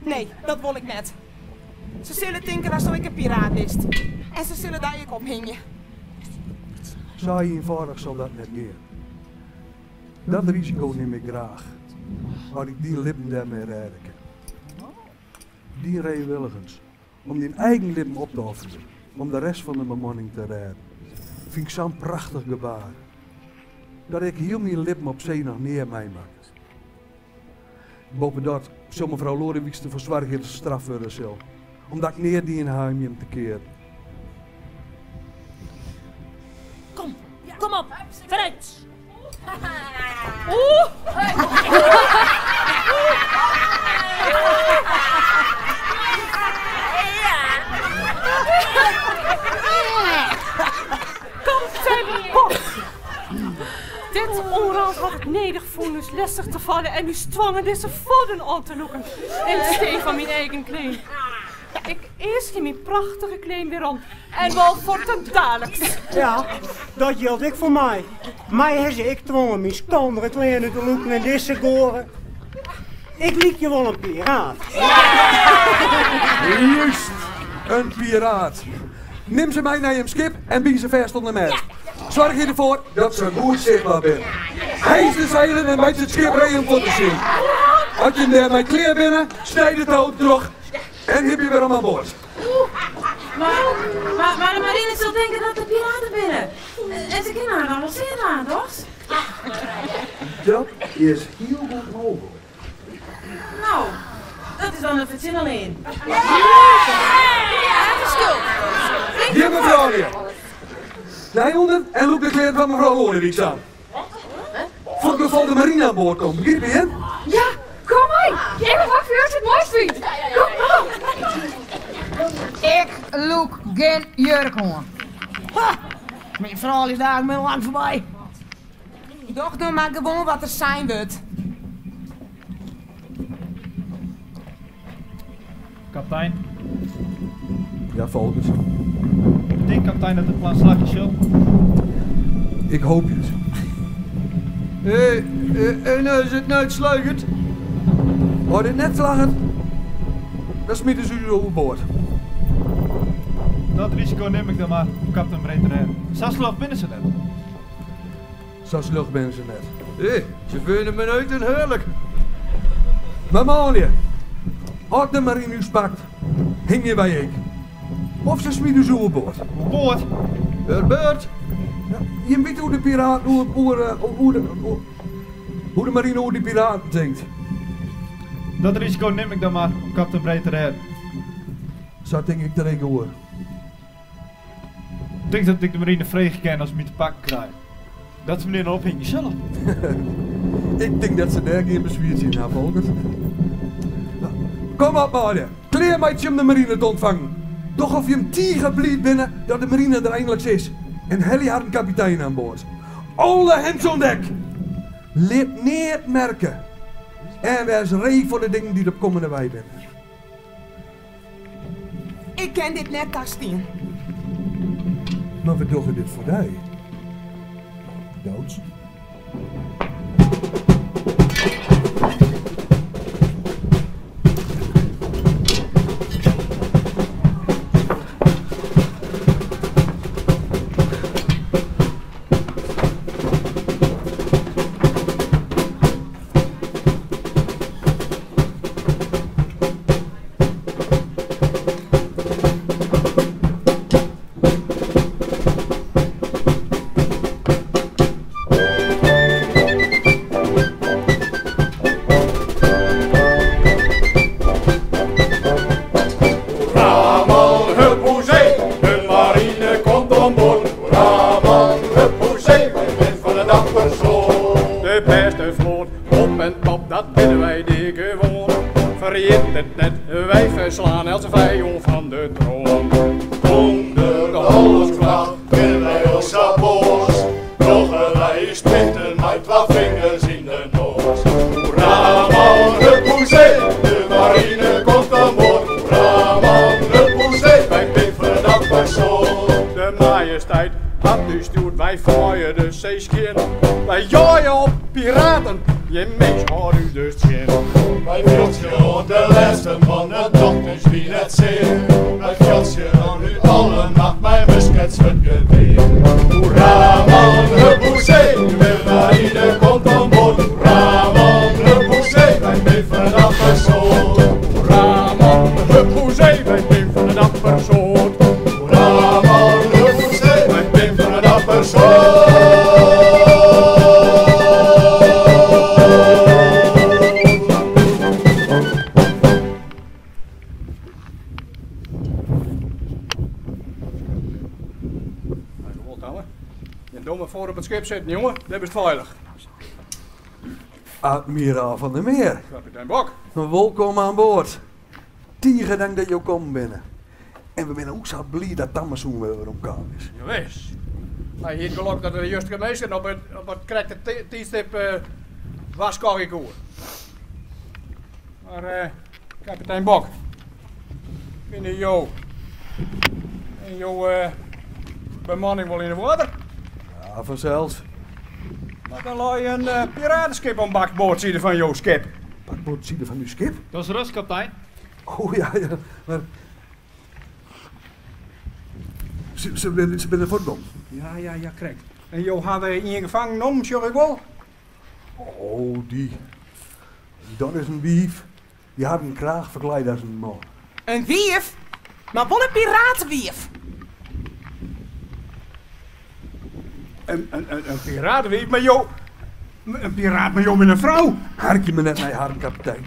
S15: Nee, dat wol ik net. Se sille tinke datsto ek in piraat bist. En se sille dy ek ophingje.
S10: Sa ienfâldich sil dat net gean. Dat risiko nim ik graach, as ik dyn libben dêrmei rêde kin. Dyn reewilligens om dyn eigen libben op te offerjen om de rest fan de bemanning te rêden, fyn ik sa'n prachtich gebaar, dat ik hiel myn libben op see noch nea meimakke. Boppedat sil mefrou Loadewyks derfoar soargje dat se straft wurde sil, omdat ik neat dien ha om jim te kearen.
S13: Kom, kom op, foarút!
S3: Kaptein Bok! Dit ûnrant hat it nedich fûn ús lestich te fallen en ús twongen dizze fodden oan te lûken yn stee fan myn eigen klean. Ik easkje myn prachtige klean werom en wol fuortendaliks.
S9: Ja, dat jildt ek foar my. My ha se ek twongen myn skandere klean út te lûken en dizze goaren. Ik lykje wol in piraat.
S10: Juist, in piraat. Nim se mei nei jim skip en byn se fêst oan de mêst. Soargje derfoar dat se goed sichtber binne. Hijs de seilen en meitsje it skip ree om fuort te silen. As jim dêrmei klear binne, snij de touwen troch en hipje werom oan board.
S16: Mar, mar de marine sil tinke dat it piraten binne. En se kinne har dan wol sear dwaan, dochs?
S10: Dat is hiel goed mooglik.
S16: No, dat is dan in fertsjinne lean.
S10: Jimme froulju, nei ûnder en lûk de klean fan mefrou Loadewyks oan. Foar it gefal de marine oan board komt, begripe jim?
S18: Ja, kom mei! Ik wit wat foar ús it moaist fynt. Kom, kom!
S6: Ik lûk gjin jurk oan.
S17: Ha! Myn frouljusdagen binne lang foarby.
S15: Doch no mar gewoan wat der sein wurdt.
S11: Kaptein.
S10: Ja, Folkert.
S11: Tink kaptein dat it plan slagje sil?
S10: Ik hoopje it. Hé, en as it net slagget? As it net slagget, dan smite se ús oerboard.
S11: Dat risiko nim ik dan mar om kaptein Breed te rêden. Sa sljocht binne se net.
S10: Sa sljocht binne se net. Hé, se fine my uit en hearlik. Mar manlju, as de marine ús pakt, hingje wy ek. Of se smite ús oerboard.
S11: Oerboard?
S10: Oerboard? Jim witte hoe de piraten oer, oer, oer de, hoe de marine oer dy piraten tinkt.
S11: Dat risiko nim ik dan mar om kaptein Breed te rêden.
S10: Sa tink ik der ek oer.
S11: Tink dat ik de marine freegje kin as se my te pakken krije. Dat se my dan ophingje sille.
S10: Ik tink dat se dêr gjin beswier tsjin ha, Folkert. Kom op, manlju. Klear meitsje om de marine te ûntfangen. Doch of jim tige bliid binne dat de marine der einliks is en helje harren kapitein oan board. Alle hens oan dek! Lit neat merke en wês ree foar de dingen dy't op kommendewei binne.
S15: Ik kin dit net tastean.
S10: Mar we dogge dit foar dy. Doods.
S2: Hoera man, hup hoezee, de marine komt oan board. Hoera man, hup hoezee, wy binne fan de dapper soart.
S12: De bêste float, op en top, dat binne wy dik gewoan. Ferjit it net, wy ferslaan eltse fijân fan de troan.
S2: Under de Hollânske flagge binne wy o sa boas. Dogge wy ús plichten mei twa fingers yn de noas. Hoera man, hup hoezee, de marine komt oan board. Hoera man, hup hoezee, wy binne fan de dapper.
S12: Hare Majesteit hat ús stjoerd, wy faaie de see skjin. Wy jeie op piraten, gjin mins hâldt ús dus tsjin.
S2: Wy fjochtsje oant de lêste man, it docht ús wie net sear. Wy fjochtsje oan út alle macht mei musket, swurd, gewear. Hoera man, hup oerzee, de marine komt oan board. Hoera man, hup oerzee, wy bin fan de dapper soart.
S12: Hoera man, hup oerzee, wy bin fan de dapper soart.
S2: Hoera man, hup oerzee, wy bin fan de dapper soart.
S12: Gean do mar foar op it skip sitten, jonge. Dêr bist feilich.
S10: Admiraal van der Meer.
S12: Kapitein Bok.
S10: Wolkom oan board. Tige dank dat jo kommen binne. En we binne ek sa bliid dat Tamme sûn wer weromkaam is.
S12: Jawis. Hy hie it gelok dat er de juste minsken op it, op it krekte tiidstip warskôgje koe. Mar eh, kapitein Bok, binne jo en jo bemanning wol yn 'e oarder?
S10: Ja, fansels.
S12: Mar der lei in pirateskip oan bakboardside fan jo skip.
S10: Bakboardside fan ús skip?
S11: Dat is rjocht, kaptein.
S10: Oh ja, ja, mar se, se, binne, se binne fuortgong.
S12: Ja, ja, ja, krekt. En jo hawwe ien gefangen nommen, sjoch ik wol.
S10: Oh, dy. Dat is in wief. Dy hat him graach ferkleid as in man.
S15: In wief? Mar wol in piratewief.
S12: In, in, in, in piratewief, mar jo... In piraat, mar jo binne in frou.
S10: Harkje mar net nei harren, kapitein.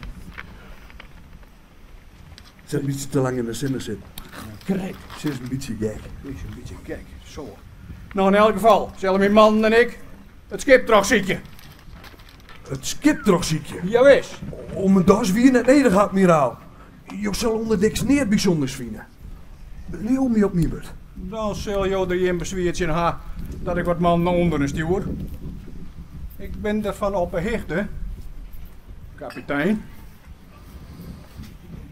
S10: Se hat in bytsje te lang yn de sinne sitten.
S12: Krekt.
S10: Se is in bytsje gek.
S12: Se is in bytsje gek, zo. Nou, in elk gefal sille myn mannen en ik it skip trochsykje.
S10: It skip trochsykje?
S12: Jawis.
S10: O, mar dat is wier net nedich, admiraal. Jo sille ûnderdeks neat bysûnders fine. Leau my op myn wurd.
S12: Dan sil jo der gjin beswier tsjin ha dat ik wat mannen nei ûnderen stjoer. Ik bin derfan op 'e hichte, kapitein,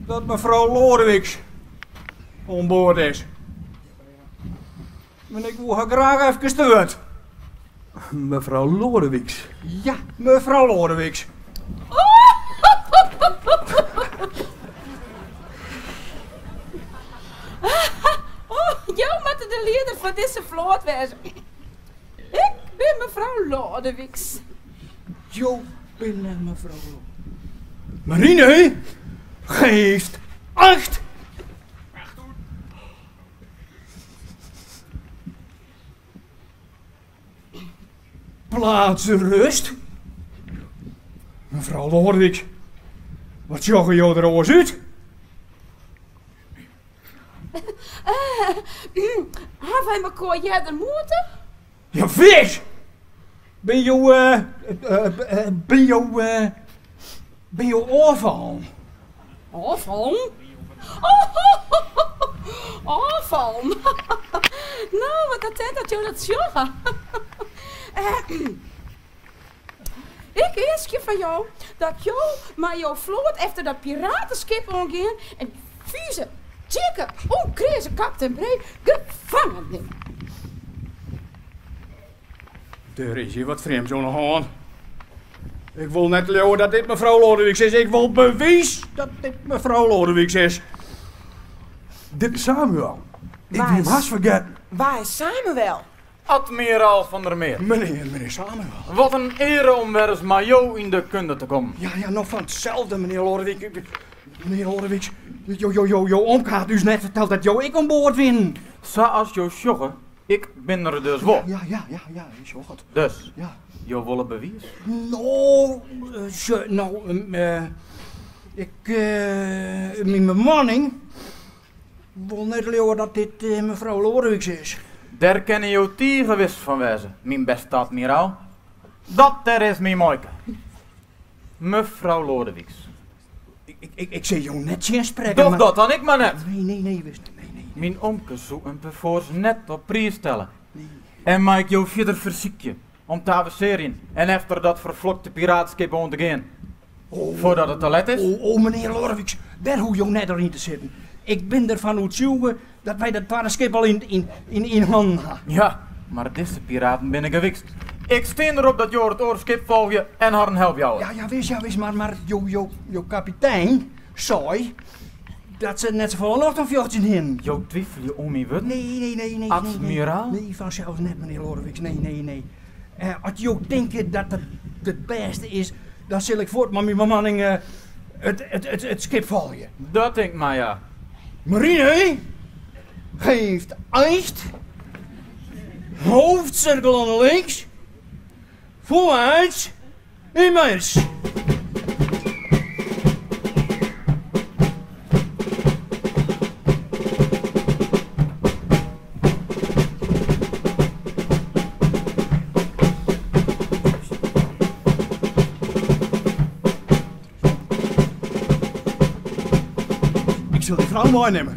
S12: dat mefrou Loadewyks oan board is. En ik woe har graach efkes te wurd.
S10: Mefrou Loadewyks?
S12: Ja, mefrou Loadewyks.
S4: Oh, jo moatte de lieder fan dizze float wêze. Ik bin mefrou Loadewyks.
S12: Jo binne mefrou Loadewyks. Marine geeft acht! Plaats rust. Mefrou Loadewyks, wat sjogge jo der oars út?
S4: Hawwe wy mekoar earder moete?
S12: Ja, wis! Bin jo, bin jo, bin jo ôffallen?
S4: Ôffallen? Ôffallen? No, wat attent dat jo dat sjogge. Ik easkje fan jo dat jo mei jo float efter dat pirateskip oangean en fize, tsjikke, ûnkreaze kaptein Bree gefangen nimme.
S12: Der is hjir wat frjemds oan 'e hân. Ik wol net leauwe dat dit mefrou Loadewyks is. Ik wol bewiis dat dit mefrou Loadewyks is.
S10: Dit is Samuel. Ik wie him hast fergetten.
S15: Wa is Samuel?
S5: Admiraal van der Meer.
S12: Menear, menear Samuel.
S5: Wat in eare om wer ris mei jo yn de kunde te kommen.
S12: Ja, ja, noch fan itselde, menear Loadewyk. Menear Loadewyks, jo, jo, jo, jo omke hat ús net ferteld dat jo ek oan board wienen.
S5: Sa as jo sjogge, ik bin der dus wol.
S12: Ja, ja, ja, ja, ik sjoch it.
S5: Dus,
S12: Ja.
S5: jo wolle bewiis?
S12: No, sjoch, no, ik, myn bemanning wol net leauwe dat dit mefrou Loadewyks is.
S5: Dêr kinne jo tige wis fan wêze, myn bêste admiraal. Dat dêr is myn muoike. Mefrou Loadewyks.
S12: Ik sil jo net tsjinsprekke,
S5: Doch
S12: mar...
S5: dat dan ek mar net.
S12: Nee, nee, nee, wist nee, nee.
S5: Myn omke soe in perfoars net op priis stelle. En mei ik jo fierder fersykje om te avesearjen en efter dat ferflokte piraatskip oan te gean? Foardat it te let is?
S12: O, o, menear Loadewyks, dêr hoege jo net oer yn te sitten.
S19: Ik bin derfan oertsjûge dat wy dat twadde skip al yn hannen ha.
S5: Ja, mar dizze piraten binne gewikst. Ik stean derop dat jo it oare skip folgje en harren help jouwe.
S19: Ja, ja, wis, ja, wis, mar jo kapitein sei dat se net safolle nocht oan fjochtsjen hienen.
S5: Jo twifelje oan myn wurden?
S19: Nee, nee, nee, nee.
S5: Admiraal?
S19: Nee, fansels net, menear Loadewyks. Nee, nee, nee. As jo tinke dat dat it bêste is, dan sil ik fuort mei myn bemanning it skip folgje.
S5: Dat tinkt my, ja.
S19: Marine geeft acht. Hoofdcirkel oan de links. Voorwaarts in mars.
S10: Ik sil dy frou meinimme.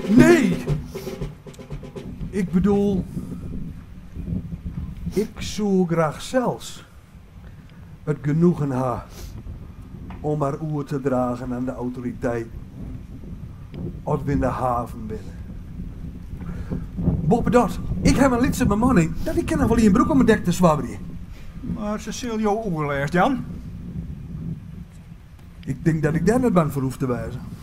S10: Nee! Ik bedoel, ik soe graach sels it genoegen ha om har oer te dragen aan de autoriteiten as we yn de haven binne. Boppedat, ik haw in lytse bemanning, dat ik kin noch wol ien brûke om it dek te swabberjen.
S12: Mar se sil jo oerlêst jaan.
S10: Ik tink dat ik dêr net bang foar hoech te wêzen.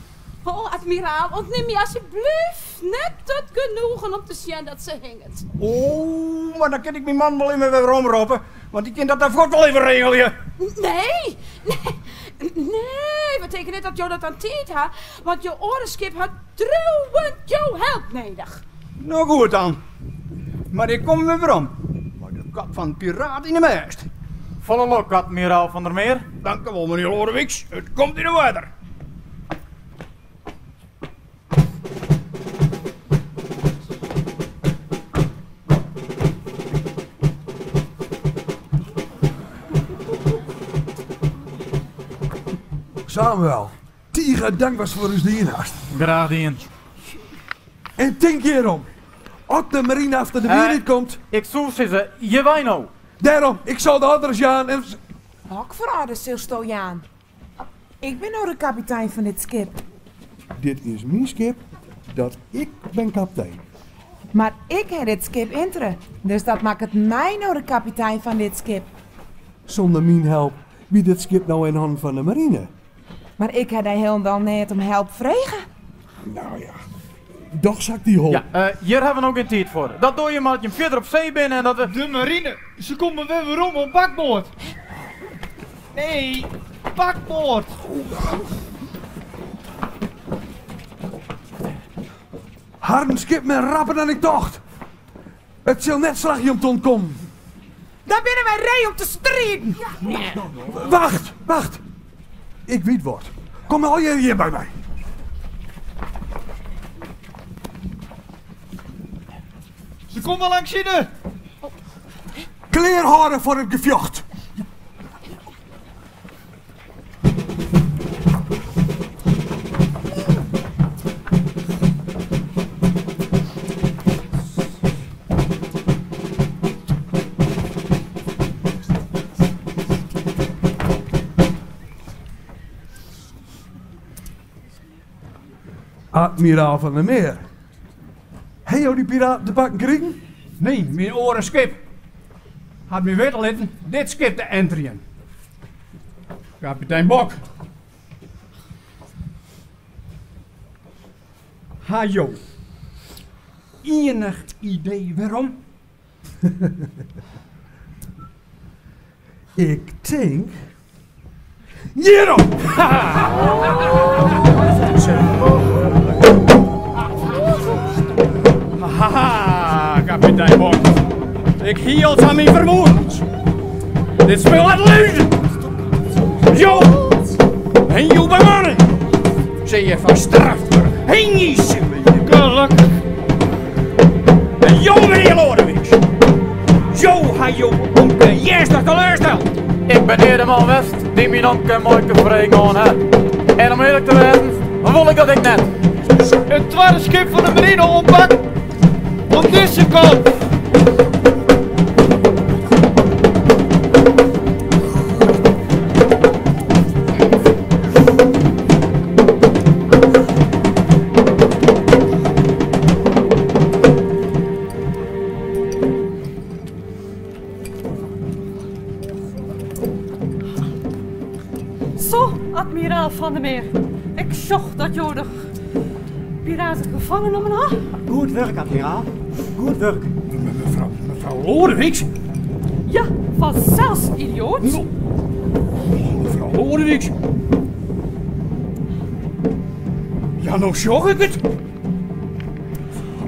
S4: Oh, admiraal, ûntnim my asjebleaft net it genoegen om te sjen dat se hinget.
S19: Oh, mar dan kin ik myn man wol even wer weromroppe, want dy kin dat dan fuort wol even regelje.
S4: Nee, nee, nee, we tinke net dat jo dat oan tiid ha, want jo oare skip hat driuwend jo help nedich.
S19: No goed dan, mar ik kom wer werom mei de kop fan piraat yn 'e mêst.
S5: Folle lok, admiraal Van der Meer.
S19: Dankewol, menear Loadewyks, it komt yn 'e oarder.
S10: Samuel, tige dank watst foar ús dien hast.
S5: Graach dien.
S10: En tink hjirom, as de marine efter de wierheid komt.
S5: Ik soe sizze, hjir wy no.
S10: Dêrom, ik sil de oarders jaan en.
S15: Hokfoar oarders silsto jaan? Ik bin no de kapitein fan dit skip.
S10: Dit is myn skip, dat ik bin kaptein.
S15: Mar ik ha dit skip intere, dus dat makket my no de kapitein fan dit skip.
S10: Sûnder myn help wie dit skip no yn hannen fan de marine.
S15: Mar ik ha dy hielendal net om help frege.
S10: Nou ja, dochs ha ik dy holpen.
S5: Ja, hjir ha we no gjin tiid foar. Dat dogge je mar as jim fierder op see binne en dat we.
S11: De marine, se komme wer werom op bakboard. Nee, bakboard.
S10: Harren skip men rapper dan ik tocht. It sil net slagje om te ûntkommen.
S15: Dan binne wy ree om te striden.
S10: Wacht, wacht. Ik wit wat. Kom allegear hjir by my.
S11: Se komme langsside.
S10: Klear hâlde foar it gefjocht. Admiraal van der Meer, ha jo dy piraten te pakken krigen?
S19: Nee, myn oare skip hat my witte litten dit skip te enterjen. Kapitein Bok. Ha jo ienich idee wêrom?
S10: Ik tink hjirom!
S19: Haha, kapitein Bok. Ik hield oan myn fermoedens. Dit spul hat luzen. Jo en jo bemanning sille hjirfoar straft wurde. Hingje sille je.
S11: Gelokkich.
S19: En jo, menear Loadewyks, jo ha jo omke earnstich teleursteld.
S5: Ik bin nea de man west dy't myn omke en muoike frege oan hat. En om earlik te wêzen, wol ik dat ek net.
S11: It twadde skip fan de marine oan bak oan dizze kant.
S3: Admiraal van der Meer. Ik sjoch dat jo de piraten gefangen nommen ha.
S9: Goed wurk, admiraal. Goed wurk.
S19: Mefrou, mefrou Loadewyks?
S3: Ja, fansels, idioat.
S19: Mefrou Loadewyks? Ja, no sjoch ik it.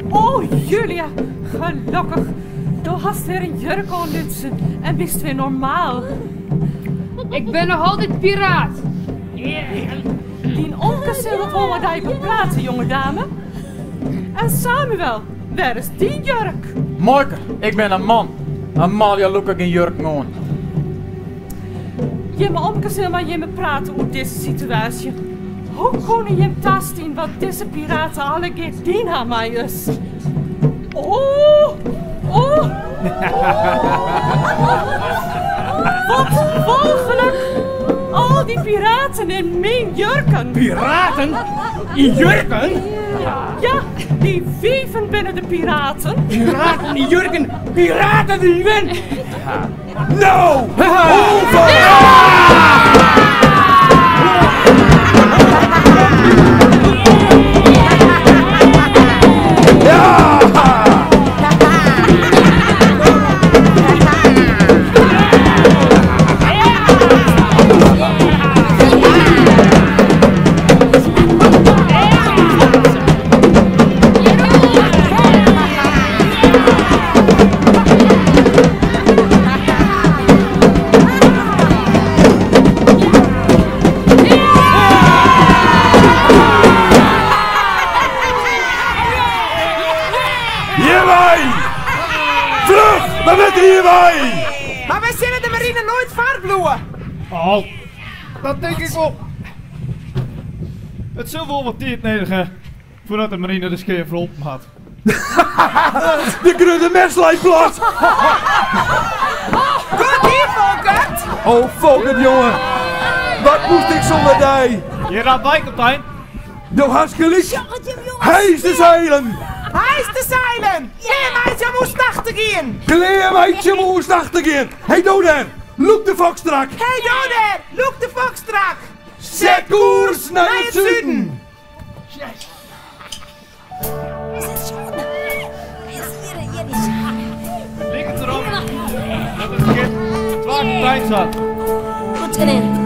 S3: Oh, Julia, gelokkich. Do hast wer in jurk oanlutsen en bist wer normaal.
S18: Ik bin noch altyd piraat.
S3: Dyn omke sil dat wol mei dy beprate, jonge dame. En Samuel, wêr is dyn jurk?
S5: Muoike, ik bin in man. En manlju lûke gjin jurken oan.
S3: Jimme omke sil mei jimme prate oer dizze situaasje. Hoe koene jim tastien wat dizze piraten allegear dien ha mei ús? Oh, oh, Wat walchlik! Al dy piraten yn myn jurken!
S19: Piraten? Yn jurken?
S3: Ja, dy wiven binne de piraten.
S19: Piraten yn jurken? Piratenwiven? No! Hjirwei! Fluch! Wy moatte hjirwei!
S15: Mar wy sille de marine noait foarbliuwe.
S11: Oh, dat tink ik wol. It sil wol wat tiid nedich ha foardat de marine de skea ferholpen hat.
S10: De grutte mes leit plat!
S15: Goed dien, Folkert!
S10: Oh, Folkert, jonge. Wat moast ik sûnder dy?
S11: Hjir rap wei, kaptein.
S10: Do hast gelyk. Hijs de seilen!
S15: Hijs de seilen! Klear meitsje om oerstach te gean!
S10: Klear meitsje om oerstach te gean! Hey, do dêr! Lûk de fok strak!
S15: Hey, do dêr! Lûk de fok strak!
S10: Set koers nei it suden!
S11: It liket derop dat it skip twa kapteins hat.
S13: Goed gedaan.